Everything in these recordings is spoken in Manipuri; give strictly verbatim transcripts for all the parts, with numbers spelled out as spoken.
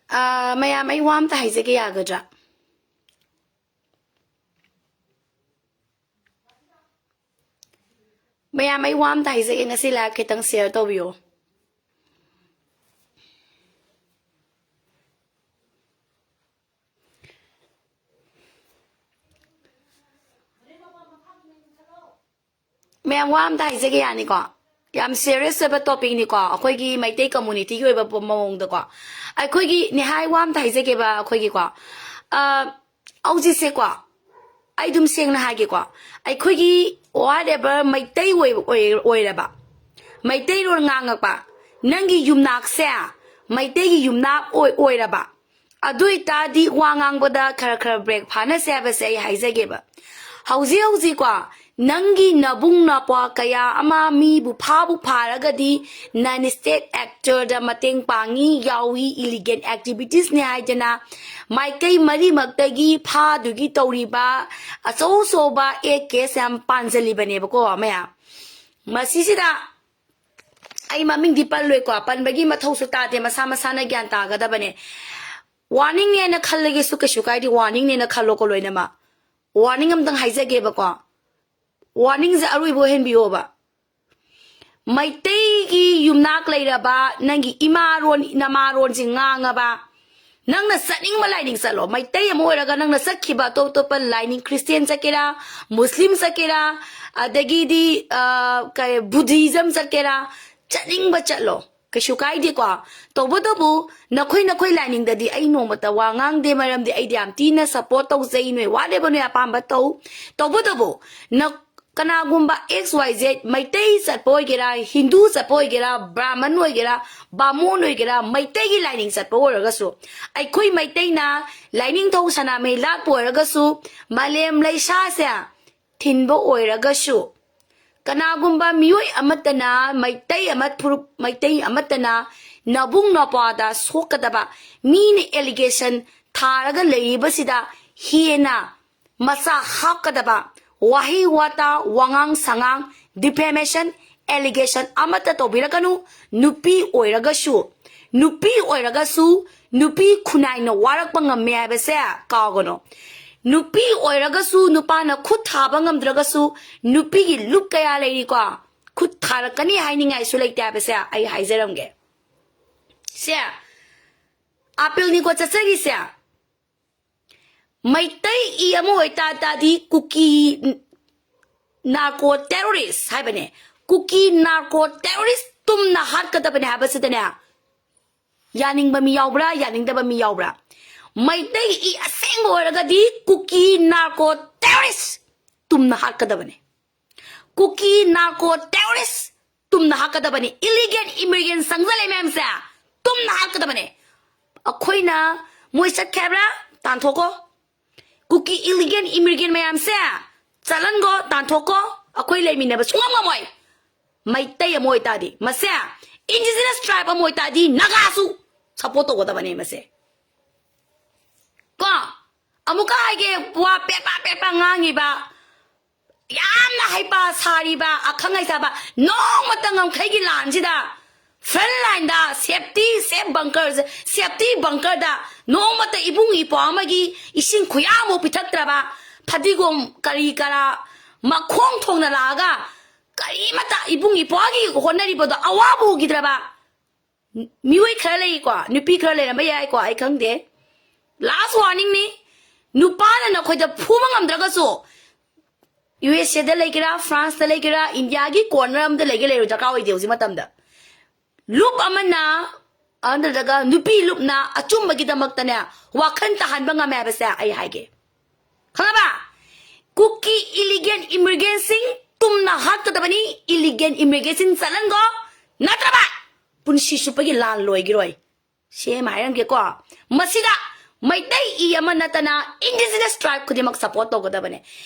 ꯑꯥ, ꯃꯌꯥꯝ, ꯑꯩ ꯋꯥ ꯑꯝꯇ ꯍꯥꯏꯖꯒꯦ, ꯌꯥꯒꯗ꯭ꯔꯥ? ꯃꯌꯥꯝ, ꯑꯩ ꯋꯥ ꯑꯝꯇ ꯍꯥꯏꯖꯒꯦ, ꯉꯁꯤ live ꯈꯤꯇꯪ share ꯇꯧꯕꯤꯌꯣ꯫ ꯃꯌꯥꯝ, ꯋꯥ ꯑꯝꯇ ꯍꯥꯏꯖꯒꯦ, ꯌꯥꯅꯤꯀꯣ? ꯌꯥꯝ serious ꯑꯣꯏꯕ topicꯅꯤꯀꯣ, ꯑꯩꯈꯣꯏꯒꯤ ꯃꯩꯇꯩ communityꯒꯤ ꯑꯣꯏꯕ ꯄ-, ꯃꯑꯣꯡꯗꯀꯣ꯫ ꯑꯩꯈꯣꯏꯒꯤ ꯅꯤꯍꯥꯏ ꯋꯥ ꯑꯝꯇ ꯍꯥꯏꯖꯒꯦꯕ, ꯑꯩꯈꯣꯏꯒꯤꯀꯣ꯫ ꯑ, ꯍꯧꯖꯤꯛꯁꯦꯀꯣ, ꯑꯩ ꯑꯗꯨꯝ ꯁꯦꯡꯅ ꯍꯥꯏꯒꯦꯀꯣ, ꯑꯩꯈꯣꯏꯒꯤ whatever ꯃꯩꯇꯩ ꯑꯣꯏ-, ꯑꯣꯏ-, ꯑꯣꯏꯔꯕ, ꯃꯩꯇꯩꯂꯣꯟ ꯉꯥꯡꯉꯛꯄ, ꯅꯪꯒꯤ ꯌꯨꯝꯅꯥꯛꯁꯦ ꯃꯩꯇꯩꯒꯤ ꯌꯨꯝꯅꯥꯛ ꯑꯣꯏ-, ꯑꯣꯏꯔꯕ, ꯑꯗꯨ ꯑꯣꯏꯇꯥꯔꯗꯤ ꯋꯥ ꯉꯥꯡꯕꯗ ꯈꯔ ꯈꯔ break ꯐꯥꯅꯁꯦ ꯍꯥꯏꯕꯁꯦ ꯑꯩ ꯍꯥꯏꯖꯒꯦꯕ꯫ ꯍꯧꯖꯤꯛ ꯍꯧꯖꯤꯛꯀꯣ, ꯅꯪꯒꯤ ꯅꯕꯨꯡ ꯅꯄ꯭ꯋꯥ ꯀꯌꯥ ꯑꯃ ꯃꯤꯕꯨ ꯐꯥꯕꯨ ꯐꯥꯔꯒꯗꯤ non state actorꯗ ꯃꯇꯦꯡ ꯄꯥꯡꯉꯤ, ꯌꯥꯎꯏ, illegal activitiesꯅꯦ ꯍꯥꯏꯗꯅ ꯃꯥꯏꯀꯩ ꯃꯔꯤꯃꯛꯇꯒꯤ ꯐꯥꯗꯨꯒꯤ ꯇꯧꯔꯤꯕ ꯑꯆꯧ ꯑꯆꯧꯕ ꯑꯦ case ꯌꯥꯝ ꯄꯥꯟꯁꯤꯜꯂꯤꯕꯅꯦꯕꯀꯣ ꯃꯌꯥꯝ꯫ ꯃꯁꯤꯁꯤꯗ ꯑꯩ ꯃꯃꯤꯡꯗꯤ ꯄꯜꯂꯣꯏꯀꯣ, ꯄꯟꯕꯒꯤ ꯃꯊꯧꯁꯨ ꯇꯥꯗꯦ, ꯃꯁꯥ ꯃꯁꯥꯅ ꯒ꯭ꯌꯥꯟ ꯇꯥꯒꯗꯕꯅꯦ꯫ Warningꯅꯦꯅ ꯈꯜꯂꯒꯦꯁꯨ ꯀꯩꯁꯨ ꯀꯥꯏꯗꯦ, warningꯅꯦꯅ ꯈꯜꯂꯣꯀꯣ ꯂꯣꯏꯅꯃꯛ꯫ Warning ꯑꯝꯇꯪ ꯍꯥꯏꯖꯒꯦꯕꯀꯣ, warningꯁꯦ ꯑꯔꯣꯏꯕ ꯑꯣꯏꯍꯟꯕꯤꯌꯣꯕ꯫ ꯃꯩꯇꯩꯒꯤ ꯌꯨꯝꯅꯥꯛ ꯂꯩꯔꯕ ꯅꯪꯒꯤ ꯏꯃꯥꯔꯣꯟ ꯅꯃꯥꯔꯣꯟꯁꯦ ꯉꯥꯡꯉꯕ, ꯅꯪꯅ ꯆꯠꯅꯤꯡꯕ ꯂꯥꯏꯅꯤꯡ ꯆꯠꯂꯣ꯫ ꯃꯩꯇꯩ ꯑꯃ ꯑꯣꯏꯔꯒ ꯅꯪꯅ ꯆꯠꯈꯤꯕ ꯑꯇꯣꯞ ꯑꯇꯣꯞꯄ ꯂꯥꯏꯅꯤꯡ, Christian ꯆꯠꯀꯦꯔꯥ, Muslim ꯆꯠꯀꯦꯔꯥ, ꯑꯗꯒꯤꯗꯤ, ꯑ, ꯀꯩ, Buddhism ꯆꯠꯀꯦꯔꯥ, ꯆꯠꯅꯤꯡꯕ ꯆꯠꯂꯣ, ꯀꯩꯁꯨ ꯀꯥꯏꯗꯦꯀꯣ꯫ ꯇꯧꯕꯇꯕꯨ ꯅꯈꯣꯏ ꯅꯈꯣꯏ ꯂꯥꯏꯅꯤꯡꯗꯗꯤ ꯑꯩ ꯅꯣꯡꯃꯇ ꯋꯥ ꯉꯥꯡꯗꯦ, ꯃꯔꯝꯗꯤ ꯑꯩꯗꯤ ꯌꯥꯝ ꯊꯤꯅ support ꯇꯧꯖꯩ꯫ ꯅꯣꯏ whatever ꯅꯣꯏ ꯑꯄꯥꯝꯕ ꯇꯧ꯫ ꯇꯧꯕꯇꯕꯨ ꯅ-, ꯀꯅꯥꯒꯨꯝꯕ X Y Z ꯃꯩꯇꯩ ꯆꯠꯄ ꯑꯣꯏꯒꯦꯔꯥ, ꯍꯤꯟꯗꯨ ꯆꯠꯄ ꯑꯣꯏꯒꯦꯔꯥ, ꯕ꯭ꯔꯥꯍꯃꯟ ꯑꯣꯏꯒꯦꯔꯥ, ꯕꯥꯃꯣꯟ ꯑꯣꯏꯒꯦꯔꯥ, ꯃꯩꯇꯩꯒꯤ ꯂꯥꯏꯅꯤꯡ ꯆꯠꯄ ꯑꯣꯏꯔꯒꯁꯨ, ꯑꯩꯈꯣꯏ ꯃꯩꯇꯩꯅ ꯂꯥꯏꯅꯤꯡꯊꯧ ꯁꯅꯥꯃꯍꯤ ꯂꯥꯠꯄ ꯑꯣꯏꯔꯒꯁꯨ, ꯃꯥꯂꯦꯝ ꯂꯩꯁꯥꯁꯦ ꯊꯤꯟꯕ ꯑꯣꯏꯔꯒꯁꯨ, ꯀꯅꯥꯒꯨꯝꯕ ꯃꯤꯑꯣꯏ ꯑꯃꯠꯇꯅ, ꯃꯩꯇꯩ ꯑꯃ, ꯐꯨꯔꯨꯞ ꯃꯩꯇꯩ ꯑꯃꯠꯇꯅ ꯅꯕꯨꯡ ꯅꯄ꯭ꯋꯥꯗ ꯁꯣꯛꯀꯗꯕ, ꯃꯤꯅ allegation ꯊꯥꯔꯒ ꯂꯩꯔꯤꯕꯁꯤꯗ ꯍꯦꯟꯅ ꯃꯆꯥ ꯍꯥꯞꯀꯗꯕ ꯋꯥꯍꯩ ꯋꯥꯇꯥ, ꯋꯥꯉꯥꯡ ꯁꯉꯥꯡ, defamation, allegation ꯑꯃꯠꯇ ꯇꯧꯕꯤꯔꯛꯀꯅꯨ꯫ ꯅꯨꯄꯤ ꯑꯣꯏꯔꯒꯁꯨ, ꯅꯨꯄꯤ ꯑꯣꯏꯔꯒꯁꯨ ꯅꯨꯄꯤ ꯈꯨꯟꯅꯥꯏꯅ ꯋꯥꯔꯛꯄ ꯉꯝꯃꯦ ꯍꯥꯏꯕꯁꯦ ꯀꯥꯎꯒꯅꯨ꯫ ꯅꯨꯄꯤ ꯑꯣꯏꯔꯒꯁꯨ, ꯅꯨꯄꯥꯅ ꯈꯨꯠ ꯊꯥꯕ ꯉꯝꯗ꯭ꯔꯒꯁꯨ, ꯅꯨꯄꯤꯒꯤ ꯂꯨꯞ ꯀꯌꯥ ꯂꯩꯔꯤꯀꯣ꯫ ꯈꯨꯠ ꯊꯥꯔꯛꯀꯅꯤ ꯍꯥꯏꯅꯤꯡꯉꯥꯏꯁꯨ ꯂꯩꯇꯦ ꯍꯥꯏꯕꯁꯦ ꯑꯩ ꯍꯥꯏꯖꯔꯝꯒꯦ꯫ ꯁꯦ, ꯑꯥꯄꯤꯜꯅꯤꯀꯣ ꯆꯠꯆꯔꯤꯁꯦ꯫ ꯃꯩꯇꯩ ꯏ ꯑꯃ ꯑꯣꯏꯇꯥ ꯇꯥꯔꯗꯤ ꯀꯨꯀꯤ ꯅꯥꯔꯀꯣ ꯇꯦꯔꯣꯔꯤꯁ ꯍꯥꯏꯕꯅꯦ꯫ ꯀꯨꯀꯤ ꯅꯥꯔꯀꯣ ꯇꯦꯔꯣꯔꯤꯁ ꯇꯨꯝꯅ ꯍꯥꯠꯀꯗꯕꯅꯦ ꯍꯥꯏꯕꯁꯤꯗꯅꯦ, ꯌꯥꯅꯤꯡꯕ ꯃꯤ ꯌꯥꯎꯕ꯭ꯔꯥ, ꯌꯥꯅꯤꯡꯗꯕ ꯃꯤ ꯌꯥꯎꯕ꯭ꯔꯥ? ꯃꯩꯇꯩꯒꯤ ꯏ ꯑꯁꯦꯡꯕ ꯑꯣꯏꯔꯒꯗꯤ ꯀꯨꯀꯤ ꯅꯥꯔꯀꯣ ꯇꯦꯔꯣꯔꯤꯁ ꯇꯨꯝꯅ ꯍꯥꯠꯀꯗꯕꯅꯦ꯫ ꯀꯨꯀꯤ ꯅꯥꯔꯀꯣ ꯇꯦꯔꯣꯔꯤꯁ ꯇꯨꯝꯅ ꯍꯥꯠꯀꯗꯕꯅꯤ꯫ ꯏꯂꯤꯒꯦꯜ ꯏꯃꯤꯒ꯭ꯔꯦꯟ ꯆꯪꯁꯜꯂꯦ ꯃꯌꯥꯝꯁꯦ ꯇꯨꯝꯅ ꯍꯥꯠꯀꯗꯕꯅꯦ꯫ ꯑꯩꯈꯣꯏꯅ ꯃꯣꯏ ꯆꯠꯈ꯭ꯔꯦ ꯍꯥꯏꯕ꯭ꯔꯥ? ꯇꯥꯟꯊꯣꯛꯀꯣ꯫ ꯀꯨꯀꯤ ꯏꯂꯤꯒꯦꯜ ꯏꯃꯤꯒ꯭ꯔꯦꯟ ꯃꯌꯥꯝꯁꯦ ꯆꯠꯍꯟꯒꯣ, ꯇꯥꯟꯊꯣꯛꯀꯣ꯫ ꯑꯩꯈꯣꯏ ꯂꯩꯃꯤꯟꯅꯕ ꯁꯨꯡꯉꯝ ꯉꯝꯃꯣꯏ꯫ ꯃꯩꯇꯩ ꯑꯃ ꯑꯣꯏꯇꯥꯔꯗꯤ, ꯃꯁꯦ ꯏꯟꯗꯤꯖꯤꯅꯁ ꯇ꯭ꯔꯥꯏꯕ ꯑꯃ ꯑꯣꯏꯇꯥꯔꯗꯤ ꯅꯥꯒꯥꯁꯨ ꯁꯞꯄꯣꯔꯠ ꯇꯧꯒꯗꯕꯅꯦ ꯃꯁꯦ꯫ ꯀꯣ, ꯑꯃꯨꯛꯀ ꯍꯥꯏꯒꯦ, ꯋꯥ ꯄꯦꯄꯥ ꯄꯦꯄꯥ ꯉꯥꯡꯉꯤꯕ, ꯌꯥꯝꯅ ꯍꯩꯄꯥ ꯁꯥꯔꯤꯕ, ꯑꯈꯪ ꯑꯍꯩ ꯁꯥꯕ, ꯅꯣꯡꯃꯇ ꯉꯝꯈꯩꯒꯤ ꯂꯥꯟꯁꯤꯗ ꯐ꯭ꯔꯟ ꯂꯥꯏꯟꯗ ꯁꯦꯐꯇꯤ, ꯁꯦꯐ ꯕꯪꯀꯔ, ꯁꯦꯐꯇꯤ ꯕꯪꯀꯔꯗ ꯅꯣꯡꯃꯇ ꯏꯕꯨꯡ ꯏꯄ꯭ꯋꯥ ꯑꯃꯒꯤ ꯏꯁꯤꯡ ꯈꯨꯌꯥꯃꯨꯛ ꯄꯤꯊꯛꯇ꯭ꯔꯕ, ꯐꯗꯤꯒꯣꯝ ꯀꯔꯤ ꯀꯔꯥ ꯃꯈꯣꯡ ꯊꯣꯡꯅ ꯂꯥꯛꯑꯒ ꯀꯔꯤꯃꯇ ꯏꯕꯨꯡ ꯏꯄ꯭ꯋꯥꯒꯤ ꯍꯣꯠꯅꯔꯤꯕꯗꯣ ꯑꯋꯥꯕ ꯎꯈꯤꯗ꯭ꯔꯕ ꯃꯤꯑꯣꯏ ꯈꯔ ꯂꯩꯀꯣ, ꯅꯨꯄꯤ ꯈꯔ ꯂꯩꯔꯝꯕ ꯌꯥꯏꯀꯣ, ꯑꯩ ꯈꯪꯗꯦ꯫ ꯂꯥꯁ ꯋꯥꯔꯅꯤꯡꯅꯤ꯫ ꯅꯨꯄꯥꯅ ꯅꯈꯣꯏꯗ ꯐꯨꯕ ꯉꯝꯗ꯭ꯔꯒꯁꯨ, ꯌꯨ ꯑꯦꯁ ꯑꯦꯗ ꯂꯩꯒꯦꯔꯥ, ꯐ꯭ꯔꯥꯟꯁꯇ ꯂꯩꯒꯦꯔꯥ, ꯏꯟꯗꯤꯌꯥꯒꯤ ꯀꯣꯔꯅꯔ ꯑꯃꯗ ꯂꯩꯒꯦ ꯂꯩꯔꯣꯏ ꯗꯔꯀꯥꯔ ꯑꯣꯏꯗꯦ ꯍꯧꯖꯤꯛ ꯃꯇꯝꯗ꯫ ꯂꯨꯞ ꯑꯃꯅ, ꯅꯠꯇ꯭ꯔꯒ ꯅꯨꯄꯤ ꯂꯨꯞꯅ ꯑꯆꯨꯝꯕꯒꯤꯗꯃꯛꯇꯅꯦ ꯋꯥꯈꯜ ꯇꯥꯍꯟꯕ ꯉꯝꯃꯦ ꯍꯥꯏꯕꯁꯦ ꯑꯩ ꯍꯥꯏꯒꯦ꯫ ꯈꯪꯉꯕ? ꯀꯨꯀꯤ ꯏꯂꯤꯒꯦꯜ ꯏꯃꯤꯒ꯭ꯔꯦꯟꯁꯤꯡ ꯇꯨꯝꯅ ꯍꯥꯠꯀꯗꯕꯅꯤ꯫ ꯏꯂꯤꯒꯦꯜ ꯏꯃꯤꯒ꯭ꯔꯦꯟꯁꯤꯡ ꯆꯠꯍꯟꯒꯣ, ꯅꯠꯇ꯭ꯔꯕ ꯄꯨꯟꯁꯤ ꯆꯨꯞꯄꯒꯤ ꯂꯥꯟ ꯂꯣꯏꯈꯤꯔꯣꯏ꯫ ꯁꯦꯝ ꯍꯥꯏꯔꯝꯒꯦꯀꯣ꯫ ꯃꯁꯤꯗ ꯃꯩꯇꯩ ꯏ ꯑꯃ ꯅꯠꯇꯅ ꯏꯟꯗꯤꯖꯤꯅꯁ ꯇ꯭ꯔꯥꯏꯕ ꯈꯨꯗꯤꯡꯃꯛ ꯁꯞꯄꯣꯔꯠ ꯇꯧꯒꯗꯕꯅꯦ꯫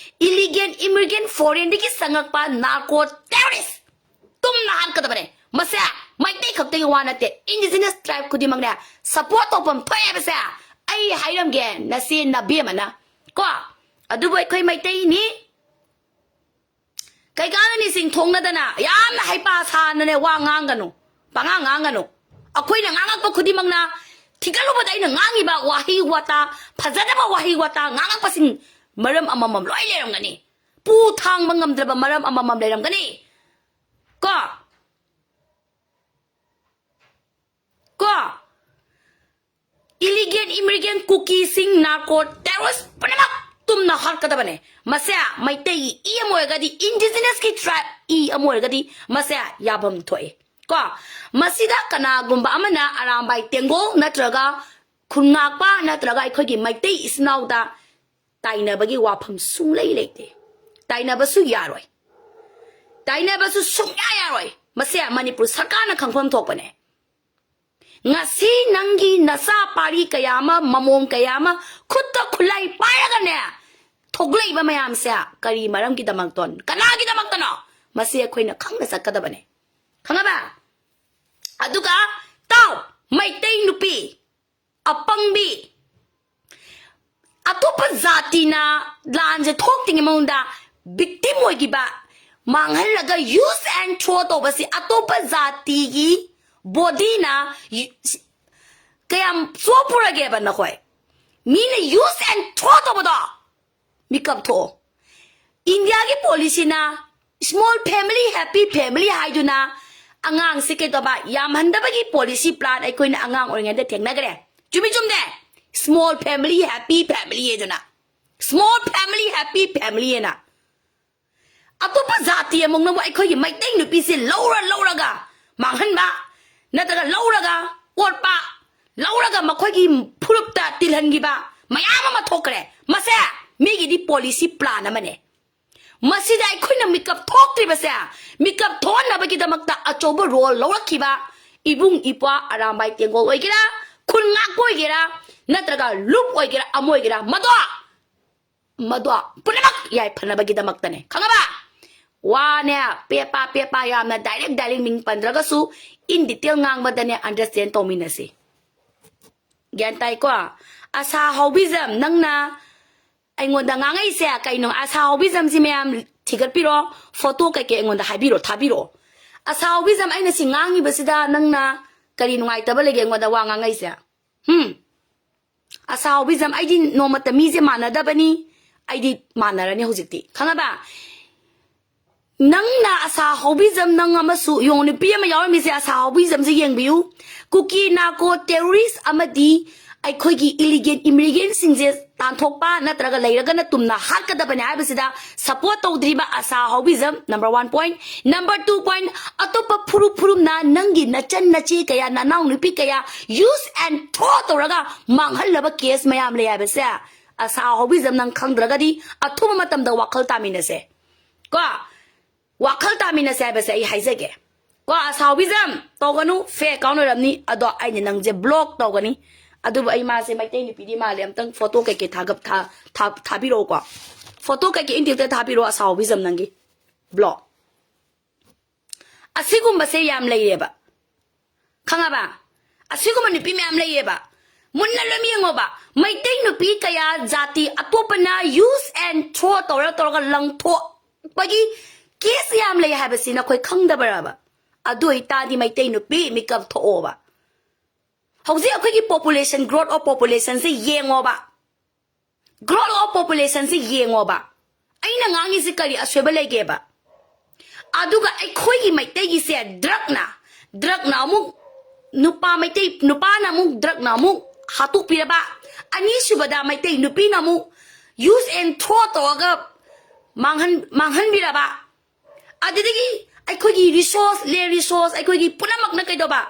ꯏꯂꯤꯒꯦꯜ ꯏꯃꯤꯒ꯭ꯔꯦꯟ ꯐꯣꯔꯦꯟꯗꯒꯤ ꯆꯪꯉꯛꯄ ꯅꯥꯔꯀꯣ ꯇꯦꯔꯣꯔꯤꯁ ꯇꯨꯝꯅ ꯍꯥꯠꯀꯗꯕꯅꯦ꯫ ꯃꯁꯦ ꯃꯩꯇꯩ ꯈꯛꯇꯒꯤ ꯋꯥ ꯅꯠꯇꯦ, ꯏꯟꯗꯤꯖꯤꯅꯁ ꯇ꯭ꯔꯥꯏꯕ ꯈꯨꯗꯤꯡꯃꯛꯅꯦ ꯁꯞꯄꯣꯔꯠ ꯇꯧꯐꯝ ꯊꯣꯛꯑꯦ ꯍꯥꯏꯕꯁꯦ ꯑꯩ ꯍꯥꯏꯔꯝꯒꯦ, ꯅꯆꯦ ꯅꯕꯦꯝꯃꯅ ꯀꯣ꯫ ꯑꯗꯨꯕꯨ ꯑꯩꯈꯣꯏ ꯃꯩꯇꯩꯅꯤ, ꯀꯩꯀꯥꯟꯅꯅꯤ ꯆꯤꯡꯊꯣꯡꯅꯗꯅ ꯌꯥꯝꯅ ꯍꯩꯄꯥ ꯁꯥꯅꯅꯦ ꯋꯥ ꯉꯥꯡꯒꯅꯨ, ꯄꯉꯥꯡ ꯉꯥꯡꯒꯅꯨ꯫ ꯑꯩꯈꯣꯏꯅ ꯉꯥꯡꯉꯛꯄ ꯈꯨꯗꯤꯡꯃꯛꯅ ꯊꯤꯒꯠꯂꯨꯕꯗ ꯑꯩꯅ ꯉꯥꯡꯉꯤꯕ ꯋꯥꯍꯩ ꯋꯥꯇꯥ, ꯐꯖꯗꯕ ꯋꯥꯍꯩ ꯋꯥꯇꯥ ꯉꯥꯡꯉꯛꯄꯁꯤꯡ ꯃꯔꯝ ꯑꯃꯃꯝ ꯂꯣꯏ ꯂꯩꯔꯝꯒꯅꯤ꯫ ꯄꯨ ꯊꯥꯡꯕ ꯉꯝꯗ꯭ꯔꯕ ꯃꯔꯝ ꯑꯃꯃꯝ ꯂꯩꯔꯝꯒꯅꯤ꯫ ꯀꯣ? ꯀꯣ? Illegal immigrant, ꯀꯨꯀꯤꯁꯤꯡ, narco terrorist ꯄꯨꯝꯅꯃꯛ ꯇꯨꯝꯅ ꯍꯥꯠꯀꯗꯕꯅꯦ꯫ ꯃꯁꯦ ꯃꯩꯇꯩꯒꯤ ꯏ ꯑꯃ ꯑꯣꯏꯔꯒꯗꯤ, indigenous ꯀꯤ tribe ꯏ ꯑꯃ ꯑꯣꯏꯔꯒꯗꯤ ꯃꯁꯦ ꯌꯥꯐꯝ ꯊꯣꯛꯏ꯫ ꯀꯣ? ꯃꯁꯤꯗ ꯀꯅꯥꯒꯨꯝꯕ ꯑꯃꯅ ꯑꯔꯥꯝꯕꯥꯏ ꯇꯦꯡꯒꯣꯜ ꯅꯠꯇ꯭ꯔꯒ ꯈꯨꯟꯉꯥꯛꯄ ꯅꯠꯇ꯭ꯔꯒ ꯑꯩꯈꯣꯏꯒꯤ ꯃꯩꯇꯩ ꯏꯆꯤꯟ ꯏꯅꯥꯎꯗ ꯇꯥꯏꯅꯕꯒꯤ ꯋꯥꯐꯝ ꯁꯨꯡꯂꯩ ꯂꯩꯇꯦ꯫ ꯇꯥꯏꯅꯕꯁꯨ ꯌꯥꯔꯣꯏ꯫ ꯇꯥꯏꯅꯕꯁꯨ ꯁꯨꯡꯌꯥ ꯌꯥꯔꯣꯏ꯫ ꯃꯁꯦ ꯃꯅꯤꯄꯨꯔ ꯁꯔꯀꯥꯔꯅ ꯈꯪꯐꯝ ꯊꯣꯛꯄꯅꯦ꯫ ꯉꯁꯤ ꯅꯪꯒꯤ ꯅꯆꯥ ꯄꯥꯔꯤ ꯀꯌꯥ ꯑꯃ, ꯃꯃꯣꯝ ꯀꯌꯥ ꯑꯃ ꯈꯨꯠꯇ ꯈꯨꯠꯂꯥꯏ ꯄꯥꯏꯔꯒꯅꯦ ꯊꯣꯛꯂꯛꯏꯕ ꯃꯌꯥꯝꯁꯦ ꯀꯔꯤ ꯃꯔꯝꯒꯤꯗꯃꯛꯇꯣ? ꯀꯅꯥꯒꯤꯗꯃꯛꯇꯅꯣ? ꯃꯁꯤ ꯑꯩꯈꯣꯏꯅ ꯈꯪꯅ ꯆꯠꯀꯗꯕꯅꯦ꯫ ꯈꯪꯉꯕ? ꯑꯗꯨꯒ ꯇꯥꯎ, ꯃꯩꯇꯩ ꯅꯨꯄꯤ ꯑꯄꯪꯕꯤ, ꯑꯇꯣꯞꯄ ꯖꯥꯇꯤꯅ ꯂꯥꯟꯁꯦ ꯊꯣꯛꯇ꯭ꯔꯤꯉꯩ ꯃꯃꯥꯡꯗ victim ꯑꯣꯏꯈꯤꯕ, ꯃꯥꯡꯍꯜꯂꯒ use and throw ꯇꯧꯕꯁꯤ ꯑꯇꯣꯞꯄ ꯖꯥꯇꯤꯒꯤ body ꯅ ꯀꯌꯥꯝ ꯆꯣꯞꯄꯨꯔꯒꯦꯕ ꯅꯈꯣꯏ? ꯃꯤꯅ use and throw ꯇꯧꯕꯗꯣ ꯃꯤꯀꯞ ꯊꯣꯛꯑꯣ꯫ ꯏꯟꯗꯤꯌꯥꯒꯤ policy ꯅ small family happy family ꯍꯥꯏꯗꯨꯅ ꯑꯉꯥꯡꯁꯦ ꯀꯩꯗꯧꯕ ꯌꯥꯝꯍꯟꯗꯕꯒꯤ policy plan ꯑꯩꯈꯣꯏꯅ ꯑꯉꯥꯡ ꯑꯣꯏꯔꯤꯉꯩꯗ ꯊꯦꯡꯅꯈ꯭ꯔꯦ꯫ ꯆꯨꯝꯃꯤ ꯆꯨꯝꯗꯦ? Small family happy family ꯍꯥꯏꯗꯨꯅ, small family happy family ꯍꯥꯏꯅ꯫ ꯑꯇꯣꯞꯄ ꯖꯥꯇꯤ ꯑꯃꯨꯛꯅꯕꯨ ꯑꯩꯈꯣꯏꯒꯤ ꯃꯩꯇꯩ ꯅꯨꯄꯤꯁꯦ ꯂꯧꯔ ꯂꯧꯔꯒ ꯃꯥꯡꯍꯟꯕ, ꯅꯠꯇ꯭ꯔꯒ ꯂꯧꯔꯒ ꯑꯣꯠꯄ, ꯂꯧꯔꯒ ꯃꯈꯣꯏꯒꯤ ꯐꯨꯔꯨꯞꯇ ꯇꯤꯜꯍꯟꯈꯤꯕ ꯃꯌꯥꯝ ꯑꯃ ꯊꯣꯛꯈ꯭ꯔꯦ꯫ ꯃꯁꯦ ꯃꯤꯒꯤꯗꯤ policy plan ꯑꯃꯅꯦ꯫ ꯃꯁꯤꯗ ꯑꯩꯈꯣꯏꯅ ꯃꯤꯀꯞ ꯊꯣꯛꯇ꯭ꯔꯤꯕꯁꯦ, ꯃꯤꯀꯞ ꯊꯣꯛꯍꯟꯅꯕꯒꯤꯗꯃꯛꯇ ꯑꯆꯧꯕ role ꯂꯧꯔꯛꯈꯤꯕ ꯏꯕꯨꯡ ꯏꯄ꯭ꯋꯥ ꯑꯔꯥꯝꯕꯥꯏ ꯇꯦꯡꯒꯣꯜ ꯑꯣꯏꯒꯦꯔꯥ, ꯈꯨꯟ ꯉꯥꯛꯄ ꯑꯣꯏꯒꯦꯔꯥ, ꯅꯠꯇ꯭ꯔꯒ ꯂꯨꯞ ꯑꯣꯏꯒꯦꯔꯥ, ꯑꯃ ꯑꯣꯏꯒꯦꯔꯥ, ꯃꯗꯣ, ꯃꯗꯣ ꯄꯨꯝꯅꯃꯛ ꯌꯥꯏꯐꯅꯕꯒꯤꯗꯃꯛꯇꯅꯦ꯫ ꯈꯪꯉꯕ? ꯋꯥꯅꯦ, ꯄꯦꯄꯥ ꯄꯦꯄꯥ ꯌꯥꯝꯅ direct direct ꯃꯤꯡ ꯄꯟꯗ꯭ꯔꯒꯁꯨ in detail ꯉꯥꯡꯕꯗꯅꯦ understand ꯇꯧꯃꯤꯟꯅꯁꯤ꯫ ꯒ꯭ꯌꯥꯟ ꯇꯥꯏꯀꯣ? ꯑꯁꯥ ꯍꯥꯎꯕꯤꯖꯝ, ꯅꯪꯅ ꯑꯩꯉꯣꯟꯗ ꯉꯥꯡꯉꯛꯏꯁꯦ ꯀꯩꯅꯣ? ꯑꯁꯥ ꯍꯥꯎꯕꯤꯖꯝꯁꯤ ꯃꯌꯥꯝ ꯊꯤꯒꯠꯄꯤꯔꯣ, photo ꯀꯩꯀꯩ ꯑꯩꯉꯣꯟꯗ ꯍꯥꯏꯕꯤꯔꯣ, ꯊꯥꯕꯤꯔꯛꯑꯣ꯫ ꯑꯁꯥ ꯍꯥꯎꯕꯤꯖꯝ, ꯑꯩꯅ ꯁꯤ ꯉꯥꯡꯉꯤꯕꯁꯤꯗ ꯅꯪꯅ ꯀꯔꯤ ꯅꯨꯡꯉꯥꯏꯇꯕ ꯂꯩꯒꯦ ꯑꯩꯉꯣꯟꯗ ꯋꯥ ꯉꯥꯡꯉꯛꯏꯁꯦ? ꯎꯝ, ꯑꯁꯥ ꯍꯧꯕꯤꯖꯝ, ꯑꯩꯗꯤ ꯅꯣꯡꯃꯇ ꯃꯤꯁꯦ ꯃꯥꯟꯅꯗꯕꯅꯤ꯫ ꯑꯩꯗꯤ ꯃꯥꯟꯅꯔꯅꯤ ꯍꯧꯖꯤꯛꯇꯤ, ꯈꯪꯉꯕ? ꯅꯪꯅ ꯑꯁꯥ ꯍꯧꯕꯤꯖꯝ, ꯅꯪ ꯑꯃꯁꯨ ꯌꯦꯡꯉꯨ, ꯅꯨꯄꯤ ꯑꯃ ꯌꯥꯎꯔꯝꯃꯤꯁꯦ, ꯑꯁꯥ ꯍꯧꯕꯤꯖꯝꯁꯦ ꯌꯦꯡꯕꯤꯌꯨ꯫ ꯀꯨꯀꯤ ꯅꯥꯀꯣ ꯇꯦꯔꯣꯔꯤꯁ ꯑꯃꯗꯤ ꯑꯩꯈꯣꯏꯒꯤ ꯏꯂꯤꯒꯦꯟ ꯏꯃꯤꯒ꯭ꯔꯦꯟꯁꯤꯡꯁꯦ ꯇꯥꯟꯊꯣꯛꯄ ꯅꯠꯇ꯭ꯔꯒ ꯂꯩꯔꯒꯅ ꯇꯨꯝꯅ ꯍꯥꯠꯀꯗꯕꯅꯦ ꯍꯥꯏꯕꯁꯤꯗ ꯁꯄꯣꯔꯠ ꯇꯧꯗ꯭ꯔꯤꯕ ꯑꯁꯥ ꯍꯧꯕꯤꯖꯝ, number one point꯫ Number two point, ꯑꯇꯣꯞꯄ ꯐꯨꯔꯨꯞ ꯐꯨꯔꯨꯞꯅ ꯅꯪꯒꯤ ꯅꯆꯟ ꯅꯆꯦ ꯀꯌꯥ, ꯅꯅꯥꯎ ꯅꯨꯄꯤ ꯀꯌꯥ use and throw ꯇꯧꯔꯒ ꯃꯥꯡꯍꯜꯂꯕ ꯀꯦꯁ ꯃꯌꯥꯝ ꯂꯩ ꯍꯥꯏꯕꯁꯦ, ꯑꯁꯥ ꯍꯧꯕꯤꯖꯝ, ꯅꯪ ꯈꯪꯗ꯭ꯔꯒꯗꯤ ꯑꯊꯨꯕ ꯃꯇꯝꯗ ꯋꯥꯈꯜ ꯇꯥꯃꯤꯟꯅꯁꯦ꯫ ꯀꯣ, ꯋꯥꯈꯜ ꯇꯥꯃꯤꯟꯅꯁꯦ ꯍꯥꯏꯕꯁꯦ ꯑꯩ ꯍꯥꯏꯖꯒꯦ꯫ ꯀꯣ, ꯑꯁꯥꯎꯕꯤꯖꯝ ꯇꯧꯒꯅꯨ, ꯐꯦꯛ ꯑꯦꯀꯥꯎꯟ ꯑꯣꯏꯔꯝꯅꯤ꯫ ꯑꯗꯣ ꯑꯩꯅ ꯅꯪꯁꯦ ꯕ꯭ꯂꯣꯛ ꯇꯧꯒꯅꯤ꯫ ꯑꯗꯨꯕꯨ ꯑꯩ ꯃꯥꯁꯦ ꯃꯩꯇꯩ ꯅꯨꯄꯤꯗꯤ ꯃꯥꯜꯂꯦ, ꯑꯝꯇꯪ ꯐꯣꯇꯣ ꯀꯩꯀꯩ ꯊꯥꯒꯠ ꯊꯥ- ꯊꯥ- ꯊꯥꯕꯤꯔꯛꯎꯀꯣ꯫ ꯐꯣꯇꯣ ꯀꯩꯀꯩ ꯏꯟꯇꯤꯛꯇ ꯊꯥꯕꯤꯔꯛꯑꯣ, ꯑꯁꯥꯎꯕꯤꯖꯝ ꯅꯪꯒꯤ ꯕ꯭ꯂꯣꯛ꯫ ꯑꯁꯤꯒꯨꯝꯕꯁꯦ ꯌꯥꯝ ꯂꯩꯔꯦꯕ, ꯈꯪꯉꯕ? ꯑꯁꯤꯒꯨꯝꯕ ꯅꯨꯄꯤ ꯃꯌꯥꯝ ꯂꯩꯌꯦꯕ꯫ ꯃꯨꯟꯅ ꯂꯣꯏ ꯌꯦꯡꯉꯣꯕ꯫ ꯃꯩꯇꯩ ꯅꯨꯄꯤ ꯀꯌꯥ ꯖꯥꯇꯤ ꯑꯇꯣꯞꯄꯅ use and throw ꯇꯧꯔ ꯇꯧꯔꯒ ꯂꯪꯊꯣꯛꯄꯒꯤ ꯀꯦꯁ ꯌꯥꯝ ꯂꯩ ꯍꯥꯏꯕꯁꯤ ꯅꯈꯣꯏ ꯈꯪꯗꯕ꯭ꯔꯕ? ꯑꯗꯨ ꯑꯣꯏꯇꯥꯔꯗꯤ ꯃꯩꯇꯩ ꯅꯨꯄꯤ ꯃꯤꯀꯞ ꯊꯣꯛꯑꯣꯕ꯫ ꯍꯧꯖꯤꯛ ꯑꯩꯈꯣꯏꯒꯤ population, growth of populationꯁꯦ ꯌꯦꯡꯉꯣꯕ꯫ Growth of populationꯁꯦ ꯌꯦꯡꯉꯣꯕ꯫ ꯑꯩꯅ ꯉꯥꯡꯉꯤꯁꯦ ꯀꯔꯤ ꯑꯁꯣꯏꯕ ꯂꯩꯒꯦꯕ? ꯑꯗꯨꯒ ꯑꯩꯈꯣꯏꯒꯤ ꯃꯩꯇꯩꯒꯤꯁꯦ ꯗ꯭ꯔꯛꯅ, ꯗ꯭ꯔꯛꯅ ꯑꯃꯨꯛ ꯅꯨꯄꯥ ꯃꯩꯇꯩ ꯅꯨꯄꯥꯅ ꯑꯃꯨꯛ ꯗ꯭ꯔꯛꯅ ꯑꯃꯨꯛ ꯍꯥꯠꯇꯣꯛꯄꯤꯔꯕ, ꯑꯅꯤꯁꯨꯕꯗ ꯃꯩꯇꯩ ꯅꯨꯄꯤꯅ ꯑꯃꯨꯛ use and throw ꯇꯧꯔꯒ ꯃꯥꯡꯍꯟ ꯃꯥꯡꯍꯟꯕꯤꯔꯕ, ꯑꯗꯨꯗꯒꯤ ꯑꯩꯈꯣꯏꯒꯤ resource, land resource, ꯑꯩꯈꯣꯏꯒꯤ ꯄꯨꯝꯅꯃꯛꯅ ꯀꯩꯗꯧꯕ?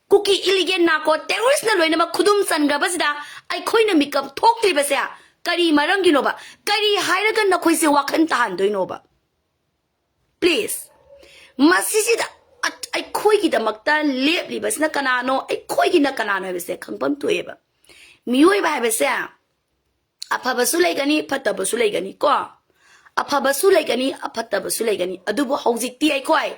ꯀꯨꯀꯤ ꯏꯂꯤꯒꯦꯟ ꯅꯥꯀꯣ ꯇꯦꯔꯣꯔꯤꯁꯅ ꯂꯣꯏꯅꯃꯛ ꯈꯨꯗꯨꯝ ꯆꯟꯈ꯭ꯔꯕꯁꯤꯗ ꯑꯩꯈꯣꯏꯅ ꯃꯤꯀꯞ ꯊꯣꯛꯇ꯭ꯔꯤꯕꯁꯦ ꯀꯔꯤ ꯃꯔꯝꯒꯤꯅꯣꯕ? ꯀꯔꯤ ꯍꯥꯏꯔꯒ ꯅꯈꯣꯏꯁꯦ ꯋꯥꯈꯜ ꯇꯥꯍꯟꯗꯣꯏꯅꯣꯕ? Please, ꯃꯁꯤꯁꯤꯗ ꯑ- ꯑꯩꯈꯣꯏꯒꯤꯗꯃꯛꯇ ꯂꯦꯞꯂꯤꯕꯁꯤꯅ ꯀꯅꯥꯅꯣ, ꯑꯩꯈꯣꯏꯒꯤꯅ ꯀꯅꯥꯅꯣ ꯍꯥꯏꯕꯁꯦ ꯈꯪꯐꯝ ꯊꯣꯛꯑꯦꯕ꯫ ꯃꯤꯑꯣꯏꯕ ꯍꯥꯏꯕꯁꯦ ꯑꯐꯕꯁꯨ ꯂꯩꯒꯅꯤ, ꯐꯠꯇꯕꯁꯨ ꯂꯩꯒꯅꯤ ꯀꯣ꯫ ꯑꯐꯕꯁꯨ ꯂꯩꯒꯅꯤ, ꯑꯐꯠꯇꯕꯁꯨ ꯂꯩꯒꯅꯤ꯫ ꯑꯗꯨꯕꯨ ꯍꯧꯖꯤꯛꯇꯤ ꯑꯩꯈꯣꯏ,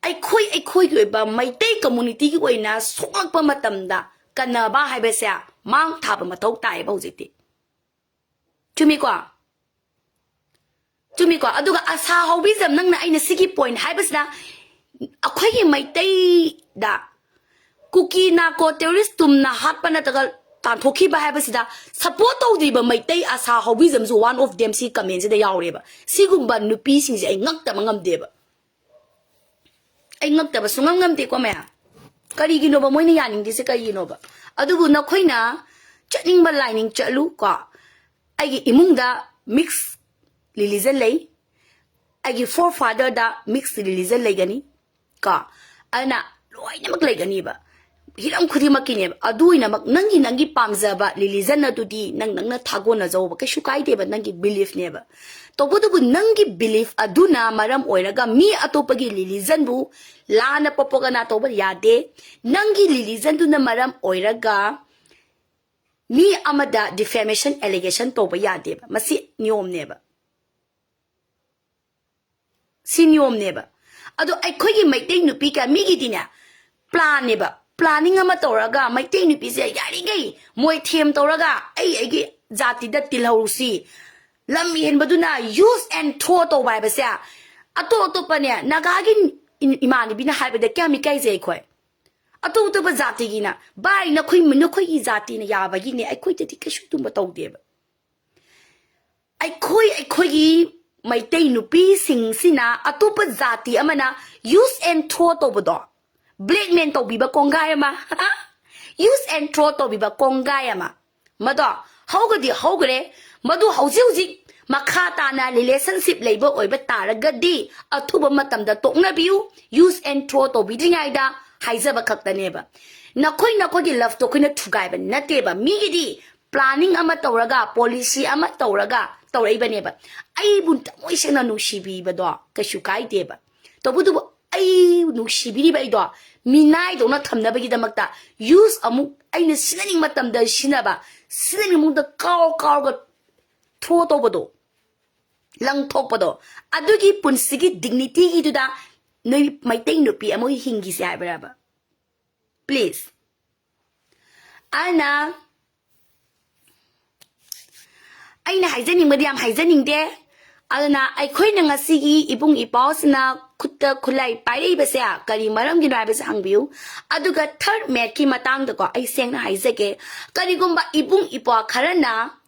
ꯑꯩꯈꯣꯏ, ꯑꯩꯈꯣꯏꯒꯤ ꯑꯣꯏꯕ ꯃꯩꯇꯩ communityꯒꯤ ꯑꯣꯏꯅ ꯁꯣꯛꯂꯛꯄ ꯃꯇꯝꯗ ꯀꯟꯅꯕ ꯍꯥꯏꯕꯁꯦ ꯃꯥꯡ ꯊꯥꯕ ꯃꯊꯧ ꯇꯥꯏꯌꯦꯕ ꯍꯧꯖꯤꯛꯇꯤ꯫ ꯆꯨꯝꯃꯤꯀꯣ? ꯆꯨꯝꯃꯤꯀꯣ? ꯑꯗꯨꯒ ꯑꯁꯥ ꯍꯧꯕꯤꯖꯝ, ꯅꯪꯅ ꯑꯩꯅ ꯁꯤꯒꯤ point ꯍꯥꯏꯕꯁꯤꯗ ꯑꯩꯈꯣꯏꯒꯤ ꯃꯩꯇꯩꯗ ꯀꯨꯀꯤ ꯅꯥꯔꯀꯣ ꯇꯦꯔꯣꯔꯤꯁ ꯇꯨꯝꯅ ꯍꯥꯠꯄ ꯅꯠꯇ꯭ꯔꯒ ꯇꯥꯟꯊꯣꯛꯈꯤꯕ ꯍꯥꯏꯕꯁꯤꯗ ꯁꯄꯣꯔꯠ ꯇꯧꯗ꯭ꯔꯤꯕ ꯃꯩꯇꯩ ꯑꯁꯥ ꯍꯧꯕꯤꯖꯝꯁꯨ one of them ꯁꯤ ꯀꯃꯦꯟꯁꯤꯗ ꯌꯥꯎꯔꯦꯕ꯫ ꯁꯤꯒꯨꯝꯕ ꯅꯨꯄꯤꯁꯤꯡꯁꯦ ꯑꯩ ꯉꯛꯇꯕ ꯉꯝꯗꯦꯕ꯫ ꯑꯩ ꯉꯛꯇꯕ ꯁꯨꯡꯉꯝ ꯉꯝꯗꯦꯀꯣ ꯃꯌꯥꯝ꯫ ꯀꯔꯤꯒꯤꯅꯣꯕ ꯃꯣꯏꯅ ꯌꯥꯅꯤꯡꯗ꯭ꯔꯤꯁꯦ ꯀꯔꯤꯒꯤꯅꯣꯕ? ꯑꯗꯨꯕꯨ ꯅꯈꯣꯏꯅ ꯆꯠꯅꯤꯡꯕ ꯂꯥꯏꯅꯤꯡ ꯆꯠꯂꯨ ꯀꯣ꯫ ꯑꯩꯒꯤ ꯏꯃꯨꯡꯗ ꯃꯤꯛꯁ ꯔꯤꯂꯤꯖꯟ ꯂꯩ, ꯑꯩꯒꯤ ꯐꯣꯔ ꯐꯥꯗꯔꯗ ꯃꯤꯛꯁ ꯔꯤꯂꯤꯖꯟ ꯂꯩꯒꯅꯤ ꯀꯣ꯫ ꯑꯗꯨꯅ ꯂꯣꯏꯅꯃꯛ ꯂꯩꯒꯅꯤꯕ꯫ ꯍꯤꯔꯝ ꯈꯨꯗꯤꯡꯃꯛꯀꯤꯅꯦꯕ꯫ ꯑꯗꯨ ꯑꯣꯏꯅꯃꯛ ꯅꯪꯒꯤ, ꯅꯪꯒꯤ ꯄꯥꯝꯖꯕ ꯔꯤꯂꯤꯖꯟ ꯑꯗꯨꯗꯤ ꯅꯪ, ꯅꯪꯅ ꯊꯥꯒꯣꯟꯅꯖꯧꯕ, ꯀꯩꯁꯨ ꯀꯥꯏꯗꯦꯕ, ꯅꯪꯒꯤ ꯕꯤꯂꯤꯐꯅꯦꯕ꯫ ꯇꯧꯕꯇꯕꯨ ꯅꯪꯒꯤ ꯕꯤꯂꯤꯐ ꯑꯗꯨꯅ ꯃꯔꯝ ꯑꯣꯏꯔꯒ ꯃꯤ ꯑꯇꯣꯞꯄꯒꯤ ꯔꯤꯂꯤꯖꯟꯕꯨ ꯂꯥꯟꯅ ꯄ꯭ꯔꯣꯄꯒꯅꯥ ꯇꯧꯕ ꯌꯥꯗꯦ꯫ ꯅꯪꯒꯤ ꯔꯤꯂꯤꯖꯟꯗꯨꯅ ꯃꯔꯝ ꯑꯣꯏꯔꯒ ꯃꯤ ꯑꯃꯗ ꯗꯤꯐꯦꯃꯦꯁꯟ ꯑꯦꯂꯤꯒꯦꯁꯟ ꯇꯧꯕ ꯌꯥꯗꯦꯕ꯫ ꯃꯁꯤ ꯅꯤꯌꯣꯝꯅꯦꯕ꯫ ꯁꯤ ꯅꯤꯌꯣꯝꯅꯦꯕ꯫ ꯑꯗꯣ ꯑꯩꯈꯣꯏꯒꯤ ꯃꯩꯇꯩ ꯅꯨꯄꯤ ꯀꯌꯥ ꯃꯤꯒꯤꯗꯤꯅꯦ, ꯄ꯭ꯂꯥꯟꯅꯦꯕ꯫ ꯄ꯭ꯂꯥꯅꯤꯡ ꯑꯃ ꯇꯧꯔꯒ ꯃꯩꯇꯩ ꯅꯨꯄꯤꯁꯦ ꯌꯥꯔꯤꯈꯩ ꯃꯣꯏ ꯊꯦꯝ ꯇꯧꯔꯒ ꯑꯩ ꯑꯩꯒꯤ ꯖꯥꯇꯤꯗ ꯇꯤꯜꯍꯧꯁꯤ, ꯂꯝ ꯍꯦꯟꯕꯗꯨꯅ use and throw ꯇꯧꯕ ꯍꯥꯏꯕꯁꯦ ꯑꯇꯣꯞ ꯑꯇꯣꯞꯄꯅꯦ, ꯅꯥꯒꯥꯒꯤ ꯏ-, ꯏꯃꯥꯟꯅꯕꯤꯅ ꯍꯥꯏꯕꯗ ꯀꯌꯥꯝ ꯏꯀꯥꯏꯖꯩ ꯑꯩꯈꯣꯏ꯫ ꯑꯇꯣꯞ ꯑꯇꯣꯞꯄ ꯖꯥꯇꯤꯒꯤꯅ, "ꯚꯥꯏ, ꯅꯈꯣꯏ, ꯅꯈꯣꯏꯒꯤ ꯖꯥꯇꯤꯅ ꯌꯥꯕꯒꯤꯅꯦ, ꯑꯩꯈꯣꯏꯗꯗꯤ ꯀꯩꯁꯨ ꯇꯨꯝꯕ ꯇꯧꯗꯦꯕ"꯫ ꯑꯩꯈꯣꯏ, ꯑꯩꯈꯣꯏꯒꯤ ꯃꯩꯇꯩ ꯅꯨꯄꯤꯁꯤꯡꯁꯤꯅ ꯑꯇꯣꯞꯄ ꯖꯥꯇꯤ ꯑꯃꯅ use and throw ꯇꯧꯕꯗꯣ, blackmail ꯇꯧꯕꯤꯕ ꯀꯣꯡꯒꯥꯏ ꯑꯃ, use and throw ꯇꯧꯕꯤꯕ ꯀꯣꯡꯒꯥꯏ ꯑꯃ, ꯃꯗꯣ ꯍꯧꯒꯗꯤ ꯍꯧꯒ꯭ꯔꯦ꯫ ꯃꯗꯨ ꯍꯧꯖꯤꯛ ꯍꯧꯖꯤꯛ ꯃꯈꯥ ꯇꯥꯅ ꯔꯤꯂꯦꯁꯟꯁꯤꯞ ꯂꯩꯕ ꯑꯣꯏꯕ ꯇꯥꯔꯒꯗꯤ ꯑꯊꯨꯕ ꯃꯇꯝꯗ ꯇꯣꯛꯅꯕꯤꯌꯨ꯫ Use and throw ꯇꯧꯕꯤꯗ꯭ꯔꯤꯉꯩꯗ ꯍꯥꯏꯖꯕ ꯈꯛꯇꯅꯦꯕ꯫ ꯅꯈꯣꯏ, ꯅꯈꯣꯏꯒꯤ ꯂꯞꯇꯣ ꯑꯩꯈꯣꯏꯅ ꯊꯨꯒꯥꯏꯕ ꯅꯠꯇꯦꯕ꯫ ꯃꯤꯒꯤꯗꯤ ꯄ꯭ꯂꯥꯅꯤꯡ ꯑꯃ ꯇꯧꯔꯒ, ꯄꯣꯂꯤꯁꯤ ꯑꯃ ꯇꯧꯔꯒ ꯇꯧꯔꯛꯏꯕꯅꯦꯕ꯫ ꯑꯩꯕꯨ ꯊꯃꯣꯏ ꯁꯦꯡꯅ ꯅꯨꯡꯁꯤꯕꯤꯕꯗꯣ ꯀꯩꯁꯨ ꯀꯥꯏꯗꯦꯕ꯫ ꯇꯧꯕꯇꯕꯨ ꯑꯩ ꯅꯨꯡꯁꯤꯕꯤꯔꯤꯕ ꯑꯩꯗꯣ ꯃꯤꯅꯥꯏꯗꯧꯅ ꯊꯝꯅꯕꯒꯤꯗꯃꯛꯇ use ꯑꯃꯨꯛ ꯑꯩꯅ ꯁꯤꯖꯤꯟꯅꯅꯤꯡꯕ ꯃꯇꯝꯗ ꯁꯤꯖꯤꯟꯅꯕ, ꯁꯤꯖꯤꯟꯅꯅꯤꯡꯕ ꯃꯇꯝꯗ ꯀꯥꯎ ꯀꯥꯎꯔꯒ throw ꯇꯧꯕꯗꯣ, ꯂꯪꯊꯣꯛꯄꯗꯣ, ꯑꯗꯨꯒꯤ ꯄꯨꯟꯁꯤꯒꯤ ꯗꯤꯒꯅꯤꯇꯤꯒꯤꯗꯨꯗ ꯅꯣꯏ ꯃꯩꯇꯩ ꯅꯨꯄꯤ ꯑꯃ ꯍꯤꯡꯈꯤꯁꯦ ꯍꯥꯏꯕ꯭ꯔꯕ? ꯄ꯭ꯂꯤꯖ꯫ ꯑꯗꯨꯅ ꯑꯩꯅ ꯍꯥꯏꯖꯅꯤꯡꯕꯗꯤ ꯌꯥꯝ ꯍꯥꯏꯖꯅꯤꯡꯗꯦ꯫ ꯑꯗꯨꯅ ꯑꯩꯈꯣꯏꯅ ꯉꯁꯤꯒꯤ ꯏꯕꯨꯡ ꯏꯄ꯭ꯋꯥꯁꯤꯅ ꯈꯨꯠꯇ ꯈꯨꯠꯂꯥꯏ ꯄꯥꯏꯔꯛꯏꯕꯁꯦ ꯀꯔꯤ ꯃꯔꯝꯒꯤꯅꯣ ꯍꯥꯏꯕꯁꯦ ꯍꯪꯕꯤꯌꯨ꯫ ꯑꯗꯨꯒ ꯊꯔꯠ ꯃꯦꯠꯀꯤ ꯃꯇꯥꯡꯗꯀꯣ, ꯑꯩ ꯁꯦꯡꯅ ꯍꯥꯏꯖꯒꯦ, ꯀꯔꯤꯒꯨꯝꯕ ꯏꯕꯨꯡ ꯏꯄ꯭ꯋꯥ ꯈꯔꯅ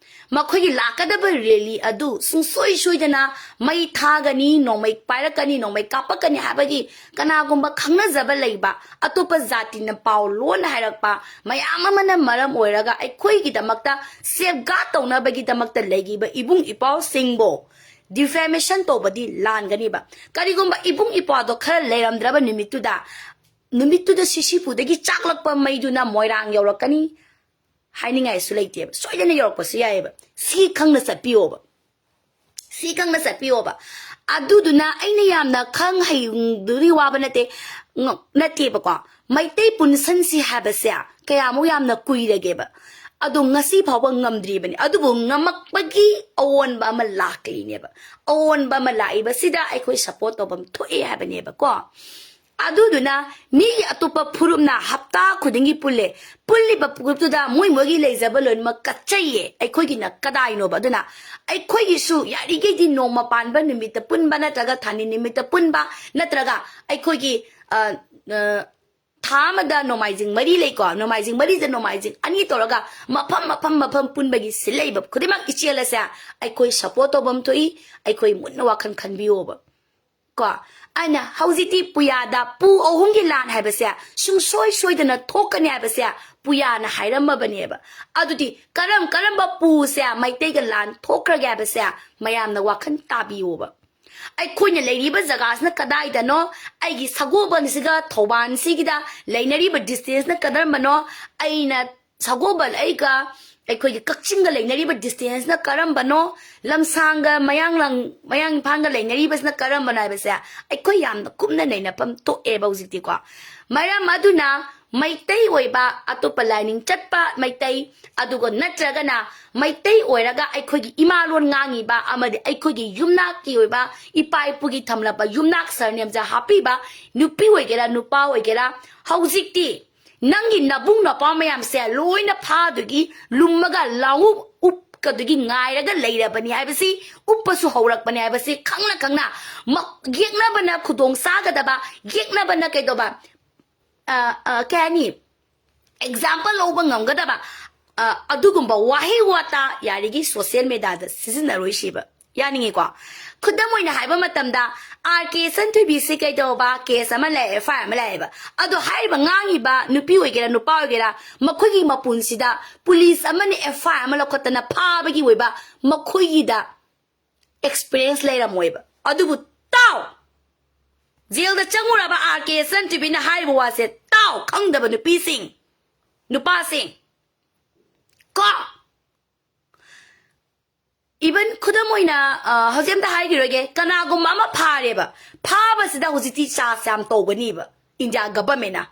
ꯃꯈꯣꯏꯒꯤ ꯂꯥꯛꯀꯗꯕ ꯔꯦꯂꯤ ꯑꯗꯨ ꯁꯨꯡꯁꯣꯏ ꯁꯣꯏꯗꯅ ꯃꯩ ꯊꯥꯒꯅꯤ, ꯅꯣꯡꯃꯩ ꯄꯥꯏꯔꯛꯀꯅꯤ, ꯅꯣꯡꯃꯩ ꯀꯥꯞꯄꯛꯀꯅꯤ ꯍꯥꯏꯕꯒꯤ ꯀꯅꯥꯒꯨꯝꯕ ꯈꯪꯅꯖꯕ ꯂꯩꯕ ꯑꯇꯣꯞꯄ ꯖꯥꯇꯤꯅ ꯄꯥꯎ ꯂꯣꯟꯅ ꯍꯥꯏꯔꯛꯄ ꯃꯌꯥꯝ ꯑꯃꯅ ꯃꯔꯝ ꯑꯣꯏꯔꯒ ꯑꯩꯈꯣꯏꯒꯤꯗꯃꯛꯇ ꯁꯦꯐꯒꯥꯔꯗ ꯇꯧꯅꯕꯒꯤꯗꯃꯛꯇ ꯂꯩꯈꯤꯕ ꯏꯕꯨꯡ ꯏꯄ꯭ꯋꯥꯁꯤꯡꯕꯨ ꯗꯤꯐꯦꯃꯦꯁꯟ ꯇꯧꯕꯗꯤ ꯂꯥꯟꯒꯅꯤꯕ꯫ ꯀꯔꯤꯒꯨꯝꯕ ꯏꯕꯨꯡ ꯏꯄ꯭ꯋꯥꯗꯣ ꯈꯔ ꯂꯩꯔꯝꯗ꯭ꯔꯕ ꯅꯨꯃꯤꯠꯇꯨꯗ, ꯅꯨꯃꯤꯠꯇꯨꯗ ꯁꯤꯁꯤꯄꯨꯗꯒꯤ ꯆꯥꯛꯂꯛꯄ ꯃꯩꯗꯨꯅ ꯃꯣꯏꯔꯥꯡ ꯌꯧꯔꯛꯀꯅꯤ ꯍꯥꯏꯅꯤꯡꯉꯥꯏꯁꯨ ꯂꯩꯇꯦꯕ꯫ ꯁꯣꯏꯗꯅ ꯌꯧꯔꯛꯄꯁꯨ ꯌꯥꯏꯑꯕ꯫ ꯁꯤ ꯈꯪꯅ ꯆꯠꯄꯤꯌꯣꯕ꯫ ꯁꯤ ꯈꯪꯅ ꯆꯠꯄꯤꯌꯣꯕ꯫ ꯑꯗꯨꯗꯨꯅ ꯑꯩꯅ ꯌꯥꯝꯅ ꯈꯪ ꯍꯩꯗꯨꯒꯤ ꯋꯥꯕ ꯅꯠꯇꯦ, ꯉ-, ꯅꯠꯇꯦꯕꯀꯣ꯫ ꯃꯩꯇꯩ ꯄꯨꯟꯁꯟꯁꯤ ꯍꯥꯏꯕꯁꯦ ꯀꯌꯥꯃꯨꯛ ꯌꯥꯝꯅ ꯀꯨꯏꯔꯒꯦꯕ꯫ ꯑꯗꯣ ꯉꯁꯤ ꯐꯥꯎꯕ ꯉꯝꯗ꯭ꯔꯤꯕꯅꯤ꯫ ꯑꯗꯨꯕꯨ ꯉꯝꯃꯛꯄꯒꯤ ꯑꯑꯣꯟꯕ ꯑꯃ ꯂꯥꯛꯂꯤꯅꯦꯕ꯫ ꯑꯑꯣꯟꯕ ꯑꯃ ꯂꯥꯛꯏꯕꯁꯤꯗ ꯑꯩꯈꯣꯏ ꯁꯞꯄꯣꯔꯠ ꯇꯧꯐꯝ ꯊꯣꯛꯑꯦ ꯍꯥꯏꯕꯅꯦꯕꯀꯣ꯫ ꯑꯗꯨꯗꯨꯅ ꯃꯤꯒꯤ ꯑꯇꯣꯞꯄ ꯐꯨꯔꯨꯞꯅ ꯍꯞꯇꯥ ꯈꯨꯗꯤꯡꯒꯤ ꯄꯨꯜꯂꯦ꯫ ꯄꯨꯜꯂꯤꯕ ꯐꯨꯔꯨꯞꯇꯨꯗ ꯃꯣꯏ ꯃꯣꯏꯒꯤ ꯂꯩꯖꯕ ꯂꯣꯏꯅꯃꯛ ꯀꯠꯆꯩꯌꯦ꯫ ꯑꯩꯈꯣꯏꯒꯤꯅ ꯀꯗꯥꯏꯅꯣꯕ? ꯑꯗꯨꯅ ꯑꯩꯈꯣꯏꯒꯤꯁꯨ ꯌꯥꯔꯤꯈꯩꯗꯤ ꯅꯣꯡꯃ ꯄꯥꯟꯕ ꯅꯨꯃꯤꯠꯇ ꯄꯨꯟꯕ ꯅꯠꯇ꯭ꯔꯒ ꯊꯥꯅꯤ ꯅꯨꯃꯤꯠꯇ ꯄꯨꯟꯕ ꯅꯠꯇ꯭ꯔꯒ ꯑꯩꯈꯣꯏꯒꯤ, ꯑ, ꯑ, ꯊꯥ ꯑꯃꯗ ꯅꯣꯡꯃꯥꯏꯖꯤꯡ ꯃꯔꯤ ꯂꯩꯀꯣ, ꯅꯣꯡꯃꯥꯏꯖꯤꯡ ꯃꯔꯤꯗ ꯅꯣꯡꯃꯥꯏꯖꯤꯡ ꯑꯅꯤ ꯇꯧꯔꯒ ꯃꯐꯝ, ꯃꯐꯝ, ꯃꯐꯝ ꯄꯨꯟꯕꯒꯤ ꯁꯤꯜꯂꯛꯏꯕ ꯈꯨꯗꯤꯡꯃꯛ ꯏꯆꯦꯜ ꯑꯁꯦ ꯑꯩꯈꯣꯏ ꯁꯞꯄꯣꯔꯠ ꯇꯧꯐꯝ ꯊꯣꯛꯏ, ꯑꯩꯈꯣꯏ ꯃꯨꯟꯅ ꯋꯥꯈꯜ ꯈꯟꯕꯤꯌꯣꯕ꯫ ꯀꯣ, ꯑꯩꯅ ꯍꯧꯖꯤꯛꯇꯤ ꯄꯨꯌꯥꯗ ꯄꯨ ꯑꯍꯨꯝꯒꯤ ꯂꯥꯟ ꯍꯥꯏꯕꯁꯦ ꯁꯨꯡꯁꯣꯏ ꯁꯣꯏꯗꯅ ꯊꯣꯛꯀꯅꯤ ꯍꯥꯏꯕꯁꯦ ꯄꯨꯌꯥꯅ ꯍꯥꯏꯔꯝꯃꯕꯅꯦꯕ꯫ ꯑꯗꯨꯗꯤ ꯀꯔꯝ ꯀꯔꯝꯕ ꯄꯨꯁꯦ ꯃꯩꯇꯩꯒ ꯂꯥꯟ ꯊꯣꯛꯈ꯭ꯔꯒꯦ ꯍꯥꯏꯕꯁꯦ ꯃꯌꯥꯝꯅ ꯋꯥꯈꯜ ꯇꯥꯕꯤꯌꯣꯕ꯫ ꯑꯩꯈꯣꯏꯅ ꯂꯩꯔꯤꯕ ꯖꯒꯥꯁꯤꯅ ꯀꯗꯥꯏꯗꯅꯣ? ꯑꯩꯒꯤ ꯁꯒꯣꯜꯕꯟꯁꯤꯒ ꯊꯧꯕꯥꯜꯁꯤꯒꯤꯗ ꯂꯩꯅꯔꯤꯕ ꯗꯤꯁꯇꯦꯟꯁꯅ ꯀꯔꯝꯕꯅꯣ? ꯑꯩꯅ ꯁꯒꯣꯜꯕꯟ ꯑꯩꯒ ꯑꯩꯈꯣꯏꯒꯤ ꯀꯛꯆꯤꯡꯒ ꯂꯩꯅꯔꯤꯕ ꯗꯤꯁꯇꯦꯟꯁꯅ ꯀꯔꯝꯕꯅꯣ? ꯂꯝꯁꯥꯡꯒ ꯃꯌꯥꯡꯂꯥꯡ-, ꯃꯌꯥꯡ ꯏꯝꯐꯥꯜꯒ ꯂꯩꯅꯔꯤꯕꯁꯤꯅ ꯀꯔꯝꯕꯅꯣ ꯍꯥꯏꯕꯁꯦ ꯑꯩꯈꯣꯏ ꯌꯥꯝꯅ ꯀꯨꯞꯅ ꯅꯩꯅꯐꯝ ꯊꯣꯛꯑꯦꯕ ꯍꯧꯖꯤꯛꯇꯤꯀꯣ꯫ ꯃꯔꯝ ꯑꯗꯨꯅ ꯃꯩꯇꯩ ꯑꯣꯏꯕ, ꯑꯇꯣꯞꯄ ꯂꯥꯏꯅꯤꯡ ꯆꯠꯄ ꯃꯩꯇꯩ, ꯑꯗꯨꯒ ꯅꯠꯇ꯭ꯔꯒꯅ ꯃꯩꯇꯩ ꯑꯣꯏꯔꯒ ꯑꯩꯈꯣꯏꯒꯤ ꯏꯃꯥ ꯂꯣꯟ ꯉꯥꯡꯉꯤꯕ ꯑꯃꯗꯤ ꯑꯩꯈꯣꯏꯒꯤ ꯌꯨꯝꯅꯥꯛꯀꯤ ꯑꯣꯏꯕ ꯏꯄꯥ ꯏꯄꯨꯒꯤ ꯊꯝꯂꯝꯕ ꯌꯨꯝꯅꯥꯛ ꯁꯔꯅꯦꯝꯁꯦ ꯍꯥꯞꯄꯤꯕ ꯅꯨꯄꯤ ꯑꯣꯏꯒꯦꯔꯥ ꯅꯨꯄꯥ ꯑꯣꯏꯒꯦꯔꯥ, ꯍꯧꯖꯤꯛꯇꯤ ꯅꯪꯒꯤ ꯅꯕꯨꯡ ꯅꯄꯥ ꯃꯌꯥꯝꯁꯦ ꯂꯣꯏꯅ ꯐꯥꯗꯨꯒꯤ ꯂꯨꯝꯃꯒ ꯂꯥꯎ ꯎꯞ-, ꯀꯗꯨꯒꯤ ꯉꯥꯏꯔꯒ ꯂꯩꯔꯕꯅꯤ ꯍꯥꯏꯕꯁꯤ ꯎꯞꯄꯁꯨ ꯍꯧꯔꯛꯄꯅꯤ ꯍꯥꯏꯕꯁꯤ ꯈꯪꯅ ꯈꯪꯅ ꯃ- ꯌꯦꯛꯅꯕꯅ ꯈꯨꯗꯣꯡ ꯆꯥꯒꯗꯕ, ꯌꯦꯛꯅꯕꯅ ꯀꯩꯗꯧꯕ, ꯑ, ꯑ, ꯀꯩ ꯍꯥꯏꯅꯤ, ꯑꯦꯛꯖꯥꯝꯄꯜ ꯂꯧꯕ ꯉꯝꯒꯗꯕ, ꯑ, ꯑꯗꯨꯒꯨꯝꯕ ꯋꯥꯍꯩ ꯋꯥꯇꯥ ꯌꯥꯔꯤꯒꯤ ꯁꯣꯁꯤꯌꯦꯜ ꯃꯦꯗꯤꯌꯥꯗ ꯁꯤꯖꯤꯟꯅꯔꯣꯏꯁꯤꯕ꯫ ꯌꯥꯅꯤꯡꯉꯤꯀꯣ? ꯈꯨꯗꯝ ꯑꯣꯏꯅ ꯍꯥꯏꯕ ꯃꯇꯝꯗ, ꯑꯥꯔ ꯀꯦ ꯏꯆꯟꯊꯣꯏꯕꯤꯁꯤ ꯀꯩꯗꯧꯕ ꯀꯦꯁ ꯑꯃ ꯂꯩ, ꯑꯦꯐ ꯑꯥꯏ ꯑꯥꯔ ꯑꯃ ꯂꯩꯌꯦꯕ꯫ ꯑꯗꯣ ꯍꯥꯏꯔꯤꯕ ꯉꯥꯡꯉꯤꯕ ꯅꯨꯄꯤ ꯑꯣꯏꯒꯦꯔꯥ ꯅꯨꯄꯥ ꯑꯣꯏꯒꯦꯔꯥ, ꯃꯈꯣꯏꯒꯤ ꯃꯄꯨꯟꯁꯤꯗ ꯄꯨꯂꯤꯁ ꯑꯃꯅ ꯑꯦꯐ ꯑꯥꯏ ꯑꯥꯔ ꯑꯃ ꯂꯧꯈꯠꯇꯅ ꯐꯥꯕꯒꯤ ꯑꯣꯏꯕ ꯃꯈꯣꯏꯒꯤꯗ ꯑꯦꯛꯁꯄꯤꯔꯤꯌꯦꯟꯁ ꯂꯩꯔꯝꯃꯣꯏꯕ꯫ ꯑꯗꯨꯕꯨ ꯇꯥꯎ, ꯖꯦꯜꯗ ꯆꯪꯉꯨꯔꯕ ꯑꯥꯔ ꯀꯦ ꯏꯆꯟꯊꯣꯏꯕꯤꯅ ꯍꯥꯏꯔꯤꯕ ꯋꯥꯁꯦ ꯇꯥꯎ, ꯈꯪꯗꯕ ꯅꯨꯄꯤꯁꯤꯡ, ꯅꯨꯄꯥꯁꯤꯡ, ꯀꯣ꯫ ꯏꯚꯟ ꯈꯨꯗꯝ ꯑꯣꯏꯅ, ꯑ, ꯍꯧꯖꯤꯛ ꯑꯝꯇ ꯍꯥꯏꯈꯤꯔꯣꯏꯒꯦ, ꯀꯅꯥꯒꯨꯝꯕ ꯑꯃ ꯐꯥꯔꯦꯕ, ꯐꯥꯕꯁꯤꯗ ꯍꯧꯖꯤꯛꯇꯤ ꯆꯥꯔꯖ ꯌꯥꯝ ꯇꯧꯒꯅꯤꯕ ꯏꯟꯗꯤꯌꯥ ꯒꯚꯔꯟꯃꯦꯟꯅ꯫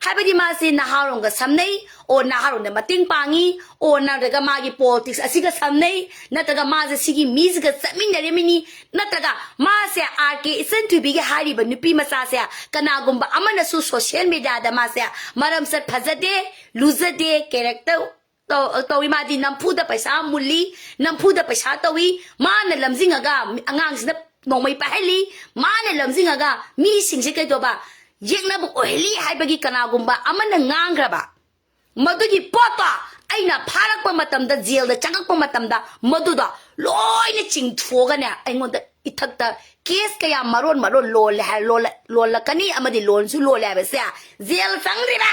ꯍꯥꯏꯕꯗꯤ ꯃꯥꯁꯤ ꯅꯍꯥꯔꯣꯟꯒ ꯁꯝꯅꯩ, ꯑꯣ ꯅꯍꯥꯔꯣꯟꯗ ꯃꯇꯦꯡ ꯄꯥꯡꯉꯤ, ꯑꯣ ꯅꯠꯇ꯭ꯔꯒ ꯃꯥꯒꯤ ꯄꯣꯂꯤꯇꯤꯛꯁ ꯑꯁꯤꯒ ꯁꯝꯅꯩ, ꯅꯠꯇ꯭ꯔꯒ ꯃꯥꯁꯦ ꯁꯤꯒꯤ ꯃꯤꯁꯤꯒ ꯆꯠꯃꯤꯟꯅꯔꯤꯃꯤꯅꯤ, ꯅꯠꯇ꯭ꯔꯒ ꯃꯥꯁꯦ ꯑꯥꯔ ꯀꯦ ꯏꯆꯟꯊꯣꯏꯕꯤꯒꯤ ꯍꯥꯏꯔꯤꯕ ꯅꯨꯄꯤ ꯃꯆꯥꯁꯦ ꯀꯅꯥꯒꯨꯝꯕ ꯑꯃꯅꯁꯨ ꯁꯣꯁꯤꯌꯦꯜ ꯃꯦꯗꯤꯌꯥꯗ ꯃꯥꯁꯦ ꯃꯔꯝꯆꯠ ꯐꯖꯗꯦ, ꯂꯨꯖꯗꯦ, ꯀꯦꯔꯦꯛꯇꯔ ꯇꯧ-, ꯇꯧꯏ꯫ ꯃꯥꯗꯤ ꯅꯝꯐꯨꯗ ꯄꯩꯁꯥ ꯃꯨꯜꯂꯤ, ꯅꯝꯐꯨꯗ ꯄꯩꯁꯥ ꯇꯧꯏ, ꯃꯥꯅ ꯂꯝꯖꯤꯡꯉꯒ ꯑꯉꯥꯡꯁꯤꯅ ꯅꯣꯡꯃꯩ ꯄꯥꯏꯍꯜꯂꯤ, ꯃꯥꯅ ꯂꯝꯖꯤꯡꯉꯒ ꯃꯤꯁꯤꯡꯁꯦ ꯀꯩꯗꯧꯕ ꯌꯦꯛꯅꯕ ꯑꯣꯏꯍꯜꯂꯤ ꯍꯥꯏꯕꯒꯤ ꯀꯅꯥꯒꯨꯝꯕ ꯑꯃꯅ ꯉꯥꯡꯈ꯭ꯔꯕ, ꯃꯗꯨꯒꯤ ꯄꯣꯠꯇꯣ ꯑꯩꯅ ꯐꯥꯔꯛꯄ ꯃꯇꯝꯗ, ꯖꯦꯜꯗ ꯆꯪꯉꯛꯄ ꯃꯇꯝꯗ ꯃꯗꯨꯗꯣ ꯂꯣꯏꯅ ꯆꯤꯡꯊꯣꯛꯑꯒꯅꯦ, ꯑꯩꯉꯣꯟꯗ ꯏꯊꯛꯇ ꯀꯦꯁ ꯀꯌꯥ ꯃꯔꯣꯟ ꯃꯔꯣꯟ ꯂꯣꯜꯂꯦ ꯍꯥꯏ, ꯂꯣꯜꯂ-, ꯂꯣꯜꯂꯛꯀꯅꯤ ꯑꯃꯗꯤ ꯂꯣꯟꯁꯨ ꯂꯣꯜꯂꯦ ꯍꯥꯏꯕꯁꯦ ꯖꯦꯜ ꯆꯪꯗ꯭ꯔꯤꯕ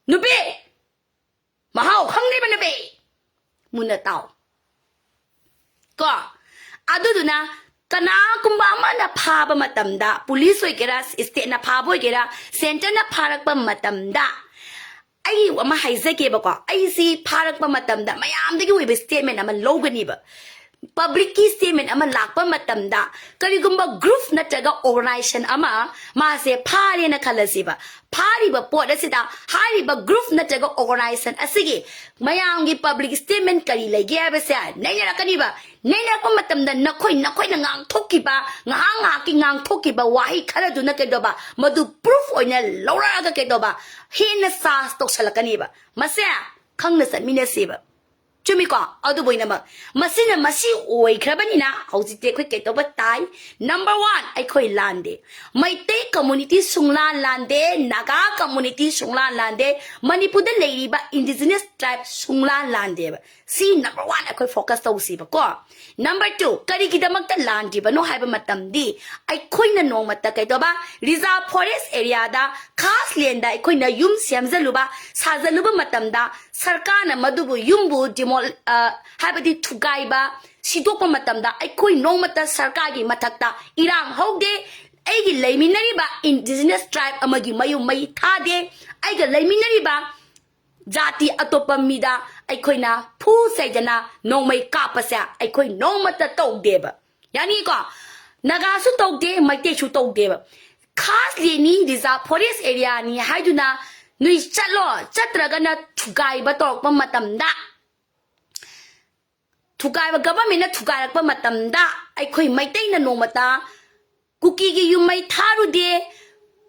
ꯅꯨꯄꯤ, ꯃꯍꯥꯎ ꯈꯪꯗ꯭ꯔꯤꯕ ꯅꯨꯄꯤ, ꯃꯨꯟꯅ ꯇꯥꯎ꯫ ꯀꯣ, ꯑꯗꯨꯗꯨꯅ ꯀꯅꯥꯒꯨꯝꯕ ꯑꯃꯅ ꯐꯥꯕ ꯃꯇꯝꯗ, ꯄꯨꯂꯤꯁ ꯑꯣꯏꯒꯦꯔꯥ, ꯁ꯭ꯇꯦꯠꯅ ꯐꯥꯕ ꯑꯣꯏꯒꯦꯔꯥ, ꯁꯦꯟꯇꯔꯅ ꯐꯥꯔꯛꯄ ꯃꯇꯝꯗ, ꯑꯩ ꯑꯃ ꯍꯥꯏꯖꯒꯦꯕꯀꯣ, ꯑꯩꯁꯤ ꯐꯥꯔꯛꯄ ꯃꯇꯝꯗ ꯃꯌꯥꯝꯗꯒꯤ ꯑꯣꯏꯕ ꯁ꯭ꯇꯦꯠꯃꯦꯟ ꯑꯃ ꯂꯧꯒꯅꯤꯕ꯫ ꯄꯕ꯭ꯂꯤꯛꯀꯤ ꯁ꯭ꯇꯦꯠꯃꯦꯟ ꯑꯃ ꯂꯥꯛꯄ ꯃꯇꯝꯗ, ꯀꯔꯤꯒꯨꯝꯕ ꯒ꯭ꯔꯨꯞ ꯅꯠꯇ꯭ꯔꯒ ꯑꯣꯔꯒꯅꯥꯏꯖꯦꯁꯟ ꯑꯃ ꯃꯥꯁꯦ ꯐꯥꯔꯦꯅ ꯈꯜꯂꯁꯤꯕ, ꯐꯥꯔꯤꯕ ꯄꯣꯠ ꯑꯁꯤꯗ ꯍꯥꯏꯔꯤꯕ ꯒ꯭ꯔꯨꯞ ꯅꯠꯇ꯭ꯔꯒ ꯑꯣꯔꯒꯅꯥꯏꯖꯦꯁꯟ ꯑꯁꯤꯒꯤ ꯃꯌꯥꯝꯒꯤ ꯄꯕ꯭ꯂꯤꯛ ꯁ꯭ꯇꯦꯠꯃꯦꯟ ꯀꯔꯤ ꯂꯩꯒꯦ ꯍꯥꯏꯕꯁꯦ ꯅꯩꯅꯔꯛꯀꯅꯤꯕ꯫ ꯅꯩꯅꯔꯛꯄ ꯃꯇꯝꯗ ꯅꯈꯣꯏ, ꯅꯈꯣꯏꯅ ꯉꯥꯡꯊꯣꯛꯈꯤꯕ, ꯉꯥꯏꯍꯥꯛ ꯉꯥꯏꯍꯥꯛꯀꯤ ꯉꯥꯡꯊꯣꯛꯈꯤꯕ ꯋꯥꯍꯩ ꯈꯔꯗꯨꯅ ꯀꯩꯗꯧꯕ, ꯃꯗꯨ ꯄ꯭ꯔꯨꯐ ꯑꯣꯏꯅ ꯂꯧꯔꯛꯑꯒ ꯀꯩꯗꯧꯕ, ꯍꯦꯟꯅ ꯆꯥꯔꯖ ꯇꯧꯁꯜꯂꯛꯀꯅꯤꯕ꯫ ꯃꯁꯦ ꯈꯪꯅ ꯆꯠꯃꯤꯟꯅꯁꯦꯕ꯫ ꯆꯨꯝꯃꯤꯀꯣ? ꯑꯗꯨꯕꯨ ꯑꯣꯏꯅꯃꯛ ꯃꯁꯤꯅ ꯃꯁꯤ ꯑꯣꯏꯈ꯭ꯔꯕꯅꯤꯅ ꯍꯧꯖꯤꯛꯇꯤ ꯑꯩꯈꯣꯏ ꯀꯩꯗꯧꯕ ꯇꯥꯏ? Number one, ꯑꯩꯈꯣꯏ ꯂꯥꯟꯗꯦ꯫ ꯃꯩꯇꯩ community ꯁꯨꯡꯂꯥꯟ ꯂꯥꯟꯗꯦ, ꯅꯥꯒꯥ community ꯁꯨꯡꯂꯥꯟ ꯂꯥꯟꯗꯦ, ꯃꯅꯤꯄꯨꯔꯗ ꯂꯩꯔꯤꯕ indigenous tribe ꯁꯨꯡꯂꯥꯟ ꯂꯥꯟꯗꯦꯕ꯫ ꯁꯤ number one ꯑꯩꯈꯣꯏ focus ꯇꯧꯁꯤꯕꯀꯣ꯫ Number two, ꯀꯔꯤꯒꯤꯗꯃꯛꯇ ꯂꯥꯟꯗ꯭ꯔꯤꯕꯅꯣ ꯍꯥꯏꯕ ꯃꯇꯝꯗꯤ, ꯑꯩꯈꯣꯏꯅ ꯅꯣꯡꯃꯇ ꯀꯩꯗꯧꯕ, reserve forest areaꯗ, ꯈꯥꯁ ꯂꯦꯟꯗ ꯑꯩꯈꯣꯏꯅ ꯌꯨꯝ ꯁꯦꯝꯖꯜꯂꯨꯕ, ꯁꯥꯖꯜꯂꯨꯕ ꯃꯇꯝꯗ ꯁꯔꯀꯥꯔꯅ ꯃꯗꯨꯕꯨ ꯌꯨꯝꯕꯨ demol-, ꯑ, ꯍꯥꯏꯕꯗꯤ ꯊꯨꯒꯥꯏꯕ, ꯁꯤꯗꯣꯛꯄ ꯃꯇꯝꯗ ꯑꯩꯈꯣꯏ ꯅꯣꯡꯃꯇ ꯁꯔꯀꯥꯔꯒꯤ ꯃꯊꯛꯇ ꯏꯔꯥꯡ ꯍꯧꯗꯦ, ꯑꯩꯒꯤ ꯂꯩꯃꯤꯟꯅꯔꯤꯕ indigenous tribe ꯑꯃꯒꯤ ꯃꯌꯨꯝ ꯃꯩ ꯊꯥꯗꯦ, ꯑꯩꯒ ꯂꯩꯃꯤꯟꯅꯔꯤꯕ ꯖꯥꯇꯤ ꯑꯇꯣꯞꯄ ꯃꯤꯗ ꯑꯩꯈꯣꯏꯅ ꯐꯨ ꯆꯩꯗꯅ ꯅꯣꯡꯃꯩ ꯀꯥꯞꯄꯁꯦ ꯑꯩꯈꯣꯏ ꯅꯣꯡꯃꯇ ꯇꯧꯗꯦꯕ꯫ ꯌꯥꯅꯤꯀꯣ? ꯅꯥꯒꯥꯁꯨ ꯇꯧꯗꯦ, ꯃꯩꯇꯩꯁꯨ ꯇꯧꯗꯦꯕ꯫ ꯈꯥꯁ ꯂꯦꯟꯅꯤ, reserve forest areaꯅꯤ ꯍꯥꯏꯗꯨꯅ ꯅꯣꯏ ꯆꯠꯂꯣ, ꯆꯠꯇ꯭ꯔꯒꯅ ꯊꯨꯒꯥꯏꯕ ꯇꯧꯔꯛꯄ ꯃꯇꯝꯗ, ꯊꯨꯒꯥꯏꯕ, governmentꯅ ꯊꯨꯒꯥꯏꯔꯛꯄ ꯃꯇꯝꯗ ꯑꯩꯈꯣꯏ ꯃꯩꯇꯩꯅ ꯅꯣꯡꯃꯇ ꯀꯨꯀꯤꯒꯤ ꯌꯨꯝ ꯃꯩ ꯊꯥꯔꯨꯗꯦ,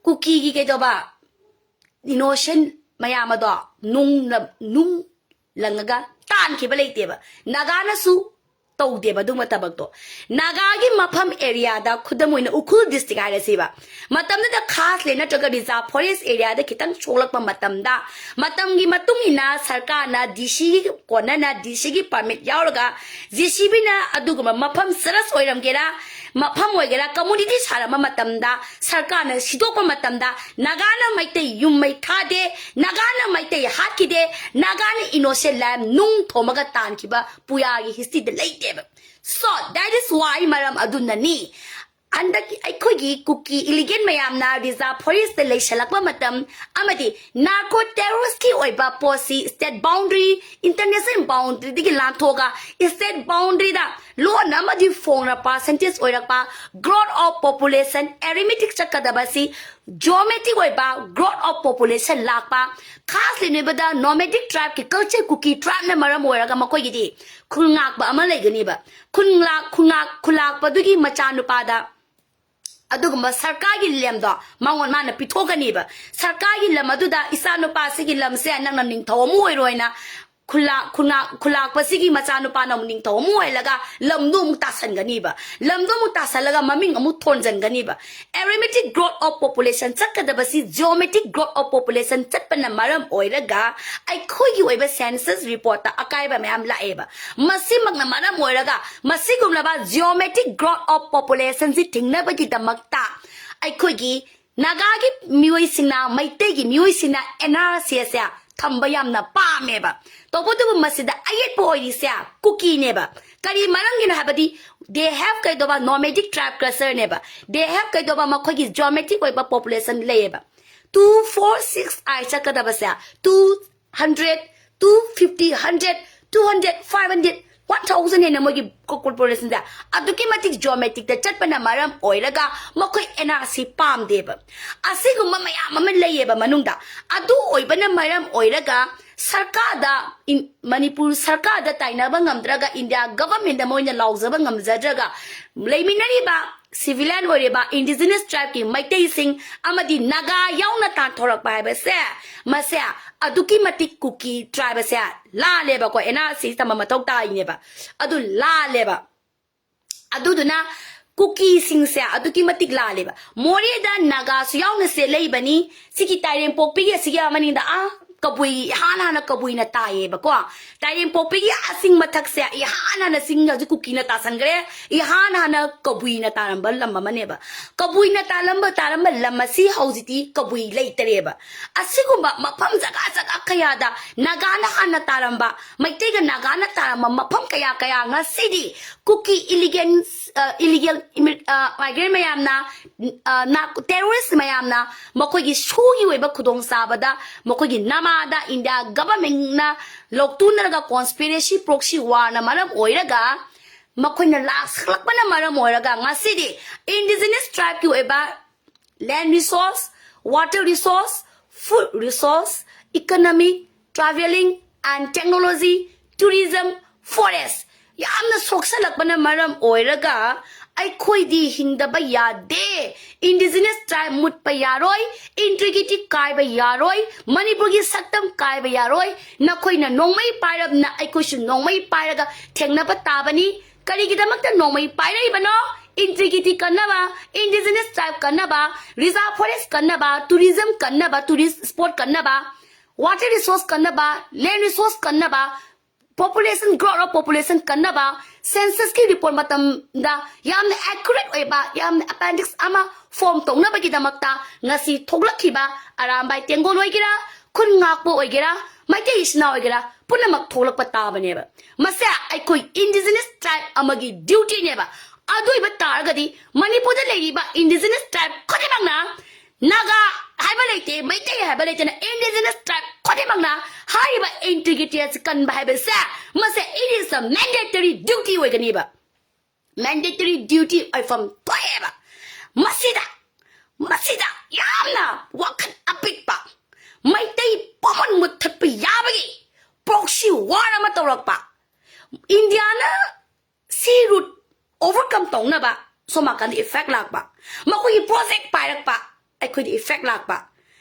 ꯀꯨꯀꯤꯒꯤ ꯀꯩꯗꯧꯕ, innocent ꯃꯌꯥꯝ ꯑꯗꯣ ꯅꯨꯡꯅ, ꯅꯨꯡ ꯂꯪꯉꯒ ꯇꯥꯟꯈꯤꯕ ꯂꯩꯇꯦꯕ꯫ ꯅꯥꯒꯥꯅꯁꯨ ꯇꯧꯗꯦꯕ ꯑꯗꯨꯒꯨꯝꯕ ꯊꯕꯛꯇꯣ꯫ ꯅꯥꯒꯥꯒꯤ ꯃꯐꯝ areaꯗ, ꯈꯨꯗꯝ ꯑꯣꯏꯅ ꯎꯈ꯭ꯔꯨꯜ district ꯍꯥꯏꯔꯁꯤꯕ, ꯃꯇꯝꯗꯨꯗ ꯈꯥꯁ ꯂꯦꯟ ꯅꯠꯇ꯭ꯔꯒ reserve forest areaꯗ ꯈꯤꯇꯪ ꯁꯣꯛꯂꯛꯄ ꯃꯇꯝꯗ, ꯃꯇꯝꯒꯤ ꯃꯇꯨꯡ ꯏꯟꯅ ꯁꯔꯀꯥꯔꯅ DCꯒꯤ cornerꯅ DCꯒꯤ permit ꯌꯥꯎꯔꯒ JCBꯅ ꯑꯗꯨꯒꯨꯝꯕ ꯃꯐꯝ ꯆꯔꯁ ꯑꯣꯏꯔꯝꯒꯦꯔꯥ, ꯃꯐꯝ ꯑꯣꯏꯒꯦꯔꯥ, community ꯁꯥꯔꯝꯕ ꯃꯇꯝꯗ, ꯁꯔꯀꯥꯔꯅ ꯁꯤꯗꯣꯛꯄ ꯃꯇꯝꯗ, ꯅꯥꯒꯥꯅ ꯃꯩꯇꯩ ꯌꯨꯝ ꯃꯩ ꯊꯥꯗꯦ, ꯅꯥꯒꯥꯅ ꯃꯩꯇꯩ ꯍꯥꯠꯈꯤꯗꯦ, ꯅꯥꯒꯥꯅ innocent life ꯅꯨꯡ ꯊꯣꯝꯃꯒ ꯇꯥꯟꯈꯤꯕ ꯄꯨꯌꯥꯒꯤ historyꯗ ꯂꯩꯇꯦꯕ꯫ So that is why, ꯃꯔꯝ ꯑꯗꯨꯅꯅꯤ ꯍꯟꯗꯛꯀꯤ ꯑꯩꯈꯣꯏꯒꯤ ꯀꯨꯀꯤ illegal ꯃꯌꯥꯝꯅ reserve forestꯇ ꯂꯩꯁꯜꯂꯛꯄ ꯃꯇꯝ ꯑꯃꯗꯤ narco terroristꯀꯤ ꯑꯣꯏꯕ ꯄꯣꯠꯁꯤ state boundary, international boundaryꯗꯒꯤ ꯂꯥꯟꯊꯣꯛꯑꯒ state boundaryꯗ ꯂꯣꯟꯅ ꯑꯃꯗꯤ ꯐꯣꯡꯅ percentage ꯑꯣꯏꯔꯛꯄ growth of population arithmetic ꯆꯠꯀꯗꯕ ꯑꯁꯤ geometric ꯑꯣꯏꯕ growth of population ꯂꯥꯛꯄ, ꯈꯥꯁ ꯂꯦꯟ ꯑꯣꯏꯕꯗ nomadic tribeꯀꯤ culture ꯀꯨꯀꯤ tribeꯅ ꯃꯔꯝ ꯑꯣꯏꯔꯒ ꯃꯈꯣꯏꯒꯤꯗꯤ ꯈꯨꯜ ꯉꯥꯛꯄ ꯑꯃ ꯂꯩꯒꯅꯤꯕ꯫ ꯈꯨꯜ ꯉꯥꯛ-, ꯈꯨꯜ ꯉꯥꯛ-, ꯈꯨꯜ ꯉꯥꯛꯄꯗꯨꯒꯤ ꯃꯆꯥꯅꯨꯄꯥꯗ ꯑꯗꯨꯒꯨꯝꯕ ꯁꯔꯀꯥꯔꯒꯤ ꯂꯝꯗꯣ ꯃꯉꯣꯟ ꯃꯥꯅ ꯄꯤꯊꯣꯛꯀꯅꯤꯕ꯫ ꯁꯔꯀꯥꯔꯒꯤ ꯂꯝ ꯑꯗꯨꯗ ꯏꯆꯥꯅꯨꯄꯥꯁꯤꯒꯤ ꯂꯝꯁꯦ ꯅꯪꯅ ꯅꯤꯡꯊꯧ ꯑꯃ ꯑꯣꯏꯔꯣꯏꯅ ꯈꯨꯜꯂꯥꯛ ꯈꯨꯟꯅꯥꯛ ꯈꯨꯜꯂꯥꯛꯄꯁꯤꯒꯤ ꯃꯆꯥꯅꯨꯄꯥꯅ ꯑꯃꯨꯛ ꯅꯤꯡꯊꯧ ꯑꯃꯨꯛ ꯑꯣꯏꯍꯜꯂꯒ ꯂꯝꯗꯣ ꯑꯃꯨꯛ ꯇꯥꯁꯟꯒꯅꯤꯕ꯫ ꯂꯝꯗꯣ ꯑꯃꯨꯛ ꯇꯥꯁꯜꯂꯒ ꯃꯃꯤꯡ ꯑꯃꯨꯛ ꯊꯣꯟꯖꯟꯒꯅꯤꯕ꯫ Arithmetic growth of population ꯆꯠꯀꯗꯕꯁꯤ geometric growth of population ꯆꯠꯄꯅ ꯃꯔꯝ ꯑꯣꯏꯔꯒ ꯑꯩꯈꯣꯏꯒꯤ ꯑꯣꯏꯕ census report ꯇ ꯑꯀꯥꯏꯕ ꯃꯌꯥꯝ ꯂꯥꯛꯑꯦꯕ꯫ ꯃꯁꯤꯃꯛꯅ ꯃꯔꯝ ꯑꯣꯏꯔꯒ ꯃꯁꯤꯒꯨꯝꯂꯕ geometric growth of population ꯁꯤ ꯊꯤꯡꯅꯕꯒꯤꯗꯃꯛꯇ ꯑꯩꯈꯣꯏꯒꯤ ꯅꯥꯒꯥꯒꯤ ꯃꯤꯑꯣꯏꯁꯤꯡꯅ, ꯃꯩꯇꯩꯒꯤ ꯃꯤꯑꯣꯏꯁꯤꯡꯅ N R C ꯑꯁꯦ ꯊꯝꯕ ꯌꯥꯝꯅ ꯄꯥꯝꯃꯦꯕ꯫ ꯇꯧꯕꯇꯕꯨ ꯃꯁꯤꯗ ꯑꯌꯦꯠꯄ ꯑꯣꯏꯔꯤꯁꯦ ꯀꯨꯀꯤꯅꯦꯕ꯫ ꯀꯔꯤ ꯃꯔꯝꯒꯤꯅꯣ ꯍꯥꯏꯕꯗꯤ they have ꯀꯩꯗꯧꯕ nomadic tribe culture ꯅꯦꯕ꯫ They have ꯀꯩꯗꯧꯕ ꯃꯈꯣꯏꯒꯤ geometric ꯑꯣꯏꯕ population ꯂꯩꯌꯦꯕ꯫ Two four six I ꯆꯠꯀꯗꯕꯁꯦ two hundred, two fifty, hundred, two hundred, five hundred, one thousand ꯍꯦꯟꯅ ꯃꯣꯏꯒꯤ population ꯁꯦ ꯑꯗꯨꯛꯀꯤ ꯃꯇꯤꯛ geometric ꯇ ꯆꯠꯄꯅ ꯃꯔꯝ ꯑꯣꯏꯔꯒ ꯃꯈꯣꯏ N R C ꯄꯥꯝꯗꯦꯕ꯫ ꯑꯁꯤꯒꯨꯝꯕ ꯃꯌꯥꯝ ꯑꯃ ꯂꯩꯌꯦꯕ ꯃꯅꯨꯡꯗ꯫ ꯑꯗꯨ ꯑꯣꯏꯕꯅ ꯃꯔꯝ ꯑꯣꯏꯔꯒ ꯁꯔꯀꯥꯔꯗ ꯏꯟ-, ꯃꯅꯤꯄꯨꯔ ꯁꯔꯀꯥꯔꯗ ꯇꯥꯏꯅꯕ ꯉꯝꯗ꯭ꯔꯒ India government ꯇ ꯃꯣꯏꯅ ꯂꯥꯎꯖꯕ ꯉꯝꯖꯗ꯭ꯔꯒ ꯂꯩꯃꯤꯟꯅꯔꯤꯕ civilian ꯑꯣꯏꯔꯤꯕ indigenous tribe ꯀꯤ ꯃꯩꯇꯩꯁꯤꯡ ꯑꯃꯗꯤ ꯅꯥꯒꯥ ꯌꯥꯎꯅ ꯇꯥꯟꯊꯣꯔꯛꯄ ꯍꯥꯏꯕꯁꯦ ꯃꯁꯦ ꯑꯗꯨꯛꯀꯤ ꯃꯇꯤꯛ ꯀꯨꯀꯤ tribe ꯑꯁꯦ ꯂꯥꯜꯂꯦꯕꯀꯣ꯫ N R C ꯊꯝꯕ ꯃꯊꯧ ꯇꯥꯏꯅꯦꯕ꯫ ꯑꯗꯨ ꯂꯥꯜꯂꯦꯕ꯫ ꯑꯗꯨꯗꯨꯅ ꯀꯨꯀꯤꯁꯤꯡꯁꯦ ꯑꯗꯨꯛꯀꯤ ꯃꯇꯤꯛ ꯂꯥꯜꯂꯦꯕ꯫ ꯃꯣꯔꯦꯗ ꯅꯥꯒꯥꯁꯨ ꯌꯥꯎꯅ ꯁꯦ ꯂꯩꯕꯅꯤ꯫ ꯁꯤꯒꯤ ꯇꯥꯏꯔꯦꯝ ꯄꯣꯛꯄꯤꯒꯤ ꯑꯁꯤꯒꯤ ꯃꯅꯤꯡꯗ, ꯑꯥ, ꯀꯕꯨꯏ ꯏꯍꯥꯟ ꯍꯥꯟꯅ ꯀꯕꯨꯏꯅ ꯇꯥꯏꯌꯦꯕꯀꯣ꯫ ꯇꯥꯏꯔꯦꯝ ꯄꯣꯛꯄꯤꯒꯤ ꯑꯁꯤꯡ ꯃꯊꯛꯁꯦ ꯏꯍꯥꯟ ꯍꯥꯟꯅ ꯁꯤꯡ ꯍꯧꯖꯤꯛ ꯀꯨꯀꯤꯅ ꯇꯥꯁꯟꯈ꯭ꯔꯦ꯫ ꯏꯍꯥꯟ ꯍꯥꯟꯅ ꯀꯕꯨꯏꯅ ꯇꯥꯔꯝꯕ ꯂꯝ ꯑꯃꯅꯦꯕ꯫ ꯀꯕꯨꯏꯅ ꯇꯥꯔꯝꯕ, ꯇꯥꯔꯝꯕ ꯂꯝ ꯑꯁꯤ ꯍꯧꯖꯤꯛꯇꯤ ꯀꯕꯨꯏ ꯂꯩꯇꯔꯦꯕ꯫ ꯑꯁꯤꯒꯨꯝꯕ ꯃꯐꯝ ꯖꯒꯥ ꯖꯒꯥ ꯀꯌꯥꯗ ꯅꯥꯒꯥꯅ ꯍꯥꯟꯅ ꯇꯥꯔꯝꯕ, ꯃꯩꯇꯩꯒ ꯅꯥꯒꯥꯅ ꯇꯥꯔꯝꯕ ꯃꯐꯝ ꯀꯌꯥ ꯀꯌꯥ ꯉꯁꯤꯗꯤ ꯀꯨꯀꯤ illegal, ꯑ, illegal immi-, ꯑ, migrant ꯃꯌꯥꯝꯅ, ꯑ, ꯅꯥ-, terrorist ꯃꯌꯥꯝꯅ ꯃꯈꯣꯏꯒꯤ ꯁꯨꯒꯤ ꯑꯣꯏꯕ ꯈꯨꯗꯣꯡꯆꯥꯕꯗ ꯃꯈꯣꯏꯒꯤ ꯅꯃꯥꯗ India government ꯅ ꯂꯧꯇꯨꯅꯔꯒ conspiracy proxy war ꯅ ꯃꯔꯝ ꯑꯣꯏꯔꯒ ꯃꯈꯣꯏꯅ ꯂꯥꯛꯁꯜꯂꯛꯄꯅ ꯃꯔꯝ ꯑꯣꯏꯔꯒ ꯉꯁꯤꯗꯤ indigenous tribe ꯀꯤ ꯑꯣꯏꯕ land resource, water resource, food resource, economic, travelling and technology, tourism, forest ꯌꯥꯝꯅ ꯁꯣꯛꯆꯜꯂꯛꯄꯅ ꯃꯔꯝ ꯑꯣꯏꯔꯒ ꯑꯩꯈꯣꯏꯗꯤ ꯍꯤꯡꯗꯕ ꯌꯥꯗꯦ꯫ Indigenous tribe ꯃꯨꯠꯄ ꯌꯥꯔꯣꯏ꯫ Integrity ꯀꯥꯏꯕ ꯌꯥꯔꯣꯏ꯫ ꯃꯅꯤꯄꯨꯔꯒꯤ ꯁꯛꯇꯝ ꯀꯥꯏꯕ ꯌꯥꯔꯣꯏ꯫ ꯅꯈꯣꯏꯅ ꯅꯣꯡꯃꯩ ꯄꯥꯏꯔꯕꯅ ꯑꯩꯈꯣꯏꯁꯨ ꯅꯣꯡꯃꯩ ꯄꯥꯏꯔꯒ ꯊꯦꯡꯅꯕ ꯇꯥꯕꯅꯤ꯫ ꯀꯔꯤꯒꯤꯗꯃꯛꯇ ꯅꯣꯡꯃꯩ ꯄꯥꯏꯔꯛꯏꯕꯅꯣ? Integrity ꯀꯟꯅꯕ, Indigenous tribe ꯀꯟꯅꯕ, reserve forest ꯀꯟꯅꯕ, tourism ꯀꯟꯅꯕ, tourist spot ꯀꯟꯅꯕ, water resource ꯀꯟꯅꯕ, land resource ꯀꯟꯅꯕ, population, growth of population ꯀꯟꯅꯕ, census ꯀꯤ report ꯃꯇꯝꯗ ꯌꯥꯝꯅ accurate ꯑꯣꯏꯕ, ꯌꯥꯝꯅ appendix ꯑꯃ form ꯇꯧꯅꯕꯒꯤꯗꯃꯛꯇ ꯉꯁꯤ ꯊꯣꯛꯂꯛꯈꯤꯕ ꯑꯔꯥꯝꯕꯥꯏ ꯇꯦꯡꯒꯣꯜ ꯑꯣꯏꯒꯦꯔꯥ, ꯈꯨꯟ ꯉꯥꯛꯄ ꯑꯣꯏꯒꯦꯔꯥ, ꯃꯩꯇꯩ ꯏꯆꯤꯟ ꯏꯅꯥꯎ ꯑꯣꯏꯒꯦꯔꯥ, ꯄꯨꯝꯅꯃꯛ ꯊꯣꯛꯂꯛꯄ ꯇꯥꯕꯅꯦꯕ꯫ ꯃꯁꯦ ꯑꯩꯈꯣꯏ Indigenous tribe ꯑꯃꯒꯤ duty ꯅꯦꯕ꯫ ꯑꯗꯨ ꯑꯣꯏꯕ ꯇꯥꯔꯒꯗꯤ ꯃꯅꯤꯄꯨꯔꯗ ꯂꯩꯔꯤꯕ Indigenous tribe ꯈꯨꯗꯤꯡꯃꯛꯅ, ꯅꯥꯒꯥ ꯍꯥꯏꯕ ꯂꯩꯇꯦ, ꯃꯩꯇꯩ ꯍꯥꯏꯕ ꯂꯩꯇꯅ, Indigenous tribe ꯈꯨꯗꯤꯡꯃꯛꯅ ꯍꯥꯏꯔꯤꯕ integrity ꯑꯁꯤ ꯀꯟꯕ ꯍꯥꯏꯕꯁꯦ, ꯃꯁꯦ it is a mandatory duty ꯑꯣꯏꯒꯅꯤꯕ꯫ Mandatory duty ꯑꯣꯏꯐꯝ ꯊꯣꯛꯑꯦꯕ꯫ ꯃꯁꯤꯗ, ꯃꯁꯤꯗ ꯌꯥꯝꯅ ꯋꯥꯈꯜ ꯑꯄꯤꯛꯄ, ꯃꯩꯇꯩ ꯄꯨꯝꯕ ꯃꯨꯠꯊꯠꯄ ꯌꯥꯕꯒꯤ proxy war ꯑꯃ ꯇꯧꯔꯛꯄ, ꯏꯟꯗꯤꯌꯥꯅ sea route overcome ꯇꯧꯅꯕ ꯁꯣꯝ ꯅꯥꯀꯟꯗ effect ꯂꯥꯛꯄ, ꯃꯈꯣꯏꯒꯤ project ꯄꯥꯏꯔꯛꯄ, ꯑꯩꯈꯣꯏꯗ effect ꯂꯥꯛꯄ꯫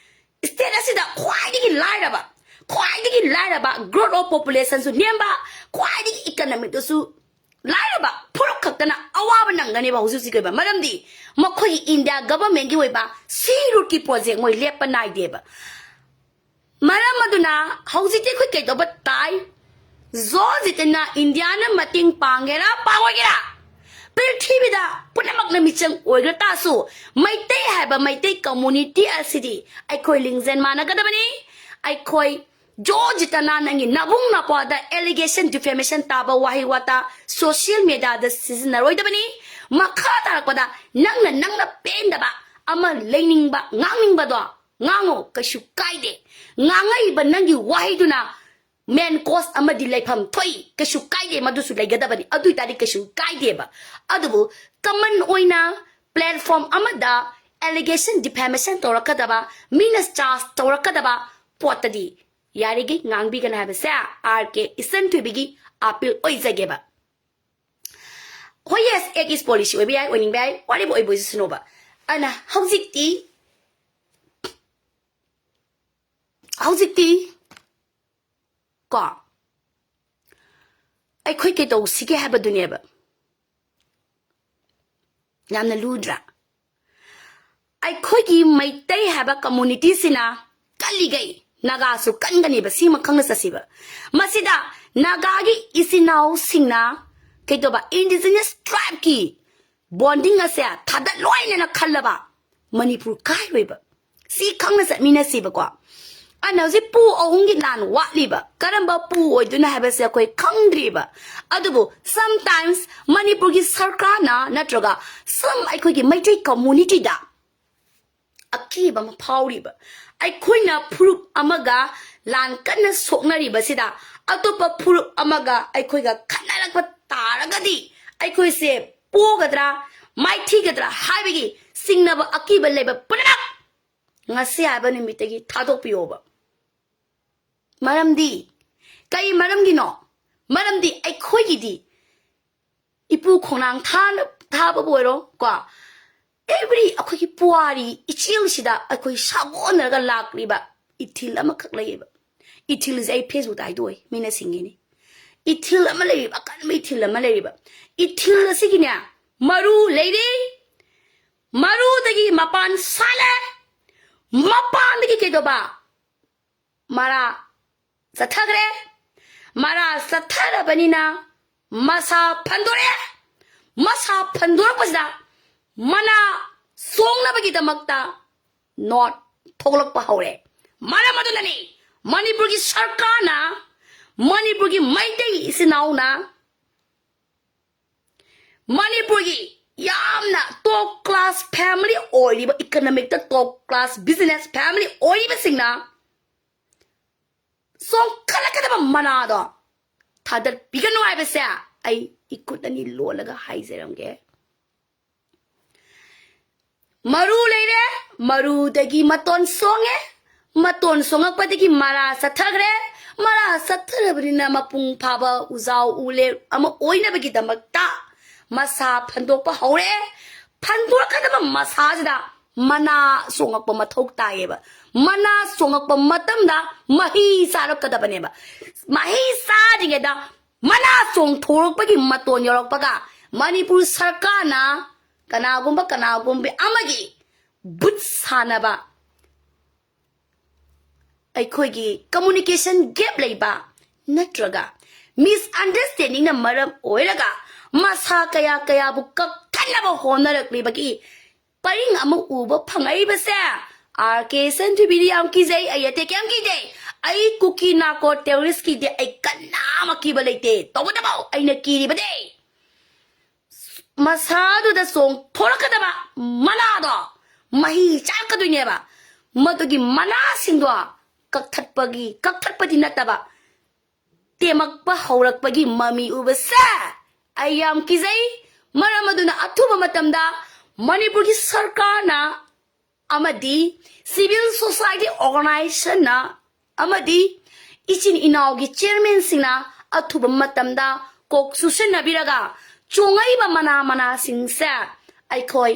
State ꯑꯁꯤꯗ ꯈ꯭ꯋꯥꯏꯗꯒꯤ ꯂꯥꯏꯔꯕ, ꯈ꯭ꯋꯥꯏꯗꯒꯤ ꯂꯥꯏꯔꯕ, growth of population ꯁꯨ ꯅꯦꯝꯕ, ꯈ꯭ꯋꯥꯏꯗꯒꯤ economic ꯇꯁꯨ ꯂꯥꯏꯔꯕ ꯐꯨꯔꯨꯞ ꯈꯛꯇꯅ ꯑꯋꯥꯕ ꯅꯪꯒꯅꯦꯕ ꯍꯧꯖꯤꯛ ꯍꯧꯖꯤꯛꯀꯤ ꯑꯣꯏꯕ꯫ ꯃꯔꯝꯗꯤ ꯃꯈꯣꯏꯒꯤ ꯏꯟꯗꯤꯌꯥ government ꯀꯤ ꯑꯣꯏꯕ sea route ꯀꯤ project ꯃꯣꯏ ꯂꯦꯞꯄ ꯅꯥꯏꯗꯦꯕ꯫ ꯃꯔꯝ ꯑꯗꯨꯅ ꯍꯧꯖꯤꯛꯇꯤ ꯑꯩꯈꯣꯏ ꯀꯩꯗꯧꯕ ꯇꯥꯏ? ꯖꯣꯔꯖꯤꯠꯇꯅ ꯏꯟꯗꯤꯌꯥꯅ ꯃꯇꯦꯡ ꯄꯥꯡꯒꯦꯔꯥ ꯄꯥꯡꯉꯣꯏꯒꯦꯔꯥ, ꯄ꯭ꯔꯤꯊꯤꯕꯤꯗ ꯄꯨꯝꯅꯃꯛꯅ ꯃꯤꯆꯪ ꯑꯣꯏꯈ꯭ꯔ ꯇꯥꯁꯨ, ꯃꯩꯇꯩ ꯍꯥꯏꯕ ꯃꯩꯇꯩ community ꯑꯁꯤꯗꯤ ꯑꯩꯈꯣꯏ ꯂꯤꯡꯖꯦꯜ ꯃꯥꯟꯅꯒꯗꯕꯅꯤ꯫ ꯑꯩꯈꯣꯏ ꯖꯣꯔꯖꯤꯠꯇꯅ ꯅꯪꯒꯤ ꯅꯕꯨꯡ ꯅꯄ꯭ꯋꯥꯗ allegation, defamation ꯇꯥꯕ ꯋꯥꯍꯩ ꯋꯥꯇꯥ social media ꯗ ꯁꯤꯖꯤꯟꯅꯔꯣꯏꯗꯕꯅꯤ꯫ ꯃꯈꯥ ꯇꯥꯔꯛꯄꯗ ꯅꯪꯅ, ꯅꯪꯅ ꯄꯦꯟꯗꯕ ꯑꯃ ꯂꯩꯅꯤꯡꯕ, ꯉꯥꯡꯅꯤꯡꯕꯗꯣ ꯉꯥꯡꯉꯣ, ꯀꯩꯁꯨ ꯀꯥꯏꯗꯦ꯫ ꯉꯥꯡꯉꯛꯏꯕ ꯅꯪꯒꯤ ꯋꯥꯍꯩꯗꯨꯅ main cause ꯑꯃꯗꯤ ꯂꯩꯐꯝ ꯊꯣꯛꯏ, ꯀꯩꯁꯨ ꯀꯥꯏꯗꯦ, ꯃꯗꯨꯁꯨ ꯂꯩꯒꯗꯕꯅꯤ, ꯑꯗꯨ ꯑꯣꯏꯇꯥꯔꯗꯤ ꯀꯩꯁꯨ ꯀꯥꯏꯗꯦꯕ꯫ ꯑꯗꯨꯕꯨ common ꯑꯣꯏꯅ platform ꯑꯃꯗ allegation, defamation ꯇꯧꯔꯛꯀꯗꯕ, ꯃꯤꯅ charge ꯇꯧꯔꯛꯀꯗꯕ ꯄꯣꯠꯇꯗꯤ ꯌꯥꯔꯤꯈꯩ ꯉꯥꯡꯕꯤꯒꯅꯨ ꯍꯥꯏꯕꯁꯦ ꯑꯥꯔ ꯀꯦ ꯏꯆꯟ ꯊꯣꯏꯕꯤꯒꯤ appeal ꯑꯣꯏꯖꯒꯦꯕ꯫ ꯍꯣꯏ, yes, act is policy ꯑꯣꯏꯕ ꯌꯥꯏ, ꯑꯣꯏꯅꯤꯡꯕ ꯌꯥꯏ, whatever ꯑꯣꯏꯕ ꯑꯣꯏꯖꯁꯅꯣꯕ꯫ ꯑꯗꯨꯅ ꯍꯧꯖꯤꯛꯇꯤ, ꯍꯧꯖꯤꯛꯇꯤ ꯀꯣ, ꯑꯩꯈꯣꯏ ꯀꯩꯗꯧꯁꯤꯒꯦ ꯍꯥꯏꯕꯗꯨꯅꯦꯕ꯫ ꯌꯥꯝꯅ ꯂꯨꯗ꯭ꯔꯥ? ꯑꯩꯈꯣꯏꯒꯤ ꯃꯩꯇꯩ ꯍꯥꯏꯕ communityꯁꯤꯅ ꯀꯜꯂꯤꯈꯩ ꯅꯥꯒꯥꯁꯨ ꯀꯟꯒꯅꯦꯕ, ꯁꯤꯃ ꯈꯪꯅ ꯆꯠꯁꯤꯕ꯫ ꯃꯁꯤꯗ ꯅꯥꯒꯥꯒꯤ ꯏꯆꯤꯟ ꯏꯅꯥꯎꯁꯤꯡꯅ ꯀꯩꯗꯧꯕ, indigenous tribeꯀꯤ bonding ꯑꯁꯦ ꯊꯥꯗꯠꯂꯣꯏꯅ ꯈꯜꯂꯕ, ꯃꯅꯤꯄꯨꯔ ꯀꯥꯏꯔꯣꯏꯕ꯫ ꯁꯤ ꯈꯪꯅ ꯆꯠꯃꯤꯟꯅꯁꯤꯕꯀꯣ꯫ ꯑꯗꯨꯅ ꯍꯧꯖꯤꯛ ꯄꯨ ꯑꯍꯨꯝꯒꯤ ꯂꯥꯟ ꯋꯥꯠꯂꯤꯕ, ꯀꯔꯝꯕ ꯄꯨ ꯑꯣꯏꯗꯣꯏꯅꯣ ꯍꯥꯏꯕꯁꯦ ꯑꯩꯈꯣꯏ ꯈꯪꯗ꯭ꯔꯤꯕ꯫ ꯑꯗꯨꯕꯨ sometimes ꯃꯅꯤꯄꯨꯔꯒꯤ ꯁꯔꯀꯥꯔꯅ ꯅꯠꯇ꯭ꯔꯒ some ꯑꯩꯈꯣꯏꯒꯤ ꯃꯩꯇꯩ communityꯗ ꯑꯀꯤꯕ ꯑꯃ ꯐꯥꯎꯔꯤꯕ꯫ ꯑꯩꯈꯣꯏꯅ ꯐꯨꯔꯨꯞ ꯑꯃꯒ ꯂꯥꯟ ꯀꯟꯅ ꯁꯣꯛꯅꯔꯤꯕꯁꯤꯗ ꯑꯇꯣꯞꯄ ꯐꯨꯔꯨꯞ ꯑꯃꯒ ꯑꯩꯈꯣꯏꯒ ꯈꯠꯅꯔꯛꯄ ꯇꯥꯔꯒꯗꯤ ꯑꯩꯈꯣꯏꯁꯦ ꯄꯣꯒꯗ꯭ꯔꯥ, ꯃꯥꯏꯊꯤꯒꯗ꯭ꯔꯥ ꯍꯥꯏꯕꯒꯤ ꯆꯤꯡꯅꯕ ꯑꯀꯤꯕ ꯂꯩꯕ ꯄꯨꯝꯅꯃꯛ ꯉꯁꯤ ꯍꯥꯏꯕ ꯅꯨꯃꯤꯠꯇꯒꯤ ꯊꯥꯗꯣꯛꯄꯤꯌꯣꯕ꯫ ꯃꯔꯝꯗꯤ, ꯀꯩ ꯃꯔꯝꯒꯤꯅꯣ? ꯃꯔꯝꯗꯤ ꯑꯩꯈꯣꯏꯒꯤꯗꯤ ꯏꯄꯨ ꯈꯣꯡꯅꯥꯡ ꯊꯥꯅ ꯊꯥꯕꯕꯨ ꯑꯣꯏꯔꯣ ꯀꯣ, every ꯑꯩꯈꯣꯏꯒꯤ ꯄꯨꯋꯥꯔꯤ ꯏꯆꯦꯜꯁꯤꯗ ꯑꯩꯈꯣꯏ ꯁꯥꯒꯣꯟꯅꯔꯒ ꯂꯥꯛꯂꯤꯕ ꯏꯊꯤꯜ ꯑꯃꯈꯛ ꯂꯩꯌꯦꯕ꯫ ꯏꯊꯤꯜꯁꯦ ꯑꯩ Facebookꯇ ꯍꯥꯏꯗꯣꯛꯑꯣꯏ, ꯃꯤꯅ ꯁꯤꯡꯒꯤꯅꯤ꯫ ꯏꯊꯤꯜ ꯑꯃ ꯂꯩꯔꯤꯕ, ꯑꯀꯟꯕ ꯏꯊꯤꯜ ꯑꯃ ꯂꯩꯔꯤꯕ꯫ ꯏꯊꯤꯜ ꯑꯁꯤꯒꯤꯅꯦ, ꯃꯔꯨ ꯂꯩꯔꯤ, ꯃꯔꯨꯗꯒꯤ ꯃꯄꯥꯟ ꯁꯥꯠꯂꯦ, ꯃꯄꯥꯟꯗꯒꯤ ꯀꯩꯗꯧꯕ? ꯃꯔꯥ ꯆꯠꯊꯈ꯭ꯔꯦ꯫ ꯃꯔꯥ ꯆꯠꯊꯔꯕꯅꯤꯅ ꯃꯁꯥ ꯐꯟꯗꯣꯔꯛꯑꯦ꯫ ꯃꯁꯥ ꯐꯟꯗꯣꯔꯛꯄꯁꯤꯗ ꯃꯅꯥ ꯆꯣꯡꯅꯕꯒꯤꯗꯃꯛꯇ ꯅꯣꯠ ꯊꯣꯛꯂꯛꯄ ꯍꯧꯔꯦ꯫ ꯃꯔꯝ ꯑꯗꯨꯅꯅꯤ ꯃꯅꯤꯄꯨꯔꯒꯤ ꯁꯔꯀꯥꯔꯅ, ꯃꯅꯤꯄꯨꯔꯒꯤ ꯃꯩꯇꯩ ꯏꯆꯤꯟ ꯏꯅꯥꯎꯅ ꯃꯅꯤꯄꯨꯔꯒꯤ ꯌꯥꯝꯅ top class family ꯑꯣꯏꯔꯤꯕ, economicꯇ top class business family ꯑꯣꯏꯔꯤꯕꯁꯤꯡꯅ ꯆꯣꯡꯈꯠꯂꯛꯀꯗꯕ ꯃꯅꯥꯗꯣ ꯊꯥꯗꯠꯄꯤꯒꯅꯨ ꯍꯥꯏꯕꯁꯦ ꯑꯩ ꯏꯈꯨꯠ ꯑꯅꯤ ꯂꯣꯜꯂꯒ ꯍꯥꯏꯖꯔꯝꯒꯦ꯫ ꯃꯔꯨ ꯂꯩꯔꯦ, ꯃꯔꯨꯗꯒꯤ ꯃꯇꯣꯟ ꯁꯣꯡꯉꯦ, ꯃꯇꯣꯟ ꯁꯣꯡꯉꯛꯄꯗꯒꯤ ꯃꯔꯥ ꯆꯠꯊꯈ꯭ꯔꯦ, ꯃꯔꯥ ꯆꯠꯊꯔꯕꯅꯤꯅ ꯃꯄꯨꯡ ꯐꯥꯕ ꯎꯖꯥꯎ ꯎꯂꯦ ꯑꯃ ꯑꯣꯏꯅꯕꯒꯤꯗꯃꯛꯇ ꯃꯁꯥ ꯐꯟꯗꯣꯛꯄ ꯍꯧꯔꯦ꯫ ꯐꯟꯗꯣꯔꯛꯀꯗꯕ ꯃꯁꯥꯁꯤꯗ ꯃꯅꯥ ꯆꯣꯡꯉꯛꯄ ꯃꯊꯧ ꯇꯥꯏꯌꯦꯕ꯫ ꯃꯅꯥ ꯆꯣꯡꯉꯛꯄ ꯃꯇꯝꯗ ꯃꯍꯩ ꯆꯥꯔꯛꯀꯗꯕꯅꯦꯕ꯫ ꯃꯍꯩ ꯆꯥꯔꯤꯉꯩꯗ ꯃꯅꯥ ꯆꯣꯡꯊꯣꯔꯛꯄꯒꯤ ꯃꯇꯣꯟ ꯌꯧꯔꯛꯄꯒ ꯃꯅꯤꯄꯨꯔ ꯁꯔꯀꯥꯔꯅ ꯀꯅꯥꯒꯨꯝꯕ ꯀꯅꯥꯒꯨꯝꯕꯤ ꯑꯃꯒꯤ ꯕꯨꯠ ꯁꯥꯟꯅꯕ, ꯑꯩꯈꯣꯏꯒꯤ communication gap ꯂꯩꯕ ꯅꯠꯇ꯭ꯔꯒ misunderstandingꯅ ꯃꯔꯝ ꯑꯣꯏꯔꯒ ꯃꯁꯥ ꯀꯌꯥ ꯀꯌꯥꯕꯨ ꯀꯛꯊꯠꯅꯕ ꯍꯣꯠꯅꯔꯛꯂꯤꯕꯒꯤ ꯄꯔꯤꯡ ꯑꯃ ꯎꯕ ꯐꯪꯉꯛꯏꯕꯁꯦ ꯑꯥꯔ ꯀꯦ ꯁꯟꯊꯨꯕꯤꯗꯤ ꯌꯥꯝ ꯀꯤꯖꯩ꯫ ꯑꯩ ꯑꯇꯩ ꯀꯌꯥꯝ ꯀꯤꯖꯩ꯫ ꯑꯩ ꯀꯨꯀꯤ ꯅꯥꯀꯣ terroristꯀꯤꯗꯤ ꯑꯩ ꯀꯅꯥꯃ ꯀꯤꯕ ꯂꯩꯇꯦ꯫ ꯇꯧꯕꯇꯕꯨ ꯑꯩꯅ ꯀꯤꯔꯤꯕꯗꯤ ꯃꯁꯥꯗꯨꯗ ꯆꯣꯡꯊꯣꯔꯛꯀꯗꯕ ꯃꯅꯥꯗꯣ ꯃꯍꯩ ꯆꯥꯔꯛꯀꯗꯣꯏꯅꯦꯕ꯫ ꯃꯗꯨꯒꯤ ꯃꯅꯥꯁꯤꯡꯗꯣ ꯀꯛꯊꯠꯄꯒꯤ, ꯀꯛꯊꯠꯄꯗꯤ ꯅꯠꯇꯕ, ꯇꯦꯝꯃꯛꯄ ꯍꯧꯔꯛꯄꯒꯤ ꯃꯃꯤ ꯎꯕꯁꯦ ꯑꯩ ꯌꯥꯝ ꯀꯤꯖꯩ꯫ ꯃꯔꯝ ꯑꯗꯨꯅ ꯑꯊꯨꯕ ꯃꯇꯝꯗ ꯃꯅꯤꯄꯨꯔꯒꯤ ꯁꯔꯀꯥꯔꯅ ꯑꯃꯗꯤ civil society organizationꯅ ꯑꯃꯗꯤ ꯏꯆꯤꯟ ꯏꯅꯥꯎꯒꯤ chairmanꯁꯤꯡꯅ ꯑꯊꯨꯕ ꯃꯇꯝꯗ ꯀꯣꯛ ꯆꯨꯁꯤꯟꯅꯕꯤꯔꯒ ꯆꯣꯡꯉꯛꯏꯕ ꯃꯅꯥ ꯃꯅꯥꯁꯤꯡꯁꯦ ꯑꯩꯈꯣꯏ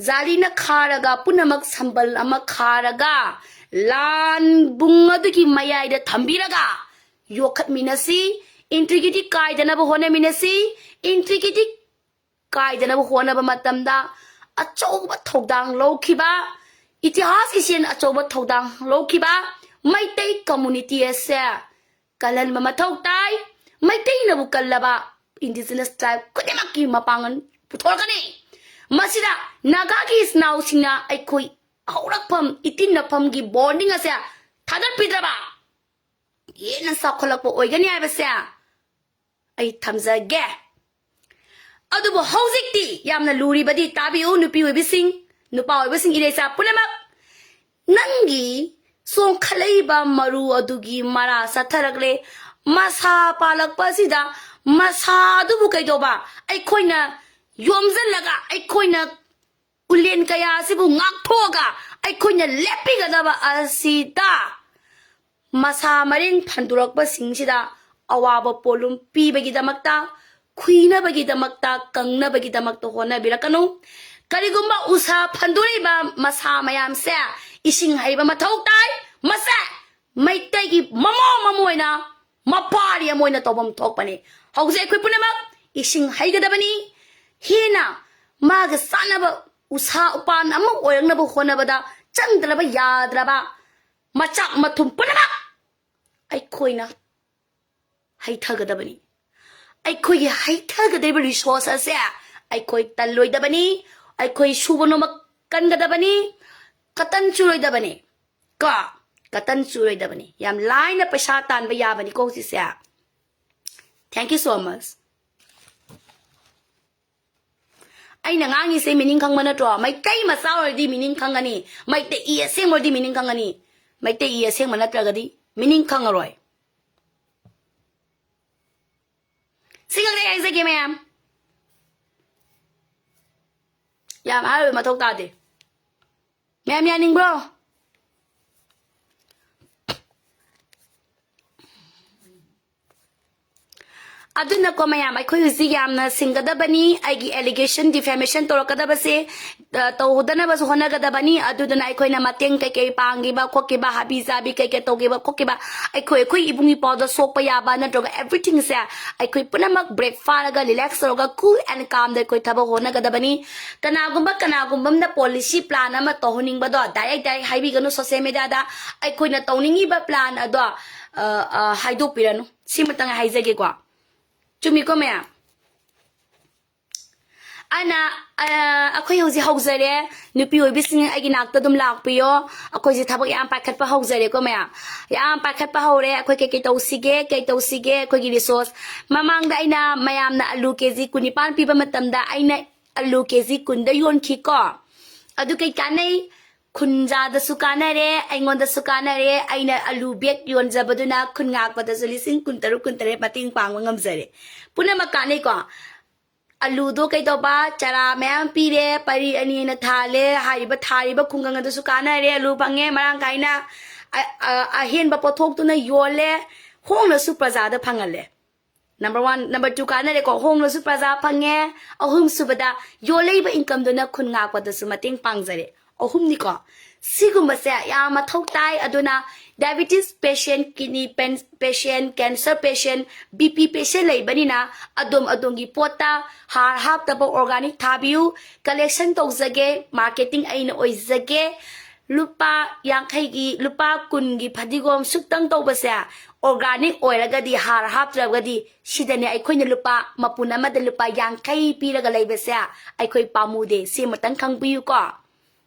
ꯖꯥꯂꯤꯅ ꯈꯥꯔꯒ ꯄꯨꯝꯅꯃꯛ ꯁꯝꯕꯜ ꯑꯃ ꯈꯥꯔꯒ ꯂꯥꯟꯕꯨꯡ ꯑꯗꯨꯒꯤ ꯃꯌꯥꯏꯗ ꯊꯝꯕꯤꯔꯒ ꯌꯣꯛꯈꯠꯃꯤꯟꯅꯁꯤ꯫ Integrity ꯀꯥꯏꯗꯅꯕ ꯍꯣꯠꯅꯃꯤꯟꯅꯁꯤ꯫ Integrity ꯀꯥꯏꯗꯅꯕ ꯍꯣꯠꯅꯕ ꯃꯇꯝꯗ ꯑꯆꯧꯕ ꯊꯧꯗꯥꯡ ꯂꯧꯈꯤꯕ, ꯏꯇꯤꯍꯥꯁꯀꯤ ꯆꯦꯟ ꯑꯆꯧꯕ ꯊꯧꯗꯥꯡ ꯂꯧꯈꯤꯕ ꯃꯩꯇꯩ community ꯑꯁꯦ ꯀꯜꯍꯟꯕ ꯃꯊꯧ ꯇꯥꯏ꯫ ꯃꯩꯇꯩꯅꯕꯨ ꯀꯜꯂꯕ indigenous tribe ꯈꯨꯗꯤꯡꯃꯛꯀꯤ ꯃꯄꯥꯡꯒꯜ ꯄꯨꯊꯣꯔꯛꯀꯅꯤ꯫ ꯃꯁꯤꯗ ꯅꯥꯒꯥꯒꯤ ꯏꯆꯤꯟ ꯏꯅꯥꯎꯁꯤꯡꯅ ꯑꯩꯈꯣꯏ ꯍꯧꯔꯛꯐꯝ, ꯏꯇꯤꯟꯅꯐꯝꯒꯤ bonding ꯑꯁꯦ ꯊꯥꯗꯠꯄꯤꯗ꯭ꯔꯕ ꯍꯦꯟꯅ ꯆꯥꯎꯈꯠꯂꯛꯄ ꯑꯣꯏꯒꯅꯤ ꯍꯥꯏꯕꯁꯦ ꯑꯩ ꯊꯝꯖꯒꯦ꯫ ꯑꯗꯨꯕꯨ ꯍꯧꯖꯤꯛꯇꯤ ꯌꯥꯝꯅ ꯂꯨꯔꯤꯕꯗꯤ, ꯇꯥꯕꯤꯌꯨ, ꯅꯨꯄꯤ ꯑꯣꯏꯕꯤꯁꯤꯡ, ꯅꯨꯄꯥ ꯑꯣꯏꯕꯁꯤꯡ, ꯏꯔꯩꯆꯥ ꯄꯨꯝꯅꯃꯛ, ꯅꯪꯒꯤ ꯆꯣꯡꯈꯠꯂꯛꯏꯕ ꯃꯔꯨ ꯑꯗꯨꯒꯤ ꯃꯔꯥ ꯆꯠꯊꯔꯛꯂꯦ꯫ ꯃꯁꯥ ꯄꯥꯜꯂꯛꯄ ꯑꯁꯤꯗ ꯃꯁꯥ ꯑꯗꯨꯕꯨ ꯀꯩꯗꯧꯕ? ꯑꯩꯈꯣꯏꯅ ꯌꯣꯝꯁꯤꯜꯂꯒ, ꯑꯩꯈꯣꯏꯅ ꯎꯂꯦꯟ ꯀꯌꯥ ꯑꯁꯤꯕꯨ ꯉꯥꯛꯊꯣꯛꯑꯒ ꯑꯩꯈꯣꯏꯅ ꯂꯦꯞꯄꯤꯒꯗꯕ ꯑꯁꯤꯗ ꯃꯁꯥ ꯃꯔꯦꯡ ꯐꯟꯗꯣꯔꯛꯄꯁꯤꯡꯁꯤꯗ ꯑꯋꯥꯕ ꯄꯣꯠꯂꯨꯝ ꯄꯤꯕꯒꯤꯗꯃꯛꯇ ꯈꯨꯏꯅꯕꯒꯤꯗꯃꯛꯇ, ꯀꯪꯅꯕꯒꯤꯗꯃꯛꯇ ꯍꯣꯠꯅꯕꯤꯔꯛꯀꯅꯨ꯫ ꯀꯔꯤꯒꯨꯝꯕ ꯎꯁꯥ ꯐꯟꯗꯣꯔꯛꯏꯕ ꯃꯁꯥ ꯃꯌꯥꯝꯁꯦ ꯏꯁꯤꯡ ꯍꯩꯕ ꯃꯊꯧ ꯇꯥꯏ꯫ ꯃꯁꯦ ꯃꯩꯇꯩꯒꯤ ꯃꯃꯣ ꯑꯃ ꯑꯣꯏꯅ, ꯃꯄꯥꯔꯤ ꯑꯃ ꯑꯣꯏꯅ ꯇꯧꯐꯝ ꯊꯣꯛꯄꯅꯤ꯫ ꯍꯧꯖꯤꯛ ꯑꯩꯈꯣꯏ ꯄꯨꯝꯅꯃꯛ ꯏꯁꯤꯡ ꯍꯩꯒꯗꯕꯅꯤ꯫ ꯍꯦꯟꯅ ꯃꯥꯒ ꯆꯥꯟꯅꯕ ꯎꯁꯥ ꯎꯄꯥꯟ ꯑꯃ ꯑꯣꯏꯔꯛꯅꯕ ꯍꯣꯠꯅꯕꯗ ꯆꯪꯗ꯭ꯔꯕ ꯌꯥꯗ꯭ꯔꯕ ꯃꯆꯥꯛ ꯃꯊꯨꯝ ꯄꯨꯝꯅꯃꯛ ꯑꯩꯈꯣꯏꯅ ꯍꯩꯊꯒꯗꯕꯅꯤ꯫ ꯑꯩꯈꯣꯏꯒꯤ ꯍꯩꯊꯒꯗꯧꯔꯤꯕ resource ꯑꯁꯦ ꯑꯩꯈꯣꯏ ꯇꯜꯂꯣꯏꯗꯕꯅꯤ, ꯑꯩꯈꯣꯏ ꯁꯨꯕ ꯅꯣꯝꯕ ꯀꯟꯒꯗꯕꯅꯤ, ꯀꯇꯟ ꯆꯨꯔꯣꯏꯗꯕꯅꯤ꯫ ꯀꯣ, ꯀꯇꯟ ꯆꯨꯔꯣꯏꯗꯕꯅꯤ꯫ ꯌꯥꯝ ꯂꯥꯏꯅ ꯄꯩꯁꯥ ꯇꯥꯟꯕ ꯌꯥꯕꯅꯤꯀꯣ ꯍꯧꯖꯤꯛꯁꯦ꯫ Thank you so much꯫ ꯑꯩꯅ ꯉꯥꯡꯉꯤꯁꯦ meaning ꯈꯪꯕ ꯅꯠꯇ꯭ꯔꯣ? ꯃꯩꯇꯩ ꯃꯆꯥ ꯑꯣꯏꯔꯗꯤ meaning ꯈꯪꯒꯅꯤ꯫ ꯃꯩꯇꯩ ꯏ ꯑꯁꯦꯡꯕ ꯑꯣꯏꯔꯗꯤ meaning ꯈꯪꯒꯅꯤ꯫ ꯃꯩꯇꯩ ꯏ ꯑꯁꯦꯡꯕ ꯅꯠꯇ꯭ꯔꯒꯗꯤ meaning ꯈꯪꯉꯔꯣꯏ꯫ ꯁꯤ ꯉꯥꯛꯇ ꯍꯥꯏꯖꯒꯦ ꯃꯌꯥꯝ꯫ ꯌꯥꯝ ꯍꯥꯏꯔꯣꯏ, ꯃꯊꯧ ꯇꯥꯗꯦ꯫ ꯃꯌꯥꯝ ꯌꯥꯅꯤꯡꯕ꯭ꯔꯣ? ꯑꯗꯨꯅꯀꯣ ꯃꯌꯥꯝ, ꯑꯩꯈꯣꯏ ꯍꯧꯖꯤꯛ ꯌꯥꯝꯅ ꯁꯤꯡꯒꯗꯕꯅꯤ꯫ ꯑꯩꯒꯤ allegation, defamation ꯇꯧꯔꯛꯀꯗꯕꯁꯦ, ꯑ, ꯇꯧꯗꯅꯕꯁꯨ ꯍꯣꯠꯅꯒꯗꯕꯅꯤ꯫ ꯑꯗꯨꯗꯨꯅ ꯑꯩꯈꯣꯏꯅ ꯃꯇꯦꯡ ꯀꯩꯀꯩ ꯄꯥꯡꯈꯤꯕ ꯈꯣꯠꯈꯤꯕ, ꯍꯥꯕꯤ ꯆꯥꯕꯤ ꯀꯩꯀꯩ ꯇꯧꯈꯤꯕ ꯈꯣꯠꯈꯤꯕ, ꯑꯩꯈꯣꯏ, ꯑꯩꯈꯣꯏ ꯏꯕꯨꯡ ꯏꯄ꯭ꯋꯥꯗ ꯁꯣꯛꯄ ꯌꯥꯕ ꯅꯠꯇ꯭ꯔꯒ everythingꯁꯦ ꯑꯩꯈꯣꯏ ꯄꯨꯝꯅꯃꯛ break ꯐꯥꯔꯒ, relax ꯇꯧꯔꯒ, cool and calmꯗ ꯑꯩꯈꯣꯏ ꯊꯕꯛ ꯍꯣꯠꯅꯒꯗꯕꯅꯤ꯫ ꯀꯅꯥꯒꯨꯝꯕ, ꯀꯅꯥꯒꯨꯝꯕ ꯑꯃꯅ policy plan ꯑꯃ ꯇꯧꯍꯟꯅꯤꯡꯕꯗꯣ direct direct ꯍꯥꯏꯕꯤꯒꯅꯨ social mediaꯗ꯫ ꯑꯩꯈꯣꯏꯅ ꯇꯧꯅꯤꯡꯉꯤꯕ plan ꯑꯗꯣ, ꯑ, ꯑ, ꯍꯥꯏꯗꯣꯛꯄꯤꯔꯅꯨ꯫ ꯁꯤꯃꯇꯪ ꯍꯥꯏꯖꯒꯦꯀꯣ꯫ ꯆꯨꯝꯃꯤꯀꯣ ꯃꯌꯥꯝ? ꯑꯅ, ꯑ, ꯑꯩꯈꯣꯏ ꯍꯧꯖꯤꯛ ꯍꯧꯖꯔꯦ꯫ ꯅꯨꯄꯤ ꯑꯣꯏꯕꯤꯁꯤꯡ ꯑꯩꯒꯤ ꯅꯥꯛꯇ ꯑꯗꯨꯝ ꯂꯥꯛꯄꯤꯌꯣ꯫ ꯑꯩꯈꯣꯏꯁꯦ ꯊꯕꯛ ꯌꯥꯝ ꯄꯥꯏꯈꯠꯄ ꯍꯧꯖꯔꯦꯀꯣ ꯃꯌꯥꯝ꯫ ꯌꯥꯝ ꯄꯥꯏꯈꯠꯄ ꯍꯧꯔꯦ꯫ ꯑꯩꯈꯣꯏ ꯀꯩꯀꯩ ꯇꯧꯁꯤꯒꯦ, ꯀꯩ ꯇꯧꯁꯤꯒꯦ, ꯑꯩꯈꯣꯏꯒꯤ resource꯫ ꯃꯃꯥꯡꯗ ꯑꯩꯅ ꯃꯌꯥꯝꯅ ꯑꯂꯨ ꯀꯦ ꯖꯤ ꯀꯨꯟꯅꯤꯄꯥꯟ ꯄꯤꯕ ꯃꯇꯝꯗ ꯑꯩꯅ ꯑꯂꯨ ꯀꯦ ꯖꯤ ꯀꯨꯟꯗ ꯌꯣꯟꯈꯤꯀꯣ꯫ ꯑꯗꯨ ꯀꯩ ꯀꯥꯟꯅꯩ? ꯈꯨꯟꯖꯥꯗꯁꯨ ꯀꯥꯟꯅꯔꯦ, ꯑꯩꯉꯣꯟꯗꯁꯨ ꯀꯥꯟꯅꯔꯦ꯫ ꯑꯩꯅ ꯑꯂꯨ bag ꯌꯣꯟꯖꯕꯗꯨꯅ ꯈꯨꯟ ꯉꯥꯛꯄꯗꯁꯨ ꯂꯤꯁꯤꯡ ꯀꯨꯟꯇꯔꯨꯛ, ꯀꯨꯟꯇꯔꯦꯠ ꯃꯇꯦꯡ ꯄꯥꯡꯕ ꯉꯝꯖꯔꯦ꯫ ꯄꯨꯝꯅꯃꯛ ꯀꯥꯟꯅꯩꯀꯣ꯫ ꯑꯂꯨꯗꯣ ꯀꯩꯗꯧꯕ? ꯆꯔꯥ ꯃꯌꯥꯝ ꯄꯤꯔꯦ, ꯄꯔꯤ ꯑꯅꯤ ꯑꯩꯅ ꯊꯥꯜꯂꯦ꯫ ꯍꯥꯏꯔꯤꯕ ꯊꯥꯔꯤꯕ ꯈꯨꯡꯒꯪ ꯑꯗꯨꯁꯨ ꯀꯥꯟꯅꯔꯦ, ꯑꯂꯨ ꯐꯪꯉꯦ ꯃꯔꯥꯡ ꯀꯥꯏꯅ꯫ ꯑ-, ꯑ-, ꯑꯍꯦꯟꯕ ꯄꯣꯠꯊꯣꯛꯇꯨꯅ ꯌꯣꯜꯂꯦ, ꯍꯣꯡꯅꯁꯨ ꯄ꯭ꯔꯖꯥꯗ ꯐꯪꯍꯜꯂꯦ꯫ Number one, number two ꯀꯥꯟꯅꯔꯦꯀꯣ, ꯍꯣꯡꯂꯁꯨ ꯄ꯭ꯔꯖꯥ ꯐꯪꯉꯦ꯫ ꯑꯍꯨꯝꯁꯨꯕꯗ, ꯌꯣꯜꯂꯛꯏꯕ incomeꯗꯨꯅ ꯈꯨꯟ ꯉꯥꯛꯄꯗꯁꯨ ꯃꯇꯦꯡ ꯄꯥꯡꯖꯔꯦ꯫ ꯑꯍꯨꯝꯅꯤꯀꯣ꯫ ꯁꯤꯒꯨꯝꯕꯁꯦ ꯌꯥꯝ ꯃꯊꯧ ꯇꯥꯏ꯫ ꯑꯗꯨꯅ diabetes patient, kidney pen-, patient, cancer patient, BP patient ꯂꯩꯕꯅꯤꯅ ꯑꯗꯣꯝ ꯑꯗꯣꯝꯒꯤ ꯄꯣꯠꯇ ꯍꯥꯔ ꯍꯥꯞꯇꯕ organic ꯊꯥꯕꯤꯌꯨ꯫ Collection ꯇꯧꯖꯒꯦ, marketing ꯑꯩꯅ ꯑꯣꯏꯖꯒꯦ꯫ ꯂꯨꯄꯥ ꯌꯥꯡꯈꯩꯒꯤ, ꯂꯨꯄꯥ ꯀꯨꯟꯒꯤ ꯐꯗꯤꯒꯣꯝ ꯁꯨꯛꯇꯪ ꯇꯧꯕꯁꯦ organic ꯑꯣꯏꯔꯒꯗꯤ, ꯍꯥꯔ ꯍꯥꯞꯇ꯭ꯔꯒꯗꯤ, ꯁꯤꯗꯅꯦ ꯑꯩꯈꯣꯏꯅ ꯂꯨꯄꯥ ꯃꯄꯨꯟ ꯑꯃꯗ ꯂꯨꯄꯥ ꯌꯥꯡꯈꯩ ꯄꯤꯔꯒ ꯂꯩꯕꯁꯦ ꯑꯩꯈꯣꯏ ꯄꯥꯝꯃꯨꯗꯦ꯫ ꯁꯤꯃꯇꯪ ꯈꯪꯕꯤꯌꯨꯀꯣ꯫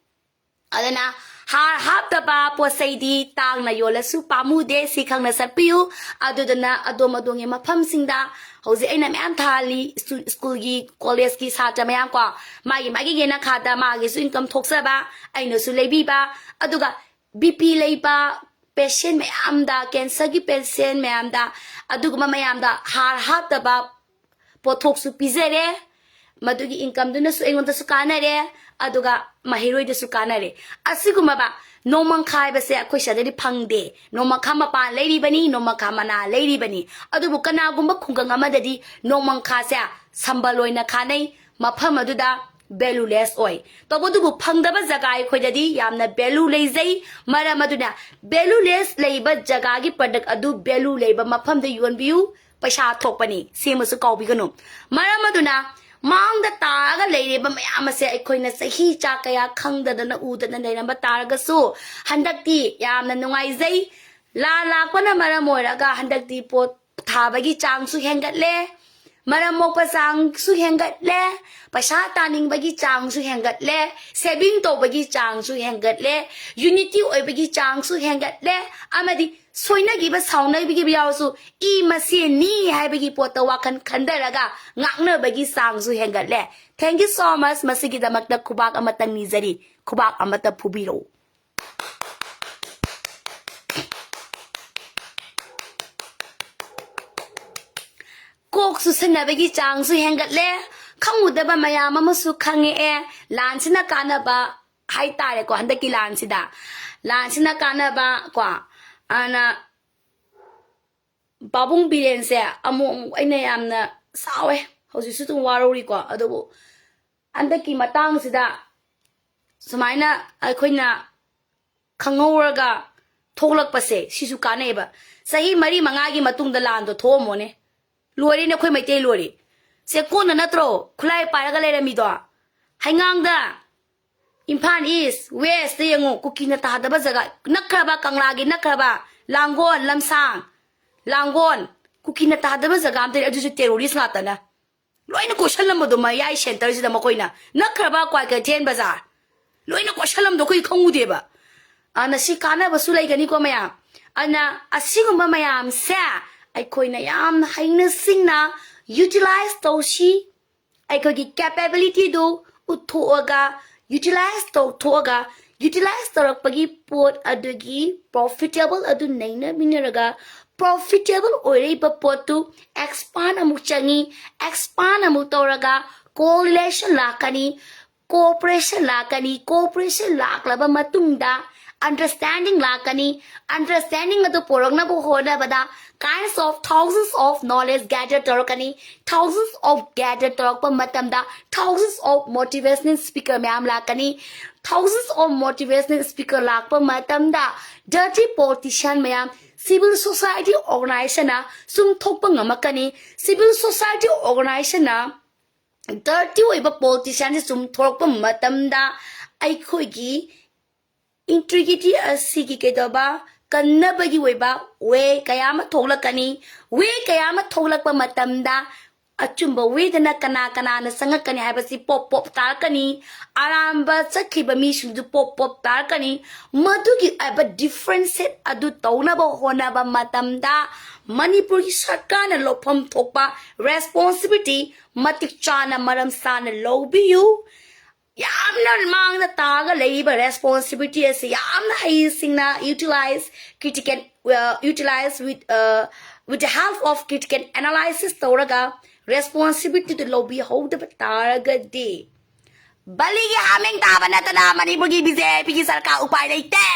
ꯑꯗꯨꯅ ꯍꯥꯔ ꯍꯥꯞꯇꯕ ꯄꯣꯠ ꯆꯩꯗꯤ ꯇꯥꯡꯅ ꯌꯣꯜꯂꯁꯨ ꯄꯥꯝꯃꯨꯗꯦ, ꯁꯤ ꯈꯪꯅ ꯆꯠꯄꯤꯌꯨ꯫ ꯑꯗꯨꯗꯨꯅ ꯑꯗꯣꯝ ꯑꯗꯣꯝꯒꯤ ꯃꯐꯝꯁꯤꯡꯗ ꯍꯧꯖꯤꯛ ꯑꯩꯅ ꯃꯌꯥꯝ ꯊꯥꯍꯜꯂꯤ, ꯁ꯭ꯀꯨ-, ꯁ꯭ꯀꯨꯜꯒꯤ, ꯀꯣꯂꯦꯖꯀꯤ ꯁꯥꯇ꯭ꯔ ꯃꯌꯥꯝ ꯀꯣ, ꯃꯥꯒꯤ ꯃꯥꯒꯤ ꯌꯦꯅꯈꯥꯗ ꯃꯥꯒꯤꯁꯨ income ꯊꯣꯛꯆꯕ, ꯑꯩꯅꯁꯨ ꯂꯩꯕꯤꯕ, ꯑꯗꯨꯒ BP ꯂꯩꯕ patient ꯃꯌꯥꯝꯗ, cancerꯒꯤ patient ꯃꯌꯥꯝꯗ, ꯑꯗꯨꯒꯨꯝꯕ ꯃꯌꯥꯝꯗ ꯍꯥꯔ ꯍꯥꯞꯇꯕ ꯄꯣꯠꯊꯣꯛꯁꯨ ꯄꯤꯖꯔꯦ꯫ ꯃꯗꯨꯒꯤ incomeꯗꯨꯅꯁꯨ ꯑꯩꯉꯣꯟꯗꯁꯨ ꯀꯥꯟꯅꯔꯦ, ꯑꯗꯨꯒ ꯃꯍꯩꯔꯣꯏꯗꯁꯨ ꯀꯥꯟꯅꯔꯦ꯫ ꯑꯁꯤꯒꯨꯝꯂꯕ ꯅꯣꯡꯃꯪꯈꯥ ꯍꯥꯏꯕꯁꯦ ꯑꯩꯈꯣꯏ ꯁꯤꯗꯗꯤ ꯐꯪꯗꯦ꯫ ꯅꯣꯡꯃꯪꯈꯥ ꯃꯄꯥꯟ ꯂꯩꯔꯤꯕꯅꯤ, ꯅꯣꯡꯃꯪꯈꯥ ꯃꯅꯥ ꯂꯩꯔꯤꯕꯅꯤ꯫ ꯑꯗꯨꯕꯨ ꯀꯅꯥꯒꯨꯝꯕ ꯈꯨꯡꯒꯪ ꯑꯃꯗꯗꯤ ꯅꯣꯡꯃꯪꯈꯥꯁꯦ ꯁꯝꯕꯜ ꯑꯣꯏꯅ ꯈꯥꯅꯩ, ꯃꯐꯝ ꯑꯗꯨꯗ valueless ꯑꯣꯏ꯫ ꯇꯧꯕꯇꯕꯨ ꯐꯪꯗꯕ ꯖꯒꯥ ꯑꯩꯈꯣꯏꯗꯗꯤ ꯌꯥꯝꯅ value ꯂꯩꯖꯩ꯫ ꯃꯔꯝ ꯑꯗꯨꯅ valueless ꯂꯩꯕ ꯖꯒꯥꯒꯤ product ꯑꯗꯨ value ꯂꯩꯕ ꯃꯐꯝꯗ ꯌꯣꯟꯕꯤꯌꯨ, ꯄꯩꯁꯥ ꯊꯣꯛꯄꯅꯤ, ꯁꯤꯃꯁꯨ ꯀꯥꯎꯕꯤꯒꯅꯨ꯫ ꯃꯔꯝ ꯑꯗꯨꯅ ꯃꯥꯡꯗ ꯇꯥꯔꯒ ꯂꯩꯔꯤꯕ ꯃꯌꯥꯝ ꯑꯁꯦ ꯑꯩꯈꯣꯏꯅ ꯆꯍꯤ ꯆꯥ ꯀꯌꯥ ꯈꯪꯗꯗꯅ ꯎꯗꯅ ꯂꯩꯔꯝꯕ ꯇꯥꯔꯒꯁꯨ, ꯍꯟꯗꯛꯇꯤ ꯌꯥꯝꯅ ꯅꯨꯡꯉꯥꯏꯖꯩ꯫ ꯂꯥꯟ ꯂꯥꯛꯄꯅ ꯃꯔꯝ ꯑꯣꯏꯔꯒ ꯍꯟꯗꯛꯇꯤ ꯄꯣꯠ ꯊꯥꯕꯒꯤ ꯆꯥꯡꯁꯨ ꯍꯦꯟꯒꯠꯂꯦ, ꯃꯔꯝ ꯃꯣꯛꯄ ꯆꯥꯡꯁꯨ ꯍꯦꯟꯒꯠꯂꯦ, ꯄꯩꯁꯥ ꯇꯥꯅꯤꯡꯕꯒꯤ ꯆꯥꯡꯁꯨ ꯍꯦꯟꯒꯠꯂꯦ, saving ꯇꯧꯕꯒꯤ ꯆꯥꯡꯁꯨ ꯍꯦꯟꯒꯠꯂꯦ, unity ꯑꯣꯏꯕꯒꯤ ꯆꯥꯡꯁꯨ ꯍꯦꯟꯒꯠꯂꯦ, ꯑꯃꯗꯤ ꯁꯣꯏꯅꯈꯤꯕ ꯁꯥꯎꯅꯈꯤꯕ ꯌꯥꯎꯔꯁꯨ ꯏ ꯃꯁꯦꯟꯅꯤ ꯍꯥꯏꯕꯒꯤ ꯄꯣꯠꯇ ꯋꯥꯈꯜ ꯈꯟꯊꯔꯒ ꯉꯥꯡꯅꯕꯒꯤ ꯆꯥꯡꯁꯨ ꯍꯦꯟꯒꯠꯂꯦ꯫ Thank you so much꯫ ꯃꯁꯤꯒꯤꯗꯃꯛꯇ ꯈꯨꯕꯥꯛ ꯑꯃꯇꯪ ꯅꯤꯖꯔꯤ, ꯈꯨꯕꯥꯛ ꯑꯃꯇ ꯐꯨꯕꯤꯔꯛꯎ꯫ ꯀꯣꯛ ꯆꯨꯁꯟꯅꯕꯒꯤ ꯆꯥꯡꯁꯨ ꯍꯦꯟꯒꯠꯂꯦ, ꯈꯪꯉꯨꯗꯕ ꯃꯌꯥꯝ ꯑꯃꯁꯨ ꯈꯪꯉꯛꯑꯦ꯫ ꯂꯥꯟꯁꯤꯅ ꯀꯥꯟꯅꯕ ꯍꯥꯏꯇꯥꯔꯦꯀꯣ, ꯍꯟꯗꯛꯀꯤ ꯂꯥꯟꯁꯤꯗ, ꯂꯥꯟꯁꯤꯅ ꯀꯥꯟꯅꯕ ꯀꯣ, ꯑꯅ ꯄꯥꯕꯨꯡ ꯕꯤꯔꯦꯟꯁꯦ ꯑꯃꯨꯛ ꯑꯃꯨꯛ ꯑꯩꯅ ꯌꯥꯝꯅ ꯁꯥꯎꯋꯦ꯫ ꯍꯧꯖꯤꯛꯁꯨ ꯑꯗꯨꯝ ꯋꯥꯔꯧꯔꯤꯀꯣ꯫ ꯑꯗꯨꯕꯨ ꯍꯟꯗꯛꯀꯤ ꯃꯇꯥꯡꯁꯤꯗ ꯁꯨꯃꯥꯏꯅ ꯑꯩꯈꯣꯏꯅ ꯈꯪꯍꯧꯔꯒ ꯊꯣꯛꯂꯛꯄꯁꯦ ꯁꯤꯁꯨ ꯀꯥꯟꯅꯩꯑꯕ꯫ ꯆꯍꯤ ꯃꯔꯤ ꯃꯉꯥꯒꯤ ꯃꯇꯨꯡꯗ ꯂꯥꯟꯗꯣ ꯊꯣꯛꯑꯝꯃꯣꯅꯦ꯫ ꯂꯣꯏꯔꯦꯅꯦ ꯑꯩꯈꯣꯏ ꯃꯩꯇꯩ ꯂꯣꯏꯔꯦ꯫ ꯆꯦꯛꯀꯣꯟꯗ ꯅꯠꯇ꯭ꯔꯣ ꯈꯨꯠꯂꯥꯏ ꯄꯥꯏꯔꯒ ꯂꯩꯔꯝꯃꯤꯗꯣ? ꯍꯩꯉꯥꯡꯗ, ꯏꯝꯐꯥꯜ ꯏꯁ, ꯋꯦꯁꯇ ꯌꯦꯡꯉꯨ, ꯀꯨꯀꯤꯅ ꯇꯥꯗꯕ ꯖꯒꯥ ꯅꯛꯈ꯭ꯔꯕ, ꯀꯪꯂꯥꯒꯤ ꯅꯛꯈ꯭ꯔꯕ, ꯂꯥꯡꯒꯣꯜ, ꯂꯝꯁꯥꯡ, ꯂꯥꯡꯒꯣꯜ, ꯀꯨꯀꯤꯅ ꯇꯥꯗꯕ ꯖꯒꯥ ꯑꯝꯇ ꯂꯩ꯫ ꯑꯗꯨꯁꯨ ꯇꯦꯔꯣꯔꯤꯁ ꯉꯥꯛꯇꯅ꯫ ꯂꯣꯏꯅ ꯀꯣꯏꯁꯜꯂꯝꯕꯗꯣ ꯃꯌꯥꯏ ꯁꯦꯟꯇꯔꯁꯤꯗ ꯃꯈꯣꯏꯅ ꯅꯛꯈ꯭ꯔꯕ ꯀ꯭ꯋꯥꯀꯩꯊꯦꯜ ꯕꯖꯥꯔ꯫ ꯂꯣꯏꯅ ꯀꯣꯏꯁꯜꯂꯝꯕꯗꯣ ꯑꯩꯈꯣꯏ ꯈꯪꯉꯨꯗꯦꯕ꯫ ꯑꯗꯨꯅ ꯁꯤ ꯀꯥꯟꯅꯕꯁꯨ ꯂꯩꯒꯅꯤꯀꯣ ꯃꯌꯥꯝ꯫ ꯑꯗꯨꯅ ꯑꯁꯤꯒꯨꯝꯕ ꯃꯌꯥꯝꯁꯦ ꯑꯩꯈꯣꯏꯅ ꯌꯥꯝꯅ ꯍꯩꯅ ꯁꯤꯡꯅ ꯌꯨꯇꯤꯂꯥꯏꯁ ꯇꯧꯁꯤ꯫ ꯑꯩꯈꯣꯏꯒꯤ ꯀꯦꯄꯦꯕꯤꯂꯤꯇꯤꯗꯨ ꯎꯠꯊꯣꯛꯑꯒ, ꯌꯨꯇꯤꯂꯥꯏꯁ ꯇꯧꯊꯣꯛꯑꯒ, ꯌꯨꯇꯤꯂꯥꯏꯁ ꯇꯧꯔꯛꯄꯒꯤ ꯄꯣꯠ ꯑꯗꯨꯒꯤ ꯄ꯭ꯔꯣꯐꯤꯇꯦꯕꯜ ꯑꯗꯨ ꯅꯩꯅꯃꯤꯟꯅꯔꯒ, ꯄ꯭ꯔꯣꯐꯤꯇꯦꯕꯜ ꯑꯣꯏꯔꯛꯏꯕ ꯄꯣꯠꯇꯨ ꯑꯦꯛꯁꯄꯥꯟ ꯑꯃꯨꯛ ꯆꯪꯉꯤ꯫ ꯑꯦꯛꯁꯄꯥꯟ ꯑꯃꯨꯛ ꯇꯧꯔꯒ ꯀꯣꯔꯤꯂꯦꯁꯟ ꯂꯥꯛꯀꯅꯤ, ꯀꯣꯑꯣꯄꯔꯦꯁꯟ ꯂꯥꯛꯀꯅꯤ꯫ ꯀꯣꯑꯣꯄꯔꯦꯁꯟ ꯂꯥꯛꯂꯕ ꯃꯇꯨꯡꯗ ꯑꯟꯗꯔꯁꯇꯦꯟꯗꯤꯡ ꯂꯥꯛꯀꯅꯤ꯫ ꯑꯟꯗꯔꯁꯇꯦꯟꯗꯤꯡ ꯑꯗꯨ ꯄꯨꯔꯛꯅꯕ ꯍꯣꯠꯅꯕꯗ kinds of thousands of knowledge gather ꯇꯧꯔꯛꯀꯅꯤ꯫ Thousands of gather ꯇꯧꯔꯛꯄ ꯃꯇꯝꯗ thousands of motivational speaker ꯃꯌꯥꯝ ꯂꯥꯛꯀꯅꯤ꯫ Thousands of motivational speaker ꯂꯥꯛꯄ ꯃꯇꯝꯗ dirty politician ꯃꯌꯥꯝ, civil society organizationꯅ ꯁꯨꯝ ꯊꯣꯛꯄ ꯉꯝꯃꯛꯀꯅꯤ꯫ Civil society organizationꯅ dirty ꯑꯣꯏꯕ politicianꯁꯦ ꯁꯨꯝ ꯊꯣꯛꯂꯛꯄ ꯃꯇꯝꯗ ꯑꯩꯈꯣꯏꯒꯤ integrity ꯑꯁꯤꯒꯤ ꯀꯩꯗꯧꯕ ꯀꯟꯅꯕꯒꯤ ꯑꯣꯏꯕ ꯋꯦ ꯀꯌꯥ ꯑꯃ ꯊꯣꯛꯂꯛꯀꯅꯤ꯫ ꯋꯦ ꯀꯌꯥ ꯑꯃ ꯊꯣꯛꯂꯛꯄ ꯃꯇꯝꯗ ꯑꯆꯨꯝꯕ ꯋꯦꯗꯅ ꯀꯅꯥ ꯀꯅꯥꯅ ꯆꯪꯉꯛꯀꯅꯤ ꯍꯥꯏꯕꯁꯤ ꯄꯣꯞ ꯄꯣꯞ ꯇꯥꯔꯛꯀꯅꯤ꯫ ꯑꯔꯥꯟꯕ ꯆꯠꯈꯤꯕ ꯃꯤꯁꯤꯡꯗꯨ ꯄꯣꯞ ꯄꯣꯞ ꯇꯥꯔꯛꯀꯅꯤ꯫ ꯃꯗꯨꯒꯤ ꯑꯣꯏꯕ ꯗꯤꯐ꯭ꯔꯦꯟꯁꯦꯠ ꯑꯗꯨ ꯇꯧꯅꯕ ꯍꯣꯠꯅꯕ ꯃꯇꯝꯗ ꯃꯅꯤꯄꯨꯔꯒꯤ ꯁꯔꯀꯥꯔꯅ ꯂꯧꯐꯝ ꯊꯣꯛꯄ ꯔꯦꯁꯄꯣꯟꯁꯤꯕꯤꯂꯤꯇꯤ ꯃꯇꯤꯛ ꯆꯥꯅ ꯃꯔꯝ ꯆꯥꯅ ꯂꯧꯕꯤꯌꯨ꯫ ꯌꯥꯝꯅ ꯃꯥꯡꯗ ꯇꯥꯔꯒ ꯂꯩꯔꯤꯕ ꯔꯦꯁꯄꯣꯟꯁꯤꯕꯤꯂꯤꯇꯤ ꯑꯁꯤ ꯌꯥꯝꯅ ꯍꯩꯁꯤꯡꯅ utilise, critical, utilise with with the help of critical analysis ꯇꯧꯔꯒ ꯔꯦꯁꯄꯣꯟꯁꯤꯕꯤꯂꯤꯇꯤꯗꯨ ꯂꯧꯕꯤꯍꯧꯗꯕ ꯇꯥꯔꯒꯗꯤ ꯕꯂꯤꯒꯤ ꯍꯥꯃꯦꯡ ꯇꯥꯕ ꯅꯠꯇꯅ ꯃꯅꯤꯄꯨꯔꯒꯤ ꯕꯤ ꯖꯦ ꯄꯤꯒꯤ ꯁꯔꯀꯥꯔ ꯎꯄꯥꯏ ꯂꯩꯇꯦ꯫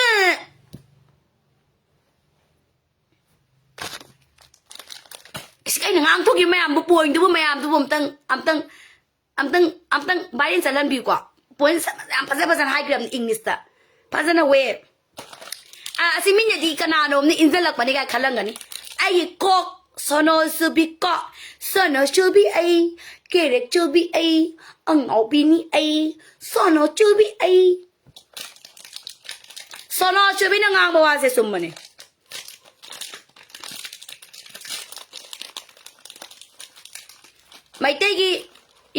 ꯎꯝ꯫ ꯑꯩꯅ ꯉꯥꯡꯊꯣꯛꯈꯤꯕ ꯃꯌꯥꯝꯗꯨ, ꯄꯣꯏꯟꯗꯨꯕꯨ ꯃꯌꯥꯝꯗꯨꯕꯨ ꯑꯝꯇꯪ, ꯑꯝꯇꯪ, ꯑꯝꯇꯪ, ꯑꯝꯇꯪ ꯚꯥꯏꯔꯦꯜ ꯆꯠꯍꯟꯕꯤꯌꯨꯀꯣ꯫ ꯄꯣꯏꯟ ꯌꯥꯝ ꯐꯖ ꯐꯖꯅ ꯍꯥꯏꯈ꯭ꯔꯕꯅꯤ ꯏꯪꯂꯤꯁꯇ꯫ ꯐꯖꯅ ꯋꯦ꯫ ꯑ, ꯑꯁꯤ ꯃꯤꯅꯗꯤ ꯀꯅꯥꯅꯣꯝꯅ ꯏꯟꯖꯜꯂꯛꯄꯅꯤ ꯀꯥꯏ ꯈꯜꯂꯝꯒꯅꯤ꯫ ꯑꯩꯒꯤ ꯀꯣꯛ ꯁꯣꯅꯣ ꯆꯨꯕꯤ ꯀꯣ, ꯁꯣꯅꯣ ꯆꯨꯕꯤ ꯑꯩ, ꯀꯦꯔꯦꯛ ꯆꯨꯕꯤ ꯑꯩ, ꯑꯉꯥꯎꯕꯤꯅꯤ ꯑꯩ, ꯁꯣꯅꯣ ꯆꯨꯕꯤ ꯑꯩ꯫ ꯁꯣꯅꯣ ꯆꯨꯕꯤꯅ ꯉꯥꯡꯕ ꯋꯥꯁꯦ ꯆꯨꯝꯕꯅꯦ꯫ ꯃꯩꯇꯩꯒꯤ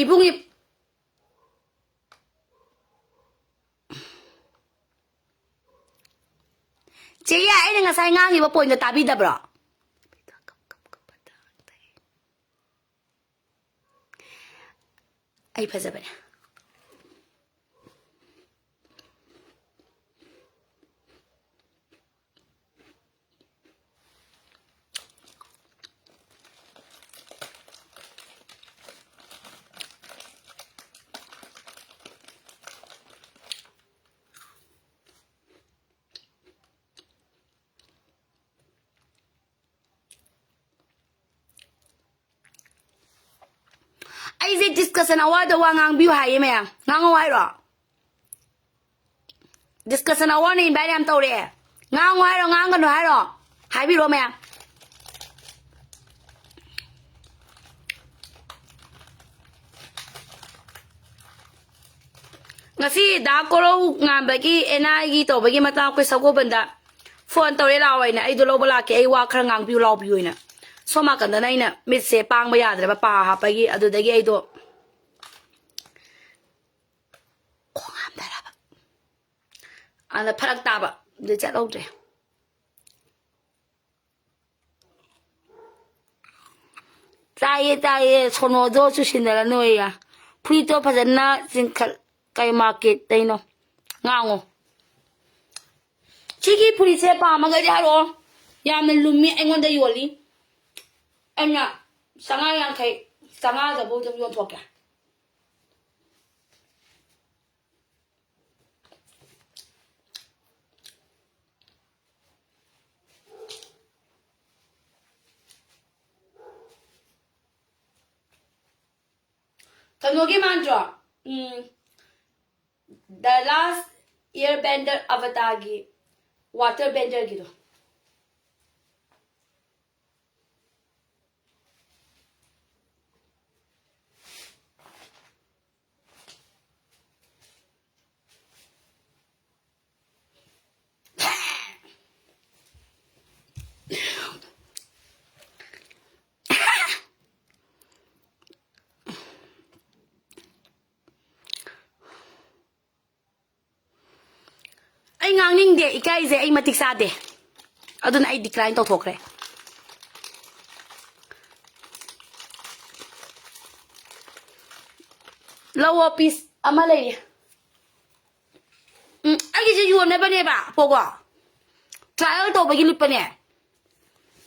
ꯏꯕꯨꯡ ꯏꯞ-, ꯆꯦ ꯌꯥꯏ, ꯑꯩꯅ ꯉꯁꯥꯏ ꯉꯥꯡꯉꯤꯕ ꯄꯣꯏꯟꯗꯣ ꯇꯥꯕꯤꯗꯕ꯭ꯔꯣ? ꯑꯩ ꯐꯖꯕꯅꯦ꯫ ꯑꯩꯁꯦ ꯗꯤꯁꯀꯁꯟ ꯑꯋꯥꯔꯗ ꯋꯥ ꯉꯥꯡꯕꯤꯌꯨ ꯍꯥꯏꯌꯦ ꯃꯌꯥꯝ꯫ ꯉꯥꯡꯉꯣ ꯍꯥꯏꯔꯣ? ꯗꯤꯁꯀꯁꯟ ꯑꯋꯥꯔꯅ ꯏꯟꯚꯥꯏꯠ ꯌꯥꯝ ꯇꯧꯔꯛꯑꯦ꯫ ꯉꯥꯡꯉꯣ ꯍꯥꯏꯔꯣ, ꯉꯥꯡꯒꯅꯨ ꯍꯥꯏꯔꯣ? ꯍꯥꯏꯕꯤꯔꯣ ꯃꯌꯥꯝ꯫ ꯉꯁꯤ ꯗꯥ ꯀꯣꯔꯧ ꯉꯥꯟꯕꯒꯤ ꯑꯦꯟ ꯑꯥꯏꯒꯤ ꯇꯧꯕꯒꯤ ꯃꯇꯥꯡ ꯑꯩꯈꯣꯏ ꯁꯒꯣꯜꯕꯟꯗ ꯐꯣꯟ ꯇꯧꯔꯦ, "ꯂꯥꯛꯑꯣ" ꯍꯥꯏꯅ, "ꯑꯩꯗꯣ ꯂꯧꯕ ꯂꯥꯛꯀꯦ, ꯑꯩ ꯋꯥ ꯈꯔ ꯉꯥꯡꯕꯤꯌꯨ ꯂꯥꯎꯕꯤꯌꯨ" ꯍꯥꯏꯅ꯫ ꯁꯣꯝ ꯅꯥꯀꯟꯗꯅ ꯑꯩꯅ ꯃꯤꯠꯁꯦ ꯄꯥꯡꯕ ꯌꯥꯗ꯭ꯔꯦꯕ, ꯄꯥ ꯍꯥꯞꯄꯒꯤ, ꯑꯗꯨꯗꯒꯤ ꯑꯩꯗꯣ ꯈꯣꯡ ꯍꯥꯝꯊꯔꯕ꯫ ꯑꯗ ꯐꯔꯛ ꯇꯥꯕ, ꯑꯗꯨ ꯆꯠꯍꯧꯗ꯭ꯔꯦ꯫ ꯆꯥꯏꯌꯦ, ꯆꯥꯏꯌꯦ, ꯁꯣꯅꯣꯗꯣ ꯆꯨꯁꯤꯟꯅꯔꯅꯨꯌꯦ꯫ ꯐꯨꯔꯤꯠꯇꯣ ꯐꯖꯅ ꯆꯤꯡꯈꯠ-, ꯀꯩ ꯃꯥꯔꯀꯦꯠꯇꯩꯅꯣ? ꯉꯥꯡꯉꯣ꯫ ꯁꯤꯒꯤ ꯐꯨꯔꯤꯠꯁꯦ ꯄꯥꯝꯃꯒꯗꯤ ꯍꯥꯏꯔꯛꯑꯣ꯫ ꯌꯥꯝꯅ ꯂꯨꯝꯃꯤ, ꯑꯩꯉꯣꯟꯗ ꯌꯣꯜꯂꯤ꯫ ꯑꯩꯅ ꯆꯥꯝꯃꯉꯥ ꯌꯥꯡꯈꯩ, ꯆꯥꯝꯃꯉꯥꯗꯕꯨ ꯑꯗꯨꯝ ꯌꯣꯟꯊꯣꯛꯀꯦ꯫ ꯀꯩꯅꯣꯒꯤ ꯃꯥꯟꯗ꯭ꯔꯣ? ꯎꯝ, The Last Airbender Avatarꯒꯤ water benderꯒꯤꯗꯣ꯫ ꯑꯩ ꯉꯥꯡꯅꯤꯡꯗꯦ, ꯏꯀꯥꯏꯖꯩ, ꯑꯩ ꯃꯇꯤꯛ ꯆꯥꯗꯦ꯫ ꯑꯗꯨꯅ ꯑꯩ decline ꯇꯧꯊꯣꯛꯈ꯭ꯔꯦ꯫ ꯂꯧꯑꯣ, piece ꯑꯃ ꯂꯩꯔꯤ꯫ ꯎꯝ, ꯑꯩꯒꯤꯁꯦ ꯌꯣꯟꯅꯕꯅꯦꯕ, ꯄꯣꯀꯣ꯫ Trial ꯇꯧꯕꯒꯤ ꯂꯤꯠꯄꯅꯦ꯫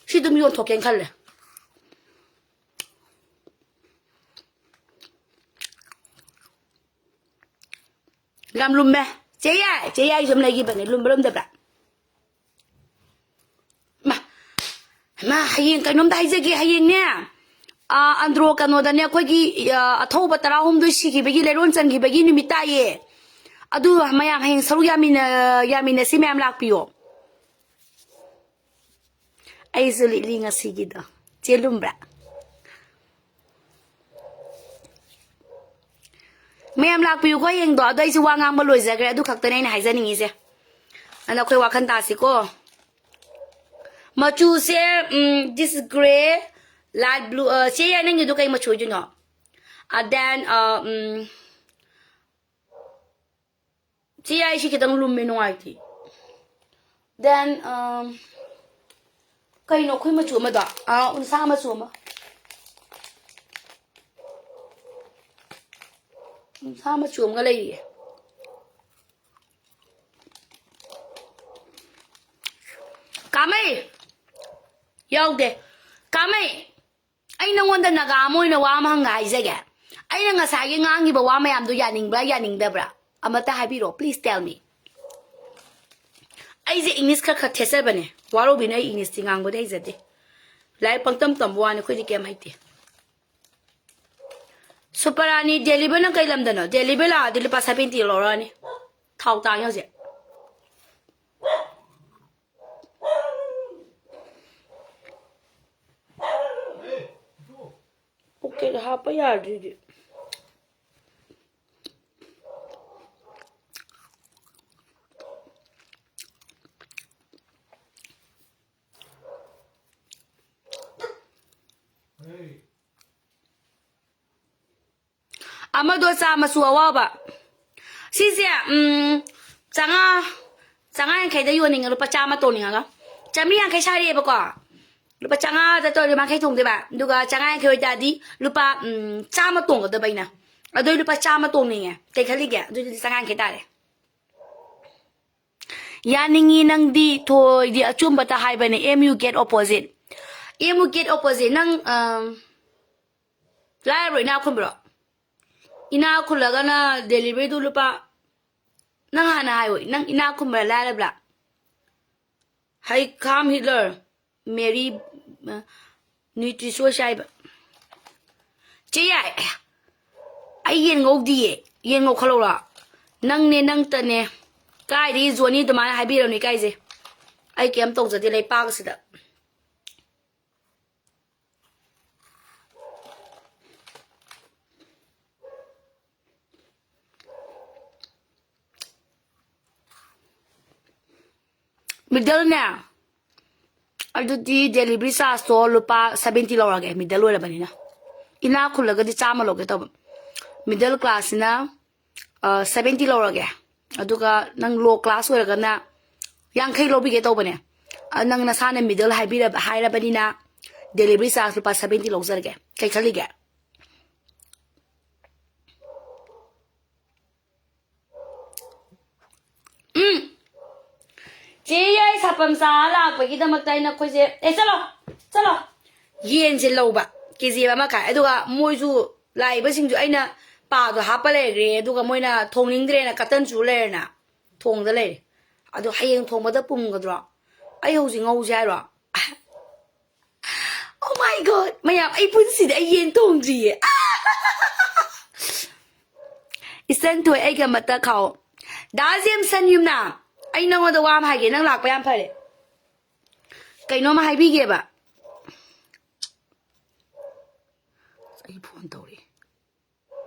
ꯁꯤ ꯑꯗꯨꯝ ꯌꯣꯟꯊꯣꯛꯀꯦꯅ ꯈꯜꯂꯦ꯫ ꯌꯥꯝ ꯂꯨꯝꯃꯦ꯫ ꯆꯦ ꯌꯥꯏ, ꯆꯦ ꯌꯥꯏꯁꯨ ꯑꯃ ꯂꯩꯈꯤꯕꯅꯦ꯫ ꯂꯨꯝꯕ ꯂꯨꯝꯗꯕ꯭ꯔꯥ? ꯃꯥ, ꯃꯥ, ꯍꯌꯦꯡ ꯀꯩꯅꯣꯝꯇ ꯍꯥꯏꯖꯒꯦ꯫ ꯍꯌꯦꯡꯅꯦ, ꯑꯥ, ꯑꯟꯗ꯭ꯔꯣ ꯀꯩꯅꯣꯗꯅꯦ, ꯑꯩꯈꯣꯏꯒꯤ, ꯑꯥ, ꯑꯊꯧꯕ ꯇꯔꯥꯍꯨꯝꯗꯣꯏ ꯁꯤꯈꯤꯕꯒꯤ ꯂꯩꯔꯣꯟ ꯆꯟꯈꯤꯕꯒꯤ ꯅꯨꯃꯤꯠ ꯇꯥꯏꯌꯦ꯫ ꯑꯗꯨ ꯃꯌꯥꯝ ꯍꯌꯦꯡ ꯁꯔꯨꯛ ꯌꯥꯃꯤꯟꯅ-, ꯌꯥꯃꯤꯟꯅꯁꯤ, ꯃꯌꯥꯝ ꯂꯥꯛꯄꯤꯌꯣ꯫ ꯑꯩꯁꯨ ꯂꯤꯠꯂꯤ ꯉꯁꯤꯒꯤꯗꯣ꯫ ꯆꯦ ꯂꯨꯝꯕ꯭ꯔꯥ? ꯃꯌꯥꯝ ꯂꯥꯛꯄꯤꯌꯨꯀꯣ ꯍꯌꯦꯡꯗꯣ꯫ ꯑꯗꯣ ꯑꯩꯁꯨ ꯋꯥ ꯉꯥꯡꯕ ꯂꯣꯏꯖꯈ꯭ꯔꯦ꯫ ꯑꯗꯨ ꯈꯛꯇꯅꯦ ꯑꯩꯅ ꯍꯥꯏꯖꯅꯤꯡꯉꯤꯁꯦ꯫ ꯑꯗꯣ ꯑꯩꯈꯣꯏ ꯋꯥꯈꯜ ꯇꯥꯁꯤꯀꯣ꯫ ꯃꯆꯨꯁꯦ, ꯎꯝ, this is grey, light blue, ꯑ, ꯆꯦ ꯌꯥꯏ, ꯅꯪꯒꯤꯗꯣ ꯀꯩ ꯃꯆꯨ ꯑꯣꯏꯗꯣꯏꯅꯣ? ꯑ, then, ꯑ, ꯎꯝ, ꯆꯦ ꯌꯥꯏ, ꯁꯤ ꯈꯤꯇꯪ ꯂꯨꯝꯃꯦ, ꯅꯨꯡꯉꯥꯏꯇꯦ꯫ Then, um, ꯀꯩꯅꯣ ꯑꯩꯈꯣꯏ ꯃꯆꯨ ꯑꯃꯗꯣ? ꯑꯥ, ꯎꯟꯁꯥ ꯃꯆꯨ ꯑꯃ꯫ ꯎꯟꯁꯥ ꯃꯆꯨ ꯑꯃꯒ ꯂꯩꯔꯤꯌꯦ꯫ ꯀꯥꯃꯩ! ꯌꯥꯎꯗꯦ꯫ ꯀꯥꯃꯩ! ꯑꯩ ꯅꯉꯣꯟꯗ ꯅꯥꯒꯥ ꯑꯃ ꯑꯣꯏꯅ ꯋꯥ ꯑꯃ ꯍꯪꯒ ꯍꯥꯏꯖꯒꯦ꯫ ꯑꯩꯅ ꯉꯁꯥꯏꯒꯤ ꯉꯥꯡꯉꯤꯕ ꯋꯥ ꯃꯌꯥꯝꯗꯣ ꯌꯥꯅꯤꯡꯕ꯭ꯔꯥ, ꯌꯥꯅꯤꯡꯗꯕ꯭ꯔꯥ? ꯑꯃꯇ ꯍꯥꯏꯕꯤꯔꯛꯑꯣ, please tell me꯫ ꯑꯩꯁꯦ English ꯈꯔ ꯈꯔ ꯊꯦꯠꯆꯕꯅꯦ꯫ ꯋꯥꯔꯧꯕꯤꯅꯨ, ꯑꯩ Englishꯇꯤ ꯉꯥꯡꯕꯗꯤ ꯍꯩꯖꯗꯦ꯫ ꯂꯥꯏꯔꯤꯛ ꯄꯪꯇꯝ ꯇꯝꯕ ꯋꯥꯅꯤ, ꯑꯩꯈꯣꯏꯗꯤ ꯀꯩꯝ ꯍꯩꯇꯦ꯫ ꯁꯨꯄꯔꯥꯅꯤ, ꯗꯦꯂꯤꯚꯔ ꯅꯪ ꯀꯩ ꯂꯝꯗꯅꯣ? ꯗꯦꯂꯤꯚꯔ ꯂꯥꯛꯑꯗꯤ ꯂꯨꯄꯥ ꯁꯚꯦꯟꯇꯤ ꯂꯧꯔꯛꯑꯅꯤ꯫ ꯊꯥꯎ ꯇꯥꯡꯉꯦ ꯍꯧꯖꯤꯛ꯫ ꯄꯣꯀꯦꯠ ꯍꯥꯞꯄ ꯌꯥꯗ꯭ꯔꯤꯗꯤ꯫ ꯑꯃꯗꯣ ꯆꯥꯝꯃꯁꯨ ꯑꯋꯥꯕ꯫ ꯁꯤꯁꯦ, ꯎꯝ, ꯆꯥꯝꯃꯉꯥ, ꯆꯥꯝꯃꯉꯥ ꯌꯥꯡꯈꯩꯗ ꯌꯣꯟꯅꯤꯡꯉꯦ, ꯂꯨꯄꯥ ꯆꯥꯝꯃ ꯇꯣꯡꯅꯤꯡꯉꯒ꯫ ꯆꯥꯝꯃꯔꯤ ꯌꯥꯡꯈꯩ ꯁꯥꯔꯛꯑꯦꯕꯀꯣ꯫ ꯂꯨꯄꯥ ꯆꯥꯝꯃꯉꯥꯗ ꯇꯧꯔꯗꯤ ꯌꯥꯡꯈꯩ ꯇꯣꯡꯗꯣꯏꯕ꯫ ꯑꯗꯨꯒ ꯆꯥꯝꯃꯉꯥ ꯌꯥꯡꯈꯩ ꯑꯣꯏꯇꯥꯔꯗꯤ ꯂꯨꯄꯥ, ꯎꯝ, ꯆꯥꯝꯃ ꯇꯣꯡꯒꯗꯕ ꯑꯩꯅ꯫ ꯑꯗꯨ ꯂꯨꯄꯥ ꯆꯥꯝꯃ ꯇꯣꯡꯅꯤꯡꯉꯦ꯫ ꯀꯩ ꯈꯜꯂꯤꯒꯦ? ꯑꯗꯨꯗꯤ ꯆꯥꯝꯃꯉꯥ ꯌꯥꯡꯈꯩ ꯇꯥꯔꯦ꯫ ꯌꯥꯅꯤꯡꯉꯤ ꯅꯪꯗꯤ ꯊꯣꯏꯗꯤ ꯑꯆꯨꯝꯕꯇ ꯍꯥꯏꯕꯅꯦ, M U gate opposite꯫ M U gate opposite꯫ ꯅꯪ, ꯑꯝ, ꯂꯥꯏꯔꯕ꯭ꯔꯣ, ꯏꯅꯥꯛ ꯈꯨꯟꯕ꯭ꯔꯣ? ꯏꯅꯥꯛ ꯈꯨꯜꯂꯒꯅ deliveryꯗꯨ ꯂꯨꯄꯥ, ꯅꯪ ꯍꯥꯟꯅ ꯍꯥꯏꯌꯣ, ꯅꯪ ꯏꯅꯥꯛ ꯈꯨꯟꯕ꯭ꯔꯥ ꯂꯥꯏꯔꯕ꯭ꯔꯥ? ꯍꯩꯈꯥꯝ ꯍꯤꯠꯂꯔ, ꯃꯦꯔꯤ, ꯑ, ꯅ꯭ꯌꯨꯇ꯭ꯔꯤꯆꯣꯏꯁ ꯍꯥꯏꯕ꯫ ꯆꯦ ꯌꯥꯏ, ꯑꯩ ꯌꯦꯟ ꯉꯧꯗꯤꯌꯦ, ꯌꯦꯟ ꯉꯧꯈꯠꯂꯧꯔꯣ? ꯅꯪꯅꯦ, ꯅꯪꯇꯅꯦ꯫ ꯀꯥꯏꯗꯒꯤ ꯖꯣꯅꯤ ꯑꯗꯨꯃꯥꯏꯅ ꯍꯥꯏꯕꯤꯔꯝꯅꯤ ꯀꯥꯏꯁꯦ? ꯑꯩ ꯀꯩꯝ ꯇꯧꯖꯗꯦ ꯂꯩꯄꯥꯛꯁꯤꯗ꯫ Middleꯅꯦ, ꯑꯗꯨꯗꯤ delivery chargeꯇꯣ ꯂꯨꯄꯥ seventy ꯂꯧꯔꯒꯦ, middle ꯑꯣꯏꯔꯕꯅꯤꯅ꯫ ꯏꯅꯥꯛ ꯈꯨꯜꯂꯒꯗꯤ ꯆꯥꯝꯃ ꯂꯧꯒꯦ ꯇꯧꯕ, middle classꯁꯤꯅ, ꯑ, seventy ꯂꯧꯔꯒꯦ꯫ ꯑꯗꯨꯒ ꯅꯪ low class ꯑꯣꯏꯔꯒꯅ ꯌꯥꯡꯈꯩ ꯂꯧꯕꯤꯒꯦ ꯇꯧꯕꯅꯦ꯫ ꯑ, ꯅꯪ ꯅꯁꯥꯅ middle ꯍꯥꯏꯕꯤꯔꯕ-, ꯍꯥꯏꯔꯕꯅꯤꯅ delivery charge ꯂꯨꯄꯥ seventy ꯂꯧꯖꯔꯒꯦ꯫ ꯀꯩ ꯈꯜꯂꯤꯒꯦ? ꯎꯝ꯫ ꯆꯦ ꯌꯥꯏ ꯁꯥꯄꯝ ꯆꯥ ꯂꯥꯛꯄꯒꯤꯗꯃꯛꯇ ꯑꯩꯅ ꯑꯩꯈꯣꯏꯁꯦ, ꯑꯦ, ꯆꯠꯂꯣ, ꯆꯠꯂꯣ꯫ ꯌꯦꯟꯁꯦ ꯂꯧꯕ, ꯀꯦ ꯖꯤ ꯑꯃꯈꯥꯏ꯫ ꯑꯗꯨꯒ ꯃꯣꯏꯁꯨ, ꯂꯥꯛꯏꯕꯁꯤꯡꯁꯨ ꯑꯩꯅ ꯄꯥꯗꯣ ꯍꯥꯞꯄ ꯂꯩꯈ꯭ꯔꯦ꯫ ꯑꯗꯨꯒ ꯃꯣꯏꯅ ꯊꯣꯡꯅꯤꯡꯗ꯭ꯔꯦꯅ ꯀꯇꯟ ꯆꯨ ꯂꯩꯔꯦꯅ ꯊꯣꯡꯗ ꯂꯩꯔꯦ꯫ ꯑꯗꯣ ꯍꯌꯦꯡ ꯊꯣꯡꯕꯗ ꯄꯨꯝꯒꯗ꯭ꯔꯣ? ꯑꯩ ꯍꯧꯖꯤꯛ ꯉꯧꯁꯦ ꯍꯥꯏꯔꯣ? Oh my God! ꯃꯌꯥꯝ, ꯑꯩ ꯄꯨꯟꯁꯤꯗ ꯑꯩ ꯌꯦꯟ ꯊꯣꯡꯗ꯭ꯔꯤꯌꯦ꯫ ꯏꯆꯟ ꯊꯣꯏ, ꯑꯩꯒ ꯑꯃꯇ ꯈꯥꯎ꯫ ꯗꯥ ꯖꯦꯝꯁꯟ ꯌꯨꯝꯅꯥꯝ, ꯑꯩ ꯅꯉꯣꯟꯗ ꯋꯥ ꯑꯃ ꯍꯥꯏꯒꯦ, ꯅꯪ ꯂꯥꯛꯄ ꯌꯥꯝ ꯐꯔꯦ꯫ ꯀꯩꯅꯣꯝꯃ ꯍꯥꯏꯕꯤꯒꯦꯕ꯫ ꯑꯩ ꯐꯣꯟ ꯇꯧꯔꯛꯑꯦ꯫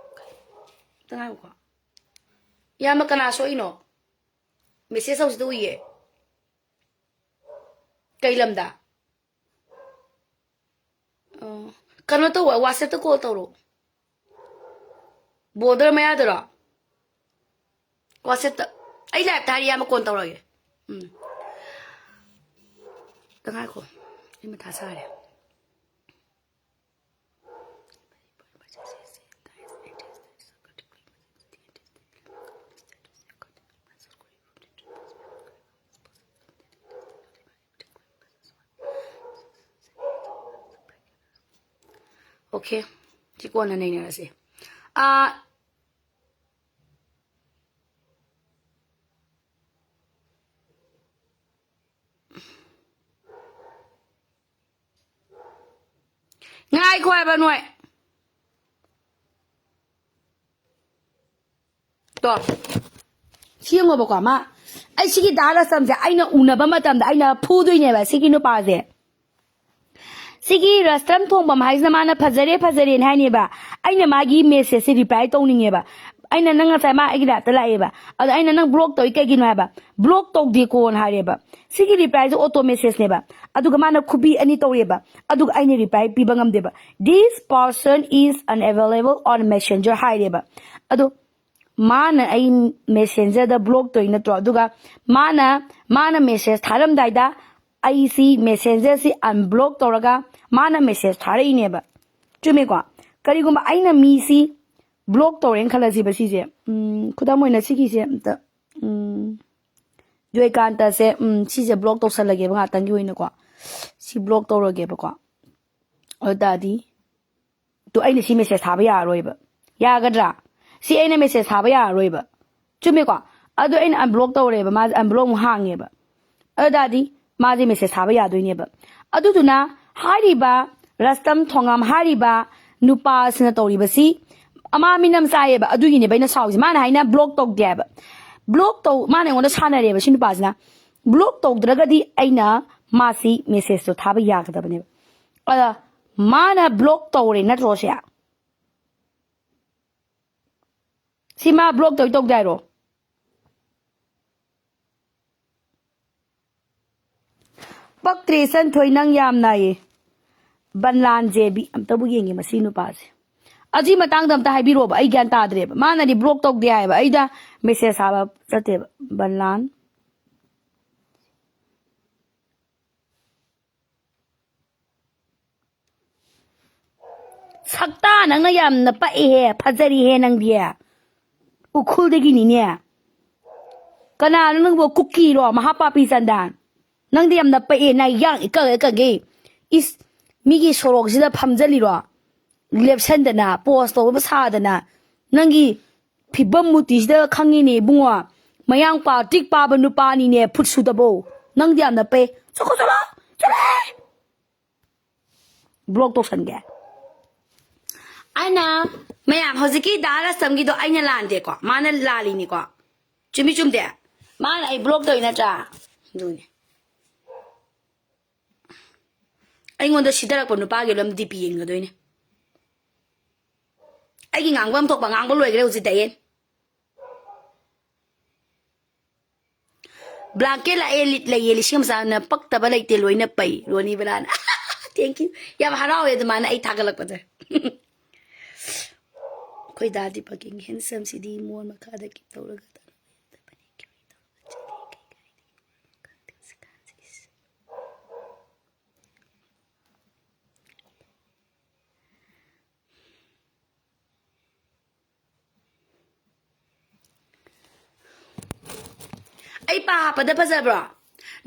ꯑꯝꯇ ꯉꯥꯏꯈꯣꯀꯣ꯫ ꯏꯌꯥꯝꯕ, ꯀꯅꯥ ꯁꯣꯛꯏꯅꯣ? ꯃꯦꯁꯦꯖ ꯍꯧꯖꯤꯛꯇ ꯎꯏꯌꯦ꯫ ꯀꯩ ꯂꯝꯗ? ꯑꯣ, ꯀꯩꯅꯣ ꯇꯧꯕ, WhatsApp-ꯇ ꯀꯣꯜ ꯇꯧꯔꯣ꯫ ꯕꯣꯔꯗꯔ ꯃꯌꯥꯗꯔꯣ? WhatsApp-ꯇ꯫ ꯑꯩ ꯂꯥꯏꯞꯇ ꯍꯥꯏꯔꯤ, ꯏꯌꯥꯝꯕ, ꯀꯣꯟ ꯇꯧꯔꯒꯦ꯫ ꯎꯝ꯫ ꯑꯝꯇ ꯉꯥꯏꯈꯣ꯫ ꯑꯩ ꯃꯊꯥ ꯁꯥꯔꯦ꯫ Okay, ꯁꯤ ꯀꯣꯟꯅ ꯅꯩꯅꯔꯁꯦ꯫ ꯑꯥ, ꯉꯥꯏꯈꯣ ꯍꯥꯏꯕ ꯅꯣꯏ꯫ ꯇꯣ꯫ ꯁꯤ ꯌꯦꯡꯉꯣꯕꯀꯣ, ꯃꯥ, ꯑꯩ ꯁꯤꯒꯤ ꯗꯥ ꯔꯁꯇꯝꯁꯦ ꯑꯩꯅ ꯎꯅꯕ ꯃꯇꯝꯗ ꯑꯩꯅ ꯐꯨꯗꯣꯏꯅꯦꯕ, ꯁꯤꯒꯤ ꯅꯨꯄꯥꯁꯦ꯫ ꯁꯤꯒꯤ ꯔꯁꯇꯝ ꯊꯣꯡꯕꯝ ꯍꯥꯏꯁꯤꯅ ꯃꯥꯅ "ꯐꯖꯔꯦ, ꯐꯖꯔꯦꯅ" ꯍꯥꯏꯅꯦꯕ꯫ ꯑꯩꯅ ꯃꯥꯒꯤ ꯃꯦꯁꯦꯖꯁꯦ ꯔꯤꯄ꯭ꯂꯥꯏ ꯇꯧꯅꯤꯡꯉꯦꯕ꯫ ꯑꯩꯅ, "ꯅꯪ ꯉꯁꯥꯏ ꯃꯥ ꯑꯩꯒꯤ ꯂꯥꯏꯐꯇ ꯂꯥꯛꯑꯦꯕ, ꯑꯗꯣ ꯑꯩꯅ ꯅꯪ ꯕ꯭ꯂꯣꯛ ꯇꯧꯏ ꯀꯩꯒꯤꯅꯣ?" ꯍꯥꯏꯕ꯫ "ꯕ꯭ꯂꯣꯛ ꯇꯧꯗꯦꯀꯣꯅ" ꯍꯥꯏꯔꯦꯕ꯫ ꯁꯤꯒꯤ ꯔꯤꯄ꯭ꯂꯥꯏꯁꯦ ꯑꯣꯇꯣ ꯃꯦꯁꯦꯖꯅꯦꯕ꯫ ꯑꯗꯨꯒ ꯃꯥꯅ ꯈꯨꯕꯤ ꯑꯅꯤ ꯇꯧꯔꯛꯑꯦꯕ꯫ ꯑꯗꯨꯒ ꯑꯩꯅ ꯔꯤꯄ꯭ꯂꯥꯏ ꯄꯤꯕ ꯉꯝꯗꯦꯕ꯫ "This person is unavailable on messenger" ꯍꯥꯏꯔꯦꯕ꯫ ꯑꯗꯣ ꯃꯥꯅ ꯑꯩ ꯃꯦꯁꯦꯟꯖꯔꯗ ꯕ꯭ꯂꯣꯛ ꯇꯧꯏ ꯅꯠꯇ꯭ꯔꯣ? ꯑꯗꯨꯒ ꯃꯥꯅ, ꯃꯥꯅ ꯃꯦꯁꯦꯖ ꯊꯥꯔꯝꯗꯥꯏꯗ ꯑꯩꯁꯤ ꯃꯦꯁꯦꯟꯖꯔꯁꯤ ꯑꯟꯕ꯭ꯂꯣꯛ ꯇꯧꯔꯒ ꯃꯥꯅ ꯃꯦꯁꯦꯖ ꯊꯥꯔꯛꯏꯅꯦꯕ꯫ ꯆꯨꯝꯃꯦꯀꯣ? ꯀꯔꯤꯒꯨꯝꯕ ꯑꯩꯅ ꯃꯤꯁꯤ ꯕ꯭ꯂꯣꯛ ꯇꯧꯔꯦꯅ ꯈꯜꯂꯁꯤꯕ ꯁꯤꯁꯦ꯫ ꯎꯝ, ꯈꯨꯗꯝ ꯑꯣꯏꯅ ꯁꯤꯒꯤꯁꯦ ꯑꯝꯇ, ꯎꯝ, ꯖꯣꯏꯀꯥꯟꯇꯁꯦ, ꯎꯝ, ꯁꯤꯁꯦ ꯕ꯭ꯂꯣꯛ ꯇꯧꯁꯜꯂꯒꯦꯕ ꯉꯥꯛꯇꯪꯒꯤ ꯑꯣꯏꯅꯀꯣ꯫ ꯁꯤ ꯕ꯭ꯂꯣꯛ ꯇꯧꯔꯒꯦꯕꯀꯣ꯫ ꯑꯗꯨ ꯇꯥꯔꯗꯤ ꯇꯣ, ꯑꯩꯅ ꯁꯤ ꯃꯦꯁꯦꯖ ꯊꯥꯕ ꯌꯥꯔꯔꯣꯏꯕ꯫ ꯌꯥꯒꯗ꯭ꯔꯥ? ꯁꯤ ꯑꯩꯅ ꯃꯦꯁꯦꯖ ꯊꯥꯕ ꯌꯥꯔꯔꯣꯏꯕ꯫ ꯆꯨꯝꯃꯦꯀꯣ? ꯑꯗꯣ ꯑꯩꯅ ꯑꯟꯕ꯭ꯂꯣꯛ ꯇꯧꯔꯦꯕ, ꯃꯥꯁꯦ ꯑꯟꯕ꯭ꯂꯣꯛ ꯑꯃꯨꯛ ꯍꯥꯡꯉꯦꯕ꯫ ꯑꯗꯨ ꯇꯥꯔꯗꯤ ꯃꯥꯁꯦ ꯃꯦꯁꯦꯖ ꯊꯥꯕ ꯌꯥꯗꯣꯏꯅꯦꯕ꯫ ꯑꯗꯨꯗꯨꯅ ꯍꯥꯏꯔꯤꯕ ꯔꯁꯇꯝ ꯊꯣꯉꯥꯝ ꯍꯥꯏꯔꯤꯕ ꯅꯨꯄꯥꯁꯤꯅ ꯇꯧꯔꯤꯕꯁꯤ, ꯑꯃꯥ ꯃꯤꯅꯝ ꯆꯥꯏꯌꯦꯕ, ꯑꯗꯨꯒꯤꯅꯦꯕ ꯑꯩꯅ ꯁꯥꯎꯔꯤꯁꯦ꯫ ꯃꯥꯅ ꯍꯥꯏꯅ ꯕ꯭ꯂꯣꯛ ꯇꯧꯗꯦ ꯍꯥꯏꯕ꯫ ꯕ꯭ꯂꯣꯛ ꯇꯧ ꯃꯥꯅ ꯑꯩꯉꯣꯟꯗ ꯁꯥꯟꯅꯔꯦꯕ ꯁꯤ ꯅꯨꯄꯥꯁꯤꯅ꯫ ꯕ꯭ꯂꯣꯛ ꯇꯧꯗ꯭ꯔꯒꯗꯤ ꯑꯩꯅ ꯃꯥꯁꯤ ꯃꯦꯁꯦꯖꯇꯣ ꯊꯥꯕ ꯌꯥꯒꯗꯕꯅꯦꯕ꯫ ꯑꯗ ꯃꯥꯅ ꯕ꯭ꯂꯣꯛ ꯇꯧꯔꯦ ꯅꯠꯇ꯭ꯔꯣ ꯁꯦ? ꯁꯤ ꯃꯥ ꯕ꯭ꯂꯣꯛ ꯇꯧꯏ ꯇꯧꯗꯦ ꯍꯥꯏꯔꯣ? ꯄꯛꯇ꯭ꯔꯦ ꯁꯟꯊꯣꯏ, ꯅꯪ ꯌꯥꯝ ꯅꯥꯏꯌꯦ꯫ ꯕꯟꯂꯥꯟ ꯖꯦꯕꯤ ꯑꯝꯇꯕꯨ ꯌꯦꯡꯒꯦ ꯃꯁꯤ ꯅꯨꯄꯥꯁꯦ꯫ ꯑꯁꯤ ꯃꯇꯥꯡꯗ ꯑꯝꯇ ꯍꯥꯏꯕꯤꯔꯛꯑꯣꯕ, ꯑꯩ ꯒ꯭ꯌꯥꯟ ꯇꯥꯗ꯭ꯔꯦꯕ꯫ ꯃꯥꯅꯗꯤ ꯕ꯭ꯂꯣꯛ ꯇꯧꯗꯦ ꯍꯥꯏꯌꯦꯕ, ꯑꯩꯗ ꯃꯦꯁꯦꯖ ꯊꯥꯕ ꯆꯠꯇꯦꯕ꯫ ꯕꯟꯂꯥꯟ ꯁꯛꯇꯥ, ꯅꯪꯅ ꯌꯥꯝꯅ ꯄꯛꯏꯍꯦ, ꯐꯖꯔꯤꯍꯦ ꯅꯪꯗꯤ꯫ ꯎꯈ꯭ꯔꯨꯜꯗꯒꯤꯅꯤꯅꯦ꯫ ꯀꯅꯥꯅꯣ ꯅꯪꯕꯨ, ꯀꯨꯀꯤꯔꯣ, ꯃꯍꯥꯄꯥꯄꯤ ꯆꯟꯗꯥꯟ? ꯅꯪꯗꯤ ꯌꯥꯝꯅ ꯄꯛꯑꯦ, ꯅꯌꯥꯡ ꯏꯀꯛ ꯏꯀꯛꯒꯩ꯫ ꯏꯁ, ꯃꯤꯒꯤ ꯁꯣꯔꯣꯛꯁꯤꯗ ꯐꯝꯖꯜꯂꯤꯔꯣ? ꯂꯦꯞꯁꯟꯗꯅ, ꯄꯣꯁ ꯇꯧꯕ ꯁꯥꯗꯅ꯫ ꯅꯪꯒꯤ ꯐꯤꯕꯝ ꯃꯨꯇꯤꯁꯤꯗ ꯈꯪꯉꯤꯅꯦ ꯏꯕꯨꯡꯉꯣ꯫ ꯃꯌꯥꯡ ꯄꯥꯇ꯭ꯔꯤꯛ ꯄꯥꯕ ꯅꯨꯄꯥꯅꯤꯅꯦ, ꯐꯨꯠ ꯁꯨꯗꯕꯧ꯫ ꯅꯪꯗꯤ ꯌꯥꯝꯅ ꯄꯛꯑꯦ꯫ ꯆꯠꯈꯣ, ꯆꯠꯂꯣ, ꯆꯠꯂꯣꯍꯦ! ꯕ꯭ꯂꯣꯛ ꯇꯧꯁꯟꯒꯦ꯫ ꯑꯩꯅ, ꯃꯌꯥꯝ, ꯍꯧꯖꯤꯛꯀꯤ ꯗꯥ ꯔꯁꯝꯒꯤꯗꯣ ꯑꯩꯅ ꯂꯥꯟꯗꯦꯀꯣ, ꯃꯥꯅ ꯂꯥꯜꯂꯤꯅꯤꯀꯣ꯫ ꯆꯨꯝꯃꯤ ꯆꯨꯝꯗꯦ? ꯃꯥꯅ ꯑꯩ ꯕ꯭ꯂꯣꯛ ꯇꯧꯏ ꯅꯠꯇ꯭ꯔꯥ? ꯑꯗꯨꯅꯦ꯫ ꯑꯩꯉꯣꯟꯗ ꯁꯤꯗꯔꯛꯄ ꯅꯨꯄꯥꯒꯤ ꯂꯝ ꯗꯤ ꯄꯤ ꯌꯦꯡꯒꯗꯣꯏꯅꯦ꯫ ꯑꯩꯒꯤ ꯉꯥꯡꯕꯝ ꯊꯣꯛꯄ ꯉꯥꯡꯕ ꯂꯣꯏꯈ꯭ꯔꯦ ꯍꯧꯖꯤꯛ ꯗꯌꯦꯟ꯫ ꯕ꯭ꯂꯥꯡꯀꯦꯠ ꯂꯥꯛꯑꯦ, ꯂꯤꯠ ꯂꯩꯌꯦ, ꯂꯤꯁꯤꯡ ꯑꯃ ꯆꯥꯝꯃꯅ ꯄꯛꯇꯕ ꯂꯩꯇꯦ, ꯂꯣꯏꯅ ꯄꯩ, ꯔꯣꯅꯤ ꯕꯂꯥꯅ꯫ Thank you꯫ ꯌꯥꯝ ꯍꯔꯥꯎꯋꯦ ꯑꯗꯨꯃꯥꯏꯅ ꯑꯩ ꯊꯥꯒꯠꯂꯛꯄꯁꯦ꯫ ꯑꯩꯈꯣꯏ ꯗꯥꯗꯤ fucking handsome ꯁꯤꯗꯤ ꯃꯣꯟ ꯃꯈꯥꯗ ꯀꯤꯞ ꯇꯧꯔꯒ ꯇꯧꯔꯒ ꯆꯠꯂꯤ꯫ ꯀꯩ ꯀꯥꯏꯗꯒꯤ ꯈꯪꯗꯦ ꯍꯧꯖꯤꯛꯀꯥꯟꯁꯦ꯫ ꯑꯩ ꯄꯥ ꯍꯥꯞꯄꯗ ꯐꯖꯕ꯭ꯔꯣ?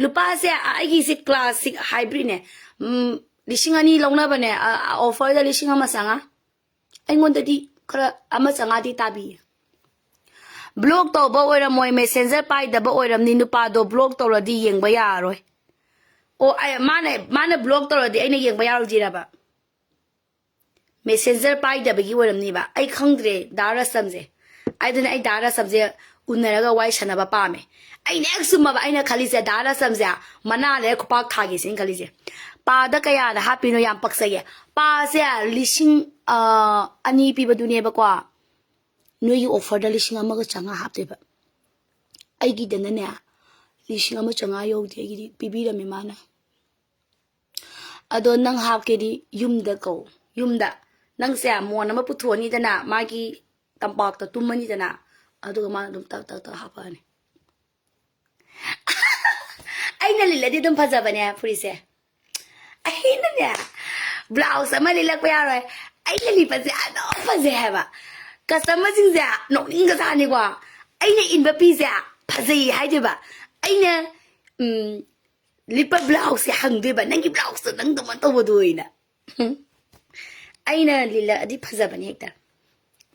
ꯂꯨꯄꯥꯁꯦ, ꯑ, ꯑꯩꯒꯤꯁꯦ classic hybridꯅꯦ꯫ ꯎꯝ, ꯂꯤꯁꯤꯡ ꯑꯅꯤ ꯂꯧꯅꯕꯅꯦ, ꯑ, ꯑ, offerꯗ ꯂꯤꯁꯤꯡ ꯑꯃ ꯆꯥꯝꯃꯉꯥ꯫ ꯑꯩꯉꯣꯟꯗꯗꯤ ꯈꯔ ꯑꯃ ꯆꯥꯝꯃꯉꯥꯗꯤ ꯇꯥꯕꯤꯌꯦ꯫ ꯕ꯭ꯂꯣꯛ ꯇꯧꯕ ꯑꯣꯏꯔꯝꯃꯣꯏ, ꯃꯦꯁꯦꯟꯖꯔ ꯄꯥꯏꯗꯕ ꯑꯣꯏꯔꯝꯅꯤ꯫ ꯅꯨꯄꯥꯗꯣ ꯕ꯭ꯂꯣꯛ ꯇꯧꯔꯗꯤ ꯌꯦꯡꯕ ꯌꯥꯔꯔꯣꯏ꯫ ꯑꯣ, ꯑꯩ, ꯃꯥꯅ, ꯃꯥꯅ ꯕ꯭ꯂꯣꯛ ꯇꯧꯔꯗꯤ ꯑꯩꯅ ꯌꯦꯡꯕ ꯌꯥꯔꯣꯏꯗ꯭ꯔꯤꯔꯕ? ꯃꯦꯁꯦꯟꯖꯔ ꯄꯥꯏꯗꯕꯒꯤ ꯑꯣꯏꯔꯝꯅꯤꯕ, ꯑꯩ ꯈꯪꯗ꯭ꯔꯦ ꯗꯥ ꯔꯁꯝꯁꯦ꯫ ꯑꯗꯨꯅ ꯑꯩ ꯗꯥ ꯔꯁꯝꯁꯦ ꯎꯅꯔꯒ ꯋꯥꯔꯤ ꯁꯥꯟꯅꯕ ꯄꯥꯝꯃꯦ꯫ ꯑꯩꯅ ꯍꯦꯛ ꯆꯨꯝꯃꯕ ꯑꯩꯅ ꯈꯜꯂꯤꯁꯦ, ꯗꯥ ꯔꯁꯝꯁꯦ ꯃꯅꯥ ꯂꯩꯔ ꯈꯨꯄꯥꯛ ꯊꯥꯒꯦ ꯁꯤꯅ ꯈꯜꯂꯤꯁꯦ꯫ ꯄꯥꯗ ꯀꯌꯥꯗ ꯍꯥꯞꯄꯤꯅꯣ? ꯌꯥꯝ ꯄꯛꯆꯩꯌꯦ꯫ ꯄꯥꯁꯦ ꯂꯤꯁꯤꯡ ꯑꯅꯤ ꯄꯤꯕꯗꯨꯅꯦꯕꯀꯣ, ꯅꯣꯏꯒꯤ ꯑꯣꯐꯔꯗ ꯂꯤꯁꯤꯡ ꯑꯃꯒ ꯆꯥꯝꯃꯉꯥ ꯍꯥꯞꯇꯣꯏꯕ꯫ ꯑꯩꯒꯤꯗꯅꯅꯦ, ꯂꯤꯁꯤꯡ ꯑꯃ ꯆꯥꯝꯃꯉꯥ ꯌꯧꯗꯦ ꯑꯩꯒꯤꯗꯤ, ꯄꯤꯕꯤꯔꯝꯃꯦ ꯃꯥꯅ꯫ ꯑꯗꯣ ꯅꯪ ꯍꯥꯞꯀꯦꯗꯤ ꯌꯨꯝꯗ ꯀꯧ꯫ ꯌꯨꯝꯗ ꯅꯪꯁꯦ ꯃꯣꯟ ꯑꯃ ꯄꯨꯊꯣꯛꯑꯅꯤꯗꯅ, ꯃꯥꯒꯤ ꯇꯝꯄꯥꯛꯇ ꯇꯨꯝꯃꯅꯤꯗꯅ, ꯑꯗꯨꯒ ꯃꯥꯅ ꯑꯗꯨꯝ ꯇꯛ ꯇꯛ ꯇꯛ ꯍꯥꯞꯄꯛꯑꯅꯤ꯫ ꯑꯩꯅ ꯂꯤꯠꯂꯗꯤ ꯑꯗꯨꯝ ꯐꯖꯕꯅꯦ ꯐꯨꯔꯤꯠꯁꯦ꯫ ꯑꯩꯅꯅꯦ, ꯕ꯭ꯂꯥꯎꯁ ꯑꯃ ꯂꯤꯠꯂꯛꯄ ꯌꯥꯔꯣꯏ꯫ ꯑꯩꯅ ꯂꯤꯠꯄꯁꯦ ꯑꯗꯨꯝ ꯐꯖꯩ ꯍꯥꯏꯕ꯫ ꯀꯁꯇꯃꯔꯁꯤꯡꯁꯦ ꯅꯣꯛꯅꯤꯡꯒꯖꯥꯠꯅꯤꯀꯣ꯫ ꯑꯩꯅ ꯏꯟꯕ ꯐꯤꯁꯦ ꯐꯖꯩ ꯍꯥꯏꯗꯣꯏꯕ꯫ ꯑꯩꯅ, ꯎꯝ, ꯂꯤꯠꯄ ꯕ꯭ꯂꯥꯎꯁꯁꯦ ꯍꯪꯗꯣꯏꯕ, "ꯅꯪꯒꯤ ꯕ꯭ꯂꯥꯎꯁꯇꯣ ꯅꯪ ꯑꯗꯨꯃꯥꯏꯅ ꯇꯧꯕꯗꯣ?" ꯑꯩꯅ꯫ ꯑꯩꯅ ꯂꯤꯠꯂꯛꯑꯗꯤ ꯐꯖꯕꯅꯦ ꯍꯦꯛꯇ꯫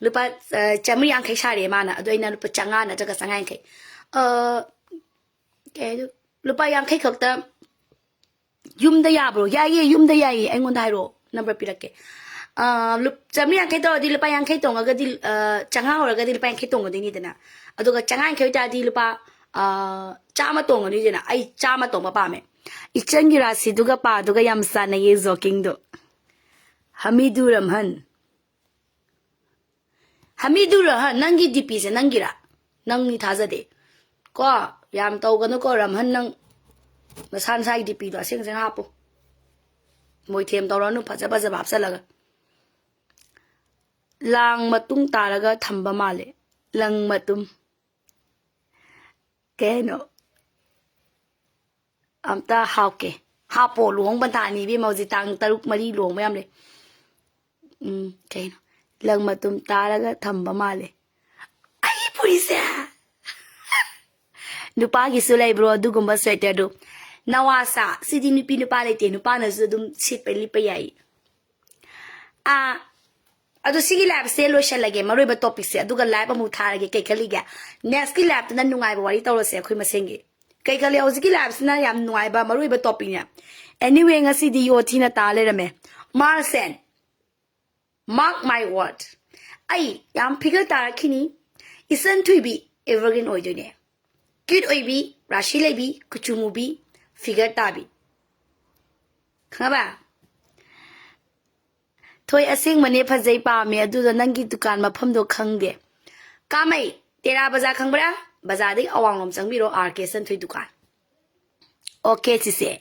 ꯂꯨꯄꯥ, ꯑ, ꯆꯥꯃꯔꯤ ꯌꯥꯡꯈꯩ ꯁꯥꯔꯦ ꯃꯥꯅ, ꯑꯗꯣ ꯑꯩꯅ ꯂꯨꯄꯥ ꯆꯥꯝꯃꯉꯥ ꯅꯠꯇ꯭ꯔꯒ ꯆꯥꯝꯃꯉꯥ ꯌꯥꯡꯈꯩ꯫ ꯑ, ꯀꯩ ꯍꯥꯏꯗꯣ? ꯂꯨꯄꯥ ꯌꯥꯡꯈꯩ ꯈꯛꯇ ꯌꯨꯝꯗ ꯌꯥꯕ꯭ꯔꯣ? ꯌꯥꯏꯌꯦ, ꯌꯨꯝꯗ ꯌꯥꯏꯌꯦ꯫ ꯑꯩꯉꯣꯟꯗ ꯍꯥꯏꯔꯛꯑꯣ, ꯅꯝꯕꯔ ꯄꯤꯔꯛꯀꯦ꯫ ꯑ, ꯂꯨꯞ-, ꯆꯥꯝꯃꯔꯤ ꯌꯥꯡꯈꯩ ꯇꯧꯔꯗꯤ ꯂꯨꯄꯥ ꯌꯥꯡꯈꯩ ꯇꯣꯡꯉꯒꯗꯤ, ꯑ, ꯆꯥꯝꯃꯉꯥ ꯑꯣꯏꯔꯒꯗꯤ ꯂꯨꯄꯥ ꯌꯥꯡꯈꯩ ꯇꯣꯡꯒꯗꯣꯏꯅꯤꯗꯅ꯫ ꯑꯗꯨꯒ ꯆꯥꯝꯃꯉꯥ ꯌꯥꯡꯈꯩ ꯑꯣꯏꯇꯥꯔꯗꯤ ꯂꯨꯄꯥ, ꯑ, ꯆꯥꯝꯃ ꯇꯣꯡꯒꯅꯤꯗꯅ꯫ ꯑꯩ ꯆꯥꯝꯃ ꯇꯣꯡꯕ ꯄꯥꯝꯃꯦ꯫ ꯏꯆꯟꯒꯤ ꯔꯥꯁꯤꯗꯨꯒ ꯄꯥꯗꯨꯒ ꯌꯥꯝ ꯆꯥꯟꯅꯩꯌꯦ, ꯖꯣꯀꯤꯡꯗꯣ꯫ ꯍꯃꯤꯗꯨ ꯔꯝꯍꯟ꯫ ꯍꯃꯤꯗꯨ ꯔꯍꯟ, ꯅꯪꯒꯤ ꯗꯤꯄꯤꯁꯦ ꯅꯪꯒꯤꯔꯥ? ꯅꯪꯅꯤ ꯊꯥꯖꯗꯦ꯫ ꯀꯣ, ꯌꯥꯝ ꯇꯧꯒꯅꯨꯀꯣ, ꯔꯝꯍꯟ, ꯅꯪ ꯅꯁꯥ ꯅꯁꯥꯒꯤ ꯗꯤꯄꯤꯗꯣ ꯑꯁꯦꯡ ꯑꯁꯦꯡ ꯍꯥꯞꯄꯨ꯫ ꯃꯣꯏꯊꯦꯝ ꯇꯧꯔꯅꯨ, ꯐꯖ ꯐꯖꯕ ꯍꯥꯞꯆꯜꯂꯒ꯫ ꯂꯥꯡ ꯃꯇꯨꯡ ꯇꯥꯔꯒ ꯊꯝꯕ ꯃꯥꯜꯂꯦ꯫ ꯂꯪ ꯃꯇꯨꯝ꯫ ꯀꯩ ꯍꯥꯏꯅꯣ? ꯑꯝꯇ ꯍꯥꯞꯀꯦ꯫ ꯍꯥꯞꯄꯣ, ꯂꯨꯍꯣꯡꯕ ꯊꯥ ꯑꯅꯤ, ꯏꯕꯦꯝꯃ, ꯍꯧꯖꯤꯛ ꯇꯥꯡ ꯇꯔꯨꯛ, ꯃꯔꯤ ꯂꯨꯍꯣꯡꯕ ꯌꯥꯝ ꯂꯩ꯫ ꯎꯝ, ꯀꯩꯅꯣ? ꯂꯪ ꯃꯇꯨꯝ ꯇꯥꯔꯒ ꯊꯝꯕ ꯃꯥꯜꯂꯦ꯫ ꯑꯩ ꯐꯨꯔꯤꯠꯁꯦ꯫ ꯅꯨꯄꯥꯒꯤꯁꯨ ꯂꯩꯕ꯭ꯔꯣ ꯑꯗꯨꯒꯨꯝꯕ ꯁ꯭ꯋꯦꯇꯔꯗꯨ? ꯅꯋꯥꯁꯥ, ꯁꯤꯗꯤ ꯅꯨꯄꯤ ꯅꯨꯄꯥ ꯂꯩꯇꯦ, ꯅꯨꯄꯥꯅꯁꯨ ꯑꯗꯨꯝ ꯁꯦꯠꯄ ꯂꯤꯠꯄ ꯌꯥꯏ꯫ ꯑꯥ, ꯑꯗꯣ ꯁꯤꯒꯤ ꯂꯥꯏꯐꯁꯦ ꯂꯣꯏꯁꯜꯂꯒꯦ, ꯃꯔꯨ ꯑꯣꯏꯕ ꯇꯣꯄꯤꯛꯁꯦ, ꯑꯗꯨꯒ ꯂꯥꯏꯐ ꯑꯃꯨꯛ ꯊꯥꯔꯒꯦ꯫ ꯀꯩ ꯈꯜꯂꯤꯒꯦ? ꯅꯦꯛꯁꯀꯤ ꯂꯥꯏꯐꯇꯅ ꯅꯨꯡꯉꯥꯏꯕ ꯋꯥꯔꯤ ꯇꯧꯔꯁꯦ ꯑꯩꯈꯣꯏ ꯃꯁꯦꯟꯒꯤ꯫ ꯀꯩ ꯈꯜꯂꯤ? ꯍꯧꯖꯤꯛꯀꯤ ꯂꯥꯏꯐꯁꯤꯅ ꯌꯥꯝ ꯅꯨꯡꯉꯥꯏꯕ, ꯃꯔꯨ ꯑꯣꯏꯕ ꯇꯣꯄꯤꯛꯅꯦ꯫ Anyway, ꯉꯁꯤꯗꯤ ꯌꯣ ꯊꯤꯅ ꯇꯥ ꯂꯩꯔꯝꯃꯦ꯫ ꯃꯥꯔꯁꯦꯟ, Mark my word. ꯑꯩ ꯌꯥꯝ figure ꯇꯥꯔꯛꯈꯤꯅꯤ꯫ ꯏꯆꯟ ꯊꯣꯏꯕꯤ evergreen ꯑꯣꯏꯗꯣꯏꯅꯦ꯫ Cute ꯑꯣꯏꯕꯤ, ꯔꯥꯁꯤ ꯂꯩꯕꯤ, ꯀꯨꯆꯨ ꯃꯨꯕꯤ, figure ꯇꯥꯕꯤ꯫ ꯈꯪꯉꯕ? ꯊꯣꯏ, ꯑꯁꯦꯡꯕꯅꯦ, ꯐꯖꯩ, ꯄꯥꯝꯃꯦ, ꯑꯗꯨꯗ ꯅꯪꯒꯤ ꯗꯨꯀꯥꯟ ꯃꯐꯝꯗꯣ ꯈꯪꯗꯦ꯫ ꯀꯥꯃꯩ, ꯇꯦꯔꯥ ꯕꯖꯥꯔ ꯈꯪꯕ꯭ꯔꯥ? ꯕꯖꯥꯔꯗꯒꯤ ꯑꯋꯥꯡꯂꯣꯝ ꯆꯪꯕꯤꯔꯣ, ꯑꯥꯔ ꯀꯦ ꯏꯆꯟ ꯊꯣꯏ ꯗꯨꯀꯥꯟ꯫ ꯑꯣꯀꯦ ꯆꯤꯆꯦ꯫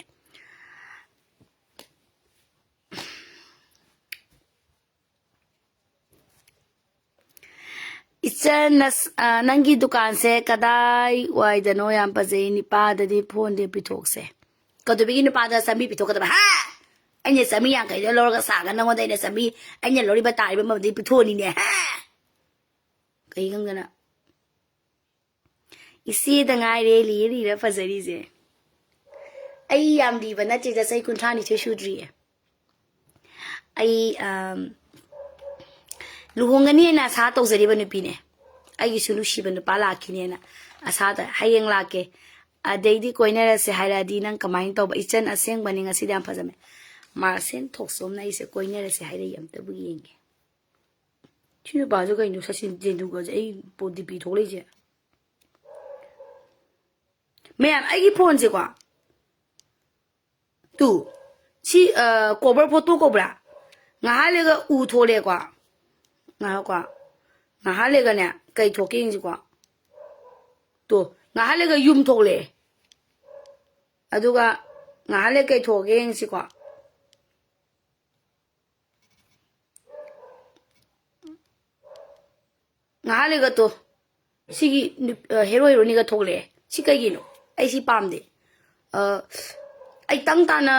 ꯏꯆꯟ, ꯅꯁ-, ꯑ, ꯅꯪꯒꯤ ꯗꯨꯀꯥꯟꯁꯦ ꯀꯗꯥꯏ ꯋꯥꯏꯗꯅꯣ? ꯌꯥꯝ ꯐꯖꯩ, ꯅꯤꯄꯥꯗꯗꯤ ꯐꯣꯟꯗꯦ ꯄꯤꯊꯣꯛꯁꯦ꯫ ꯀꯗꯣꯕꯤꯒꯤ ꯅꯨꯄꯥꯗ ꯆꯥꯝꯃꯔꯤ ꯄꯤꯊꯣꯛꯀꯗꯕ, ꯍꯥ? ꯑꯩꯅ ꯆꯥꯝꯃꯔꯤ ꯌꯥꯡꯈꯩꯗ ꯂꯧꯔꯒ ꯁꯥꯒ ꯅꯪꯉꯣꯟꯗ ꯑꯩꯅ ꯆꯥꯝꯃꯔꯤ, ꯑꯩꯅ ꯂꯧꯔꯤꯕ ꯇꯥꯔꯤꯕ ꯃꯃꯜꯗꯤ ꯄꯤꯊꯣꯛꯑꯅꯤꯅꯦ, ꯍꯥ? ꯀꯩ ꯈꯪꯗꯅ꯫ ꯏꯆꯦꯗ ꯉꯥꯏꯔꯦ ꯂꯤꯔ ꯂꯤꯔ ꯐꯖꯔꯤꯁꯦ꯫ ꯑꯩ ꯌꯥꯝ ꯂꯤꯕ ꯅꯠꯇꯦꯗ, ꯆꯍꯤ ꯀꯨꯟꯊ꯭ꯔꯥ ꯅꯤꯊꯣꯏ ꯁꯨꯗ꯭ꯔꯤꯌꯦ꯫ ꯑꯩ, ꯑꯝ, ꯂꯨꯍꯣꯡꯒꯅꯤ ꯍꯥꯏꯅ ꯑꯁꯥ ꯇꯧꯖꯔꯤꯕ ꯅꯨꯄꯤꯅꯦ꯫ ꯑꯩꯒꯤꯁꯨ ꯅꯨꯡꯁꯤꯕ ꯅꯨꯄꯥ ꯂꯥꯛꯈꯤꯅꯦꯅ ꯑꯁꯥꯗ ꯍꯌꯦꯡ ꯂꯥꯛꯀꯦ꯫ ꯑꯗꯩꯗꯤ ꯀꯣꯏꯅꯔꯁꯦ ꯍꯥꯏꯔꯛꯑꯗꯤ ꯅꯪ ꯀꯃꯥꯏꯅ ꯇꯧꯕ? ꯏꯆꯟ, ꯑꯁꯦꯡꯕꯅꯤ, ꯉꯁꯤꯗꯤ ꯌꯥꯝ ꯐꯖꯃꯦ꯫ ꯃꯥꯔꯁꯦꯟ ꯊꯣꯛꯆꯣꯝꯅ ꯑꯩꯁꯦ ꯀꯣꯏꯅꯔꯁꯦ ꯍꯥꯏꯔꯛꯏ, ꯑꯝꯇꯕꯨ ꯌꯦꯡꯒꯦ꯫ ꯁꯤ ꯅꯨꯄꯥꯁꯦ ꯀꯩꯅꯣ, ꯁꯆꯤꯟ ꯇꯦꯟꯗꯨꯜꯀꯔꯁꯦ ꯑꯩ ꯄꯣ-, ꯗꯤ ꯄꯤ ꯊꯣꯛꯂꯛꯏꯁꯦ? ꯃꯌꯥꯝ, ꯑꯩꯒꯤ ꯐꯣꯟꯁꯦꯀꯣ, ꯇꯨ, ꯁꯤ, ꯑ, cover photo ꯀꯧꯕ꯭ꯔꯥ? ꯉꯥꯏꯍꯥꯛ ꯂꯩꯒ ꯎ ꯊꯣꯛꯂꯛꯑꯦꯀꯣ꯫ ꯉꯥꯏꯈꯣꯀꯣ꯫ ꯉꯥꯏꯍꯥꯛ ꯂꯩꯒꯅꯦ, ꯀꯩ ꯊꯣꯛꯀꯦ ꯌꯦꯡꯁꯤꯀꯣ꯫ ꯇꯨ, ꯉꯥꯏꯍꯥꯛ ꯂꯩꯒ ꯌꯨꯝ ꯊꯣꯛꯂꯛꯑꯦ꯫ ꯑꯗꯨꯒ ꯉꯥꯏꯍꯥꯛ ꯂꯩ ꯀꯩ ꯊꯣꯛꯀꯦ ꯌꯦꯡꯁꯤꯀꯣ꯫ ꯉꯥꯏꯍꯥꯛ ꯂꯩꯒ ꯇꯣ, ꯁꯤꯒꯤ ꯅꯨꯞ-, ꯑ, ꯍꯦꯔꯣ ꯍꯦꯔꯣꯅꯤꯒ ꯊꯣꯛꯂꯛꯑꯦ꯫ ꯁꯤ ꯀꯩꯒꯤꯅꯣ? ꯑꯩ ꯁꯤ ꯄꯥꯝꯗꯦ꯫ ꯑ, ꯑꯩ ꯇꯪ ꯇꯥꯅ,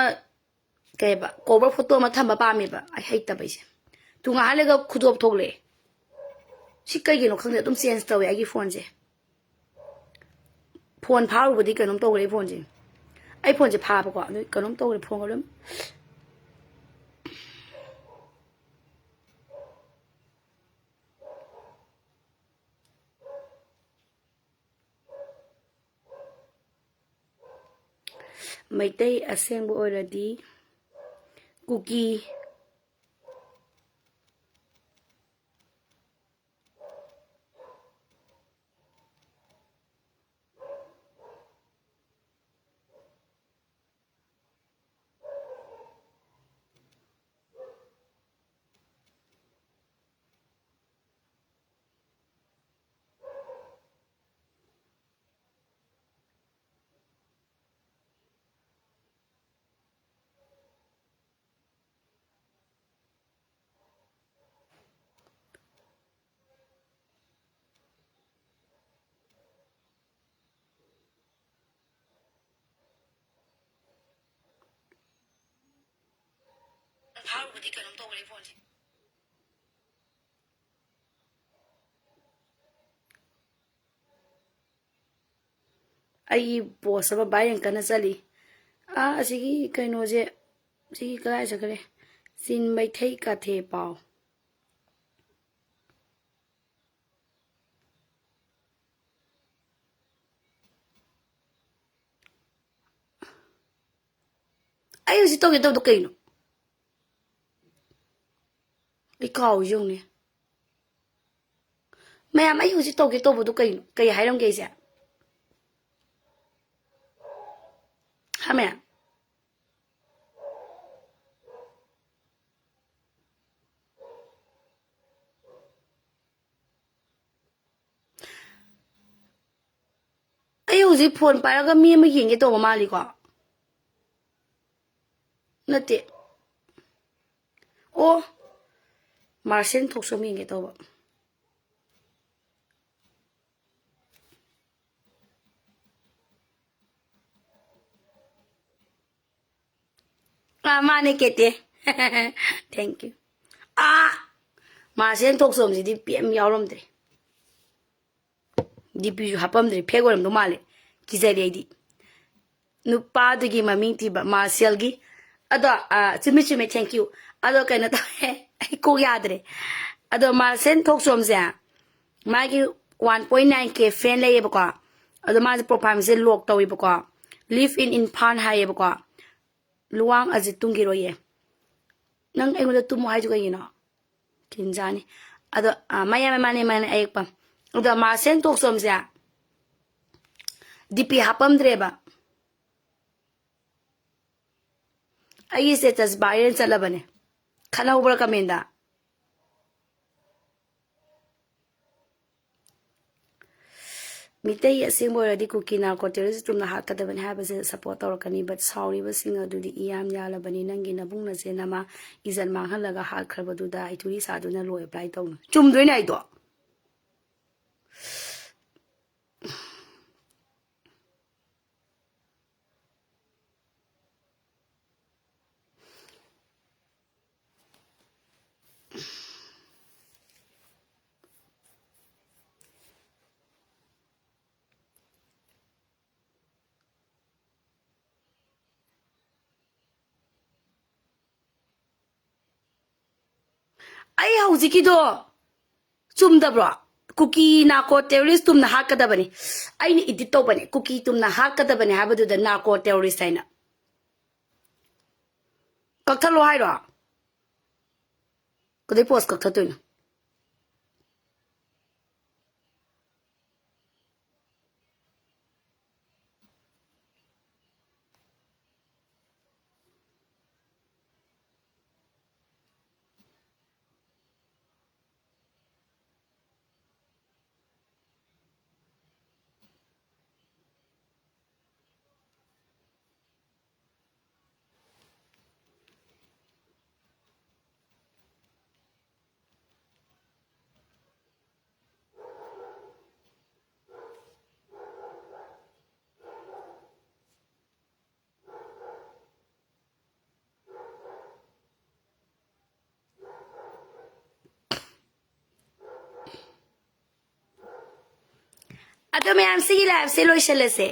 ꯀꯩ ꯍꯥꯏꯕ, cover photo ꯑꯃ ꯊꯝꯕ ꯄꯥꯝꯃꯦꯕ꯫ ꯑꯩ ꯍꯩꯇꯕ ꯑꯩꯁꯦ꯫ ꯇꯨ, ꯉꯥꯏꯍꯥꯛ ꯂꯩꯒ ꯈꯨꯗꯣꯞ ꯊꯣꯛꯂꯛꯑꯦ꯫ ꯁꯤ ꯀꯩꯒꯤꯅꯣ ꯈꯪꯗꯦ, ꯑꯗꯨꯝ change ꯇꯧꯋꯦ ꯑꯩꯒꯤ ꯐꯣꯟꯁꯦ꯫ ꯐꯣꯟ ꯐꯥꯔꯨꯕꯗꯤ ꯀꯩꯅꯣꯝ ꯇꯧꯈ꯭ꯔꯦ ꯑꯩ ꯐꯣꯟꯁꯦ꯫ ꯑꯩ ꯐꯣꯟꯁꯦ ꯐꯥꯕꯀꯣ, ꯑꯗꯨ ꯀꯩꯅꯣꯝ ꯇꯧꯈ꯭ꯔꯦ ꯐꯣꯟꯒ ꯂꯣꯏ꯫ ꯃꯩꯇꯩ ꯑꯁꯦꯡꯕ ꯑꯣꯏꯔꯗꯤ ꯀꯨꯀꯤ, ꯑꯩꯒꯤ ꯄꯣꯁ ꯑꯃ ꯚꯥꯏꯔꯦꯜ ꯀꯟꯅ ꯆꯠꯂꯤ꯫ ꯑꯥ, ꯑꯁꯤꯒꯤ ꯀꯩꯅꯣꯁꯦ, ꯁꯤꯒꯤ ꯀꯗꯥꯏ ꯆꯠꯈ꯭ꯔꯦ? ꯆꯤꯟ ꯃꯩꯊꯩ ꯀꯥꯊꯦ ꯄꯥꯎ꯫ ꯑꯩ ꯍꯧꯖꯤꯛ ꯇꯧꯒꯦ ꯇꯧꯕꯗꯣ ꯀꯩꯅꯣ? ꯑꯩ ꯀꯥꯎꯏ ꯌꯦꯡꯉꯨꯅꯦ꯫ ꯃꯌꯥꯝ, ꯑꯩ ꯍꯧꯖꯤꯛ ꯇꯧꯒꯦ ꯇꯧꯕꯗꯣ ꯀꯩꯅꯣ? ꯀꯩ ꯍꯥꯏꯔꯝꯒꯦ ꯑꯩꯁꯦ? ꯍꯥ, ꯃꯌꯥꯝ? ꯑꯩ ꯍꯧꯖꯤꯛ ꯐꯣꯟ ꯄꯥꯏꯔꯒ ꯃꯤ ꯑꯃ ꯌꯦꯡꯒꯦ ꯇꯧꯕ ꯃꯥꯜꯂꯤꯀꯣ? ꯅꯠꯇꯦ꯫ ꯑꯣ, ꯃꯥꯔꯁꯦꯟ ꯊꯣꯛꯁꯣꯝ ꯌꯦꯡꯒꯦ ꯇꯧꯕ꯫ ꯑꯥ, ꯃꯥꯅꯦ, ꯀꯦꯇꯦ꯫ Thank you꯫ ꯑꯥ, ꯃꯥꯔꯁꯦꯟ ꯊꯣꯛꯁꯣꯝꯁꯤꯗꯤ ꯄꯤ ꯑꯦꯝ ꯌꯥꯎꯔꯝꯗ꯭ꯔꯦ꯫ ꯗꯤ ꯄꯤꯁꯨ ꯍꯥꯞꯄꯝꯗ꯭ꯔꯦ, ꯐꯦꯛ ꯑꯣꯏꯔꯝꯗꯧ ꯃꯥꯜꯂꯦ꯫ ꯀꯤꯖꯔꯦ ꯑꯩꯗꯤ꯫ ꯅꯨꯄꯥꯗꯨꯒꯤ ꯃꯃꯤꯡ ꯊꯤꯕ ꯃꯥꯔꯁꯦꯜꯒꯤ꯫ ꯑꯗꯣ, ꯑꯥ, ꯆꯨꯝꯃꯤ, ꯆꯨꯝꯃꯤ, thank you꯫ ꯑꯗꯣ ꯀꯩꯅꯣ ꯇꯧꯋꯦ, ꯑꯩ ꯀꯣꯛ ꯌꯥꯗ꯭ꯔꯦ꯫ ꯑꯗꯣ ꯃꯥꯔꯁꯦꯟ ꯊꯣꯛꯆꯣꯝꯁꯦ, ꯃꯥꯒꯤ one point nine K fan ꯂꯩꯌꯦꯕꯀꯣ꯫ ꯑꯗꯣ ꯃꯥꯁꯦ profile ꯁꯦ lock ꯇꯧꯋꯦꯕꯀꯣ꯫ Live in ꯏꯝꯐꯥꯜ ꯍꯥꯏꯌꯦꯕꯀꯣ꯫ ꯂꯨꯋꯥꯡ ꯑꯖꯤꯠ ꯇꯨꯝꯈꯤꯔꯣꯏꯌꯦ꯫ ꯅꯪ ꯑꯩꯉꯣꯟꯗ ꯇꯨꯝꯃꯣ ꯍꯥꯏꯁꯨ ꯀꯩꯒꯤꯅꯣ? ꯀꯤꯟꯖꯥꯅꯤ꯫ ꯑꯗꯣ, ꯑꯥ, ꯃꯥꯅꯦ, ꯃꯥꯅꯦ, ꯃꯥꯅꯦ, ꯑꯌꯦꯛꯄ꯫ ꯑꯗꯣ ꯃꯥꯔꯁꯦꯟ ꯊꯣꯛꯆꯣꯝꯁꯦ ꯗꯤ ꯄꯤ ꯍꯥꯞꯄꯝꯗ꯭ꯔꯦꯕ꯫ ꯑꯩꯒꯤ status viral ꯆꯠꯂꯕꯅꯦ꯫ ꯈꯠꯅꯍꯧꯕ꯭ꯔꯥ comment ꯗ? ꯃꯤꯇꯩ ꯑꯁꯦꯡꯕ ꯑꯣꯏꯔꯗꯤ ꯀꯨꯀꯤ ꯅꯥꯔꯀꯣ ꯇꯦꯔꯣꯔꯤꯁ ꯆꯨꯝꯅ ꯍꯥꯠꯀꯗꯕꯅꯤ ꯍꯥꯏꯕꯁꯦ support ꯇꯧꯔꯛꯀꯅꯤ, but ꯁꯥꯎꯔꯤꯕꯁꯤꯡ ꯑꯗꯨꯗꯤ ꯏꯌꯥꯝ ꯌꯥꯜꯂꯕꯅꯤ꯫ ꯅꯪꯒꯤ ꯅꯕꯨꯡ ꯅꯆꯦ ꯅꯃꯥ ꯏꯖꯠ ꯃꯥꯡꯍꯜꯂꯒ ꯍꯥꯠꯈ꯭ꯔꯕꯗꯨꯗ ꯏꯊꯨꯔꯤ ꯁꯥꯗꯨꯅ ꯂꯣ apply ꯇꯧꯅꯨ꯫ ꯆꯨꯝꯗꯣꯏꯅꯦ ꯑꯩꯗꯣ꯫ ꯑꯩ ꯍꯧꯖꯤꯛꯀꯤꯗꯣ ꯆꯨꯝꯗꯕ꯭ꯔꯣ? ꯀꯨꯀꯤ ꯅꯥꯔꯀꯣ ꯇꯦꯔꯣꯔꯤꯁ ꯇꯨꯝꯅ ꯍꯥꯠꯀꯗꯕꯅꯤ꯫ ꯑꯩꯅ ꯏꯗꯤꯠ ꯇꯧꯕꯅꯦ, ꯀꯨꯀꯤ ꯇꯨꯝꯅ ꯍꯥꯠꯀꯗꯕꯅꯤ ꯍꯥꯏꯕꯗꯨꯗ ꯅꯥꯔꯀꯣ ꯇꯦꯔꯣꯔꯤꯁ ꯍꯥꯏꯅ꯫ ꯀꯛꯊꯠꯂꯣ ꯍꯥꯏꯔꯣ? ꯀꯗꯩ ꯄꯣꯁ ꯀꯛꯊꯠꯇꯣꯏꯅꯣ? ꯑꯗꯣ ꯃꯌꯥꯝ, ꯁꯤꯒꯤ ꯂꯥꯏꯐꯁꯦ ꯂꯣꯏꯁꯤꯜꯂꯁꯦ꯫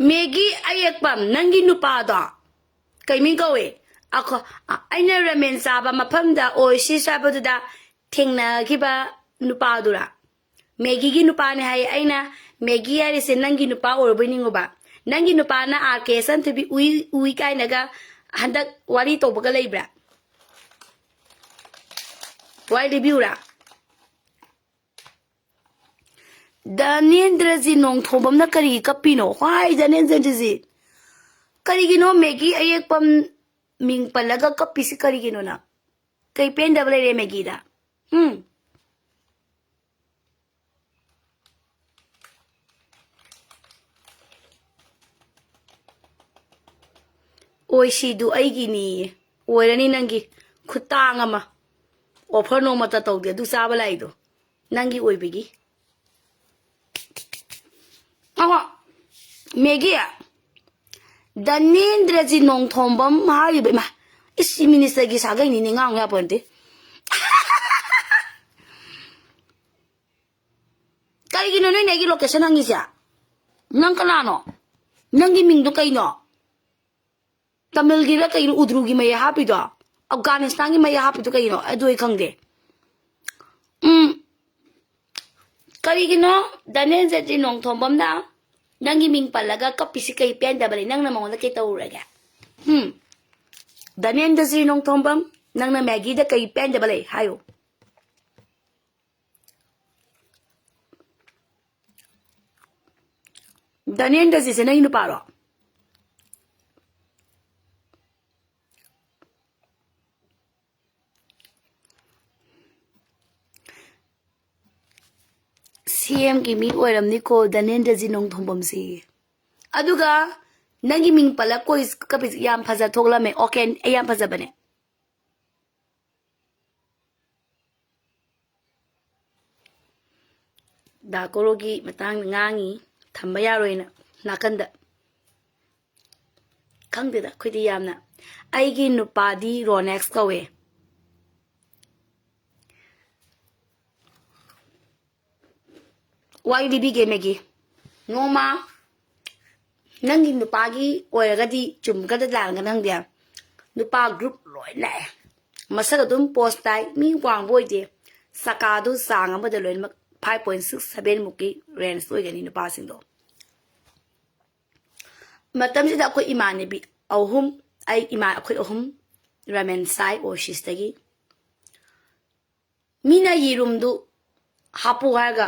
ꯃꯦꯒꯤ ꯑꯌꯦꯛꯄꯝ, ꯅꯪꯒꯤ ꯅꯨꯄꯥꯗꯣ ꯀꯩ ꯃꯤꯡ ꯀꯧꯏ? ꯑꯈꯣ-, ꯑ-, ꯑꯩꯅ ꯔꯥꯃꯦꯟ ꯆꯥꯕ ꯃꯐꯝꯗ ꯑꯣꯏꯁꯤꯁ ꯍꯥꯏꯕꯗꯨꯗ ꯊꯦꯡꯅꯈꯤꯕ ꯅꯨꯄꯥꯗꯨꯔꯥ? ꯃꯦꯒꯤꯒꯤ ꯅꯨꯄꯥꯅꯦ ꯍꯥꯏꯌꯦ꯫ ꯑꯩꯅ, "ꯃꯦꯒꯤ ꯍꯥꯏꯔꯤꯁꯦ ꯅꯪꯒꯤ ꯅꯨꯄꯥ ꯑꯣꯏꯔꯕꯣꯏ ꯅꯤꯡꯉꯨꯕ꯫ ꯅꯪꯒꯤ ꯅꯨꯄꯥꯅ ꯑꯥꯔ ꯀꯦ ꯁꯟꯊꯣꯏꯕꯤ ꯎꯏ, ꯎꯏ ꯀꯥꯏꯅꯒ ꯍꯟꯗꯛ ꯋꯥꯔꯤ ꯇꯧꯕꯒ ꯂꯩꯕ꯭ꯔꯥ?" ꯋꯥꯔꯤ ꯂꯤꯕꯤꯌꯨꯔꯥ? ꯙꯅꯦꯟꯗ꯭ꯔꯖꯤ ꯅꯣꯡꯊꯣꯝꯕꯝꯅ ꯀꯔꯤꯒꯤ ꯀꯞꯄꯤꯅꯣ? ꯍ꯭ꯋꯥꯏ ꯙꯅꯦꯟꯗ꯭ꯔꯖꯤ, ꯀꯔꯤꯒꯤꯅꯣ ꯃꯦꯒꯤ ꯑꯌꯦꯛꯄꯝ ꯃꯤꯡ ꯄꯜꯂꯒ ꯀꯞꯄꯤꯁꯤ ꯀꯔꯤꯒꯤꯅꯣ ꯅꯪ? ꯀꯩ ꯄꯦꯟꯗꯕ ꯂꯩꯔꯦ ꯃꯦꯒꯤꯗ? ꯎꯝ? ꯑꯣꯏꯁꯤꯗꯨ ꯑꯩꯒꯤꯅꯤ꯫ ꯑꯣꯏꯔꯅꯤ ꯅꯪꯒꯤ꯫ ꯈꯨꯇꯥꯡ ꯑꯃ꯫ ꯑꯣꯐꯔ ꯅꯣꯡꯃꯇ ꯇꯧꯗꯦ ꯑꯗꯨ ꯆꯥꯕ ꯂꯥꯛꯏꯗꯣ꯫ ꯅꯪꯒꯤ ꯑꯣꯏꯕꯒꯤ꯫ ꯑꯍꯣ꯫ ꯃꯦꯒꯤ꯫ ꯙꯅꯦꯟꯗ꯭ꯔꯖꯤ ꯅꯣꯡꯊꯣꯝꯕꯝ ꯍꯥꯏꯔꯤꯕ ꯏꯃꯥ꯫ ꯏꯁ ꯃꯤꯅꯤꯁꯇꯔꯒꯤ ꯁꯥꯒꯩꯅꯤꯅꯦ ꯉꯥꯡ ꯌꯥꯄꯣꯟꯇꯦ꯫ ꯀꯩꯒꯤꯅꯣ ꯅꯣꯏꯅ ꯑꯩꯒꯤ ꯂꯣꯀꯦꯁꯟ ꯍꯪꯉꯤꯁꯦ? ꯅꯪ ꯀꯅꯥꯅꯣ? ꯅꯪꯒꯤ ꯃꯤꯡꯗꯣ ꯀꯩꯅꯣ? ꯇꯥꯃꯤꯜꯒꯤꯔ ꯀꯩꯅꯣ ꯎꯗ꯭ꯔꯨꯒꯤ ꯃꯌꯥ ꯍꯥꯞꯄꯤꯗꯣ? ꯑꯐꯒꯥꯅꯤꯁꯇꯥꯟꯒꯤ ꯃꯌꯥ ꯍꯥꯞꯄꯤꯗꯣ ꯀꯩꯅꯣ? ꯑꯗꯨ ꯑꯩ ꯈꯪꯗꯦ꯫ ꯎꯝ꯫ ꯀꯔꯤꯒꯤꯅꯣ ꯙꯅꯦꯟꯗ꯭ꯔꯖꯤ ꯅꯣꯡꯊꯣꯝꯕꯝꯅ ꯅꯪꯒꯤ ꯃꯤꯡ ꯄꯜꯂꯒ ꯀꯞꯄꯤꯁꯤ ꯀꯩ ꯄꯦꯟꯗꯕ ꯂꯩ? ꯅꯪꯅ ꯃꯉꯣꯟꯗ ꯀꯩ ꯇꯧꯔꯨꯔꯒꯦ? ꯎꯝ꯫ ꯙꯅꯦꯟꯗ꯭ꯔꯖꯤ ꯅꯣꯡꯊꯣꯝꯕꯝ, ꯅꯪꯅ ꯃꯦꯒꯤꯗ ꯀꯩ ꯄꯦꯟꯗꯕ ꯂꯩ ꯍꯥꯏꯌꯨ? ꯙꯅꯦꯟꯗ꯭ꯔꯖꯤꯠꯁꯦ ꯅꯪꯒꯤ ꯅꯨꯄꯥꯔꯣ? ꯁꯤ ꯑꯦꯝꯒꯤ ꯃꯤ ꯑꯣꯏꯔꯝꯅꯤꯀꯣ ꯙꯅꯦꯟꯗ꯭ꯔꯖꯤꯠ ꯅꯣꯡꯊꯣꯝꯕꯝꯁꯦ꯫ ꯑꯗꯨꯒ ꯅꯪꯒꯤ ꯃꯤꯡ ꯄꯜꯂ ꯀꯣꯏ ꯀꯞꯄꯤꯁꯦ ꯌꯥꯝ ꯐꯖ ꯊꯣꯛꯂꯝꯃꯦ꯫ ꯑꯣꯀꯦ, ꯑꯩ ꯌꯥꯝ ꯐꯖꯕꯅꯦ꯫ ꯗꯥ ꯀꯣꯔꯣꯒꯤ ꯃꯇꯥꯡꯗ ꯉꯥꯡꯉꯤ, ꯊꯝꯕ ꯌꯥꯔꯣꯏꯅ ꯅꯥꯀꯟꯗ꯫ ꯈꯪꯗꯦꯗ ꯑꯩꯈꯣꯏꯗꯤ ꯌꯥꯝꯅ꯫ ꯑꯩꯒꯤ ꯅꯨꯄꯥꯗꯤ ꯔꯣꯅꯦꯛꯁ ꯀꯧꯋꯦ꯫ ꯋꯥꯔꯤ ꯂꯤꯕꯤꯒꯦ ꯃꯦꯒꯤ꯫ ꯅꯣꯡꯃ ꯅꯪꯒꯤ ꯅꯨꯄꯥꯒꯤ ꯑꯣꯏꯔꯒꯗꯤ ꯆꯨꯝꯒꯗ ꯂꯥꯟꯒꯗ ꯈꯪꯗꯦ, ꯅꯨꯄꯥ ꯒ꯭ꯔꯨꯞ ꯂꯣꯏ ꯂꯥꯛꯑꯦ꯫ ꯃꯁꯛ ꯑꯗꯨꯝ ꯄꯣꯁ ꯇꯥꯏ, ꯃꯤ ꯋꯥꯡꯕ ꯑꯣꯏꯗꯦ꯫ ꯆꯀꯥꯗꯨ ꯆꯥꯡ ꯑꯃꯗ ꯂꯣꯏꯅꯃꯛ five point six seven ꯃꯨꯛꯀꯤ ꯔꯦꯟꯖ ꯑꯣꯏꯒꯅꯤ ꯅꯨꯄꯥꯁꯤꯡꯗꯣ꯫ ꯃꯇꯝꯁꯤꯗ ꯑꯩꯈꯣꯏ ꯏꯃꯥꯟꯅꯕꯤ ꯑꯍꯨꯝ, ꯑꯩ ꯏꯃꯥ ꯑꯩꯈꯣꯏ ꯑꯍꯨꯝ ꯔꯥꯃꯦꯟ ꯆꯥꯏ ꯑꯣꯁꯤꯁꯇꯒꯤ꯫ ꯃꯤꯅ ꯌꯦꯔꯨꯝꯗꯨ ꯍꯥꯞꯄꯨ ꯍꯥꯏꯔꯒ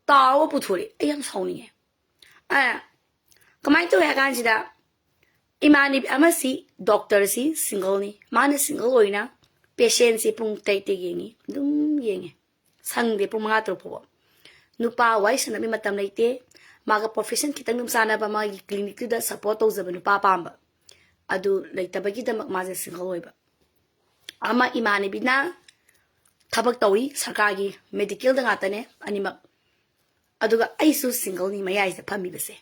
ꯇꯥꯎꯔꯒ ꯄꯨꯊꯣꯔꯛꯑꯦ꯫ ꯑꯩ ꯌꯥꯝ ꯁꯥꯎꯅꯤꯡꯉꯦ꯫ ꯑ, ꯀꯃꯥꯏꯅ ꯇꯧꯋꯦ ꯍꯥꯏ ꯀꯥꯟꯁꯤꯗ ꯏꯃꯥꯟꯅꯕꯤ ꯑꯃꯁꯤ ꯗꯣꯛꯇꯔꯁꯤ ꯁꯤꯡꯒꯜꯅꯤ꯫ ꯃꯥꯅ ꯁꯤꯡꯒꯜ ꯑꯣꯏꯅ ꯄꯦꯁꯦꯟꯁꯤ ꯄꯨꯡ ꯇꯔꯦꯠꯇ ꯌꯦꯡꯉꯤ, ꯑꯗꯨꯝ ꯌꯦꯡꯉꯦ꯫ ꯁꯪꯗꯦ ꯄꯨꯡ ꯃꯉꯥ ꯇꯔꯨꯛ ꯐꯥꯎꯕ꯫ ꯅꯨꯄꯥ ꯋꯥꯔꯤ ꯁꯥꯟꯅꯕꯒꯤ ꯃꯇꯝ ꯂꯩꯇꯦ꯫ ꯃꯥꯒ ꯄ꯭ꯔꯣꯐꯦꯁꯟ ꯈꯤꯇꯪ ꯑꯗꯨꯝ ꯆꯥꯟꯅꯕ, ꯃꯥꯒꯤ ꯀ꯭ꯂꯤꯅꯤꯛꯇꯨꯗ ꯁꯞꯄꯣꯔꯠ ꯇꯧꯖꯕ ꯅꯨꯄꯥ ꯄꯥꯝꯕ꯫ ꯑꯗꯨ ꯂꯩꯇꯕꯒꯤꯗꯃꯛ ꯃꯥꯁꯦ ꯁꯤꯡꯒꯜ ꯑꯣꯏꯕ꯫ ꯑꯃ ꯏꯃꯥꯟꯅꯕꯤꯅ ꯊꯕꯛ ꯇꯧꯔꯤ, ꯁꯔꯀꯥꯔꯒꯤ ꯃꯦꯗꯤꯀꯦꯜꯗ ꯉꯥꯛꯇꯅꯦ ꯑꯅꯤꯃꯛ꯫ ꯑꯗꯨꯒ ꯑꯩꯁꯨ ꯁꯤꯡꯒꯜꯅꯤ ꯃꯌꯥꯏꯁꯤꯗ ꯐꯝꯃꯤꯕꯁꯦ꯫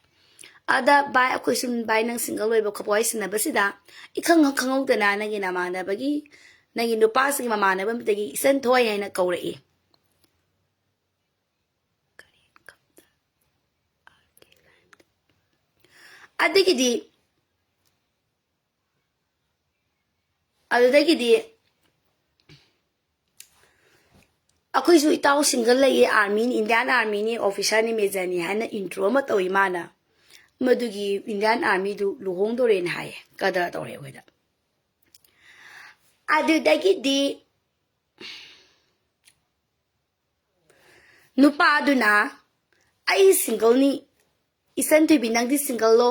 ꯑꯗ ꯚꯥꯏ, ꯑꯩꯈꯣꯏ ꯁꯨꯝ, ꯚꯥꯏ, ꯅꯪ ꯁꯤꯡꯒꯜ ꯑꯣꯏꯕ ꯈꯣꯠꯄ ꯋꯥꯔꯤ ꯁꯥꯟꯅꯕꯁꯤꯗ ꯏꯈꯪ ꯈꯪꯍꯧꯗꯅ ꯅꯪꯒꯤ ꯅꯃꯥꯟꯅꯕꯒꯤ, ꯅꯪꯒꯤ ꯅꯨꯄꯥꯁꯤꯒꯤ ꯃꯃꯥꯟꯅꯕ ꯑꯃꯗꯒꯤ ꯏꯆꯟ ꯊꯣꯏ ꯍꯥꯏꯅ ꯀꯧꯔꯛꯏ꯫ ꯑꯗꯒꯤꯗꯤ ꯑꯗꯨꯗꯒꯤꯗꯤ ꯑꯩꯈꯣꯏꯁꯨ ꯏꯇꯥꯎ ꯁꯤꯡꯒꯜ ꯂꯩꯌꯦ, ꯑꯥꯔꯃꯤꯅꯤ, ꯏꯟꯗꯤꯌꯥꯟ ꯑꯥꯔꯃꯤꯅꯤ, ꯑꯣꯐꯤꯁꯥꯔꯅꯤ, ꯃꯦꯖꯔꯅꯤ ꯍꯥꯏꯅ ꯏꯟꯇ꯭ꯔꯣ ꯑꯃ ꯇꯧꯏ ꯃꯥꯅ꯫ ꯃꯗꯨꯒꯤ ꯏꯟꯗꯤꯌꯥꯟ ꯑꯥꯔꯃꯤꯗꯨ ꯂꯨꯍꯣꯡꯗꯣꯔꯦꯅ ꯍꯥꯏꯌꯦ, ꯀꯗꯔ ꯇꯧꯔꯦ ꯑꯩꯈꯣꯏꯗ꯫ ꯑꯗꯨꯗꯒꯤꯗꯤ ꯅꯨꯄꯥꯗꯨꯅ, "ꯑꯩ ꯁꯤꯡꯒꯜꯅꯤ, ꯏꯆꯟ ꯊꯣꯏꯕꯤ, ꯅꯪꯗꯤ ꯁꯤꯡꯒꯜꯂꯣ?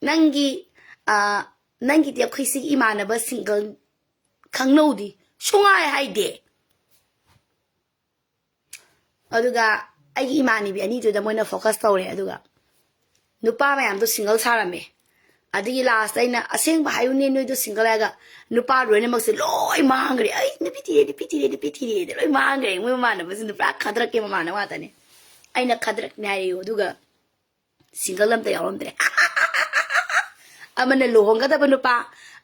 ꯅꯪꯒꯤ, ꯑ, ꯅꯪꯒꯤꯗꯤ ꯑꯩꯈꯣꯏ ꯁꯤꯒꯤ ꯏꯃꯥꯟꯅꯕ ꯁꯤꯡꯒꯜ ꯈꯪꯅꯧꯗꯤ ꯁꯨꯡꯍꯥꯏ ꯍꯥꯏꯗꯦ"꯫ ꯑꯗꯨꯒ ꯑꯩꯒꯤ ꯏꯃꯥꯟꯅꯕꯤ ꯑꯅꯤꯗꯨꯗ ꯃꯣꯏꯅ ꯐꯣꯀꯁ ꯇꯧꯔꯦ, ꯑꯗꯨꯒ ꯅꯨꯄꯥ ꯃꯌꯥꯝꯗꯣ ꯁꯤꯡꯒꯜ ꯁꯥꯔꯝꯃꯦ꯫ ꯑꯗꯨꯒꯤ ꯂꯥꯁꯇ ꯑꯩꯅ, "ꯑꯁꯦꯡꯕ ꯍꯥꯏꯌꯨꯅꯦ, ꯅꯣꯏꯗꯣ ꯁꯤꯡꯒꯜ" ꯍꯥꯏꯔꯒ ꯅꯨꯄꯥ ꯂꯣꯏꯅꯃꯛꯁꯦ ꯂꯣꯏ ꯃꯥꯡꯈ꯭ꯔꯦ꯫ "ꯑꯩ ꯅꯨꯄꯤ ꯊꯤꯔꯦ, ꯅꯨꯄꯤ ꯊꯤꯔꯦ, ꯅꯨꯄꯤ ꯊꯤꯔꯦ" ꯂꯣꯏ ꯃꯥꯡꯈ꯭ꯔꯦ꯫ ꯃꯣꯏ ꯃꯃꯥꯟꯅꯕꯁꯤꯡꯗꯣ ꯄꯨꯔꯥ ꯈꯗ꯭ꯔꯛꯀꯤ ꯃꯃꯥꯟꯅꯕ ꯉꯥꯛꯇꯅꯦ꯫ ꯑꯩꯅ ꯈꯗ꯭ꯔꯛꯅꯦ ꯍꯥꯏꯔꯤꯌꯣ, ꯑꯗꯨꯒ ꯁꯤꯡꯒꯜ ꯑꯝꯇ ꯌꯥꯎꯔꯝꯗ꯭ꯔꯦ꯫ ꯑꯃꯅ ꯂꯨꯍꯣꯡꯒꯗꯕ ꯅꯨꯄꯥ,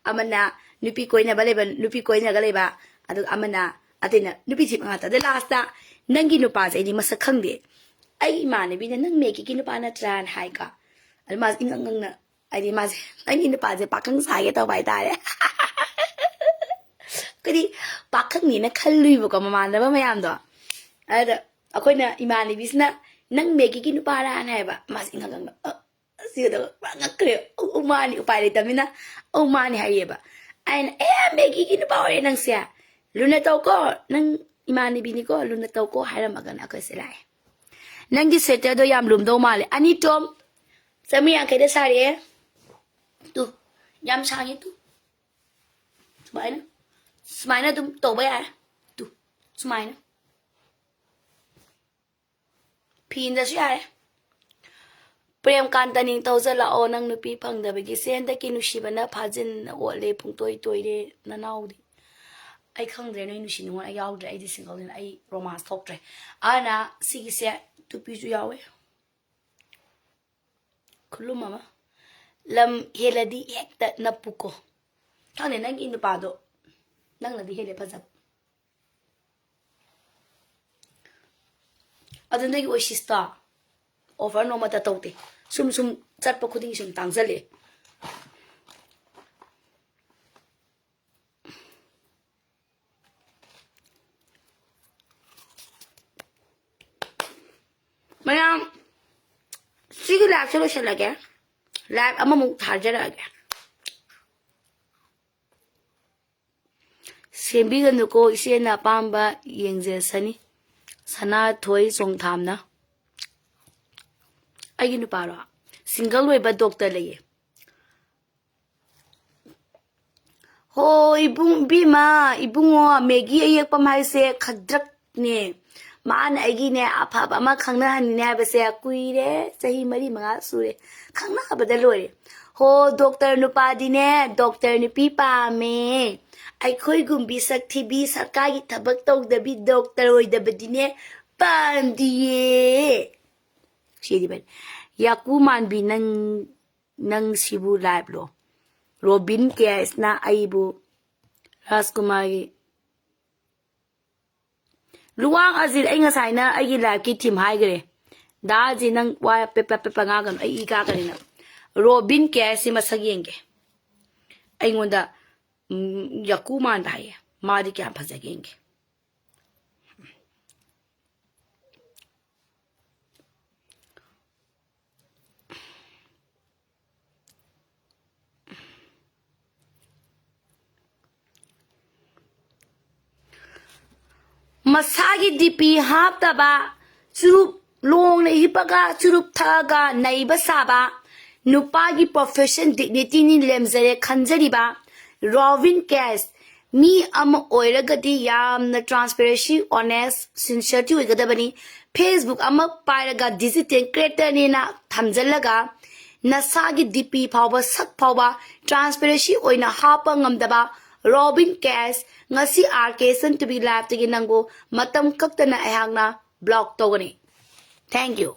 ꯑꯃꯅ ꯅꯨꯄꯤ ꯀꯣꯏꯅꯕ ꯂꯩꯕ, ꯅꯨꯄꯤ ꯀꯣꯏꯅꯒ ꯂꯩꯕ, ꯑꯗꯨꯒ ꯑꯃꯅ, ꯑꯇꯩꯅ ꯅꯨꯄꯤ ꯊꯤꯕ ꯉꯥꯛꯇ꯫ ꯑꯗꯩ ꯂꯥꯁꯇ, "ꯅꯪꯒꯤ ꯅꯨꯄꯥꯁꯦ ꯑꯩꯗꯤ ꯃꯁꯛ ꯈꯪꯗꯦ, ꯑꯩ ꯏꯃꯥꯟꯅꯕꯤꯅ ꯅꯪ ꯃꯦꯒꯤꯒꯤ ꯅꯨꯄꯥ ꯅꯠꯇ꯭ꯔꯥꯅ" ꯍꯥꯏꯀꯣ꯫ ꯑꯗꯨ ꯃꯥꯁꯦ ꯏꯉꯪ ꯉꯪꯅ, ꯍꯥꯏꯗꯤ ꯃꯥꯁꯦ, ꯅꯪꯒꯤ ꯅꯨꯄꯥꯁꯦ ꯄꯥꯈꯪ ꯁꯥꯒꯦ ꯇꯧꯕ ꯍꯥꯏꯇꯥꯔꯦ꯫ ꯑꯩꯈꯣꯏꯗꯤ ꯄꯥꯈꯪꯅꯦꯅ ꯈꯜꯂꯨꯏꯕꯀꯣ ꯃꯃꯥꯟꯅꯕ ꯃꯌꯥꯝꯗꯣ꯫ ꯑꯗ ꯑꯩꯈꯣꯏꯅ, ꯏꯃꯥꯟꯅꯕꯤꯁꯤꯅ, "ꯅꯪ ꯃꯦꯒꯤꯒꯤ ꯅꯨꯄꯥꯔꯥꯅ" ꯍꯥꯏꯕ, ꯃꯥꯁꯦ ꯏꯉꯪ ꯉꯪꯅ, "ꯑ, ꯑ", ꯁꯤꯒꯗꯕ ꯄꯨꯔꯥ ꯉꯛꯈ꯭ꯔꯦ꯫ "ꯑꯧ, ꯑꯧ, ꯃꯥꯅꯤ", ꯎꯄꯥꯏ ꯂꯩꯇꯕꯅꯤꯅ, "ꯑꯧ, ꯃꯥꯅꯤ" ꯍꯥꯏꯔꯤꯑꯕ꯫ ꯑꯩꯅ, "ꯑꯦ, ꯃꯦꯒꯤꯒꯤ ꯅꯨꯄꯥ ꯑꯣꯏꯔꯦ ꯅꯪꯁꯦ, ꯂꯨꯅ ꯇꯧꯀꯣ, ꯅꯪ ꯏꯃꯥꯟꯅꯕꯤꯅꯤꯀꯣ, ꯂꯨꯅ ꯇꯧꯀꯣ" ꯍꯥꯏꯔꯝꯃꯒꯅ ꯑꯩꯈꯣꯏꯁꯦ ꯂꯥꯛꯑꯦ꯫ "ꯅꯪꯒꯤ ꯁ꯭ꯋꯦꯇꯔꯗꯣ ꯌꯥꯝ ꯂꯨꯝꯗꯧ ꯃꯥꯜꯂꯦ"꯫ ꯑꯅꯤ ꯇꯣꯝ, ꯆꯥꯝꯃꯔꯤ ꯌꯥꯡꯈꯩꯗ ꯁꯥꯔꯛꯑꯦ꯫ ꯇꯨ, ꯌꯥꯝ ꯁꯥꯡꯉꯤ ꯇꯨ꯫ ꯁꯨꯃꯥꯏꯅ, ꯁꯨꯃꯥꯏꯅ ꯑꯗꯨꯝ ꯇꯧꯕ ꯌꯥꯔꯦ꯫ ꯇꯨ, ꯁꯨꯃꯥꯏꯅ꯫ ꯐꯤ ꯏꯟꯗꯁꯨ ꯌꯥꯔꯦ꯫ ꯄ꯭ꯔꯦꯝꯀꯥꯟꯇ ꯅꯤꯡꯊꯧꯖ ꯂꯥꯛꯑꯣ, ꯅꯪ ꯅꯨꯄꯤ ꯐꯪꯗꯕꯒꯤꯁꯦ꯫ ꯍꯟꯗꯛꯀꯤ ꯅꯨꯡꯁꯤꯕꯅ ꯐꯥꯖꯤꯟ ꯑꯣꯠꯂꯦ, ꯄꯨꯡꯇꯣꯏ ꯇꯣꯏꯔꯦ ꯅꯅꯥꯎꯗꯤ꯫ ꯑꯩ ꯈꯪꯗ꯭ꯔꯦ ꯅꯣꯏ ꯅꯨꯡꯁꯤ ꯅꯨꯡꯉꯣꯟ, ꯑꯩ ꯌꯥꯎꯗ꯭ꯔꯦ, ꯑꯩꯗꯤ ꯁꯤꯡꯒꯜꯅꯤꯅ꯫ ꯑꯩ ꯔꯣꯃꯥꯟꯁ ꯊꯣꯛꯇ꯭ꯔꯦ꯫ ꯑꯗꯨꯅ ꯁꯤꯒꯤꯁꯦ ꯇꯨꯄꯤꯁꯨ ꯌꯥꯎꯋꯦ, ꯈꯨꯂꯨꯝ ꯑꯃ꯫ ꯂꯝ ꯍꯦꯜꯂꯗꯤ ꯍꯦꯛꯇ ꯅꯞꯄꯨꯀꯣ꯫ ꯈꯪꯗꯦ, ꯅꯪꯒꯤ ꯅꯨꯄꯥꯗꯣ ꯅꯪꯅꯗꯤ ꯍꯦꯜꯂꯦ ꯐꯖꯕ꯫ ꯑꯗꯨ ꯅꯣꯏꯒꯤ ꯑꯣꯏꯁꯤꯁꯇꯣ ꯑꯣꯐꯔ ꯅꯣꯡꯃꯇ ꯇꯧꯗꯦ꯫ ꯁꯨꯝ ꯁꯨꯝ ꯆꯠꯄ ꯈꯨꯗꯤꯡꯒꯤ ꯁꯨꯝ ꯇꯥꯡꯁꯤꯜꯂꯦ꯫ ꯃꯌꯥꯝ, ꯁꯤꯒꯤ ꯂꯥꯏꯐꯁꯦ ꯂꯣꯏꯁꯤꯜꯂꯒꯦ꯫ ꯂꯥꯏꯐ ꯑꯃꯃꯨꯛ ꯊꯥꯖꯔꯛꯑꯒꯦ꯫ ꯁꯦꯝꯕꯤꯒꯅꯨꯀꯣ, ꯏꯆꯦꯅ ꯑꯄꯥꯝꯕ ꯌꯦꯡꯖꯁꯅꯤ꯫ ꯁꯅꯥꯊꯣꯏ ꯆꯣꯡꯊꯥꯝꯅ꯫ ꯑꯩꯒꯤ ꯅꯨꯄꯥꯔꯣ? ꯁꯤꯡꯒꯜ ꯑꯣꯏꯕ ꯗꯣꯛꯇꯔ ꯂꯩꯌꯦ꯫ ꯍꯣ, ꯏꯕꯨꯡ, ꯏꯕꯦꯝꯃ, ꯏꯕꯨꯡꯉꯣ, ꯃꯦꯒꯤ ꯑꯌꯦꯛꯄꯝ ꯍꯥꯏꯁꯦ ꯈꯗ꯭ꯔꯛꯅꯦ꯫ ꯃꯥꯅ ꯑꯩꯒꯤꯅꯦ ꯑꯐꯕ ꯑꯃ ꯈꯪꯅꯍꯟꯅꯤꯡꯅꯦ ꯍꯥꯏꯕꯁꯦ ꯀꯨꯏꯔꯦ, ꯆꯍꯤ ꯃꯔꯤ ꯃꯉꯥ ꯁꯨꯔꯦ꯫ ꯈꯪꯅꯕꯗ ꯂꯣꯏꯔꯦ꯫ ꯍꯣ, ꯗꯣꯛꯇꯔ ꯅꯨꯄꯥꯗꯤꯅꯦ ꯗꯣꯛꯇꯔ ꯅꯨꯄꯤ ꯄꯥꯝꯃꯦ꯫ ꯑꯩꯈꯣꯏꯒꯨꯝꯕꯤ ꯁꯛ ꯊꯤꯕꯤ, ꯁꯔꯀꯥꯔꯒꯤ ꯊꯕꯛ ꯇꯧꯗꯕꯤ, ꯗꯣꯛꯇꯔ ꯑꯣꯏꯗꯕꯗꯤꯅꯦ ꯄꯥꯝꯗꯤꯌꯦ꯫ ꯁꯤꯗꯤ ꯐꯔꯦ꯫ ꯌꯥꯀꯨ ꯃꯥꯟꯕꯤ, ꯅꯪ, ꯅꯪ ꯁꯤꯕꯨ ꯂꯥꯏꯐꯂꯣ? ꯔꯣꯕꯤꯟ ꯀꯦꯁꯅ ꯑꯩꯕꯨ ꯔꯥꯖꯀꯨꯃꯥꯔꯒꯤ ꯂꯨꯋꯥꯡ ꯑꯖꯤꯠ, ꯑꯩ ꯉꯁꯥꯏꯅ ꯑꯩꯒꯤ ꯂꯥꯏꯐꯀꯤ ꯊꯤꯝ ꯍꯥꯏꯈ꯭ꯔꯦ꯫ ꯗꯥ ꯑꯖꯤꯠ, ꯅꯪ ꯋꯥ ꯄꯦ-, ꯄꯦ-, ꯄꯦ-, ꯄꯦ ꯉꯥꯡꯒꯅꯨ, ꯑꯩ ꯏ ꯀꯥꯒꯅꯤ ꯅꯪ꯫ ꯔꯣꯕꯤꯟ ꯀꯦꯁꯁꯤ ꯃꯁꯛ ꯌꯦꯡꯒꯦ꯫ ꯑꯩꯉꯣꯟꯗ, ꯎꯝ, ꯌꯥꯀꯨ ꯃꯥꯟꯗ ꯍꯥꯏꯌꯦ꯫ ꯃꯥꯗꯤ ꯀꯌꯥꯝ ꯐꯖꯒꯦ ꯌꯦꯡꯒꯦ꯫ ꯃꯁꯥꯒꯤ ꯗꯤ ꯄꯤ ꯍꯥꯞꯇꯕ, ꯆꯨꯔꯨꯞ ꯂꯣꯡꯅ ꯍꯤꯞꯄꯒ ꯆꯨꯔꯨꯞ ꯊꯛꯑꯒ ꯅꯩꯕ ꯁꯥꯕ, ꯅꯨꯄꯥꯒꯤ ꯄ꯭ꯔꯣꯐꯦꯁꯟ ꯗꯤꯒꯅꯤꯇꯤꯅꯤ ꯂꯦꯝꯖꯔꯦ ꯈꯟꯖꯔꯤꯕ ꯔꯣꯕꯤꯟ ꯀꯦꯁ ꯃꯤ ꯑꯃ ꯑꯣꯏꯔꯒꯗꯤ ꯌꯥꯝꯅ ꯇ꯭ꯔꯥꯟꯁꯄꯦꯔꯦꯟꯁꯤ, ꯑꯣꯅꯦꯁ, ꯁꯤꯟꯁꯤꯌꯔꯇꯤ ꯑꯣꯏꯒꯗꯕꯅꯤ꯫ Facebook ꯑꯃ ꯄꯥꯏꯔꯒ digital creatorꯅꯦꯅ ꯊꯝꯖꯜꯂꯒ ꯅꯁꯥꯒꯤ DP ꯐꯥꯎꯕ, ꯁꯛ ꯐꯥꯎꯕ transparency ꯑꯣꯏꯅ ꯍꯥꯞꯄ ꯉꯝꯗꯕ ꯔꯣꯕꯤꯟ ꯀꯦꯁ, ꯉꯁꯤ RK Sun TV Liveꯇꯒꯤ ꯅꯪꯕꯨ ꯃꯇꯝ ꯀꯛꯇꯅ ꯑꯩꯍꯥꯛꯅ block ꯇꯧꯒꯅꯤ꯫ Thank you꯫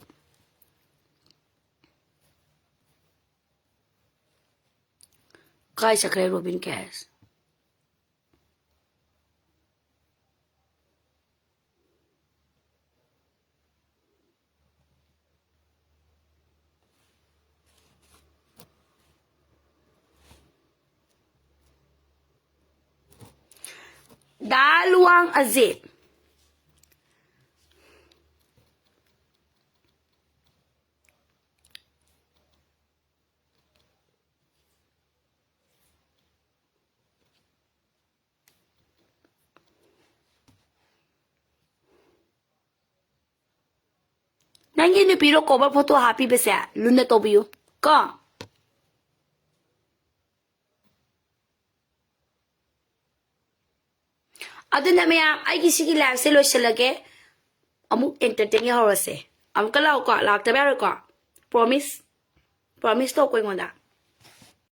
ꯀꯥꯏ ꯆꯠꯈ꯭ꯔꯦ ꯔꯣꯕꯤꯟ ꯀꯦꯁ? ꯗꯥ ꯂꯨꯋꯥꯡ ꯑꯖꯤꯠ꯫ ꯅꯪꯒꯤ ꯅꯨꯄꯤꯔꯣ cover photo ꯍꯥꯞꯄꯤꯕꯁꯦ? ꯂꯨꯅ ꯇꯧꯕꯤꯌꯨ ꯀꯣ꯫ ꯑꯗꯨꯅ ꯃꯌꯥꯝ, ꯑꯩꯒꯤ ꯁꯤꯒꯤ liveꯁꯦ ꯂꯣꯏꯁꯤꯜꯂꯒꯦ꯫ ꯑꯃꯨꯛ entertain ꯍꯧꯔꯁꯦ꯫ ꯑꯃꯨꯛꯀ ꯂꯥꯛꯑꯣꯀꯣ, ꯂꯥꯛꯇꯕ ꯌꯥꯔꯣꯏꯀꯣ꯫ Promise, promise ꯇꯧꯀꯣ ꯑꯩꯉꯣꯟꯗ꯫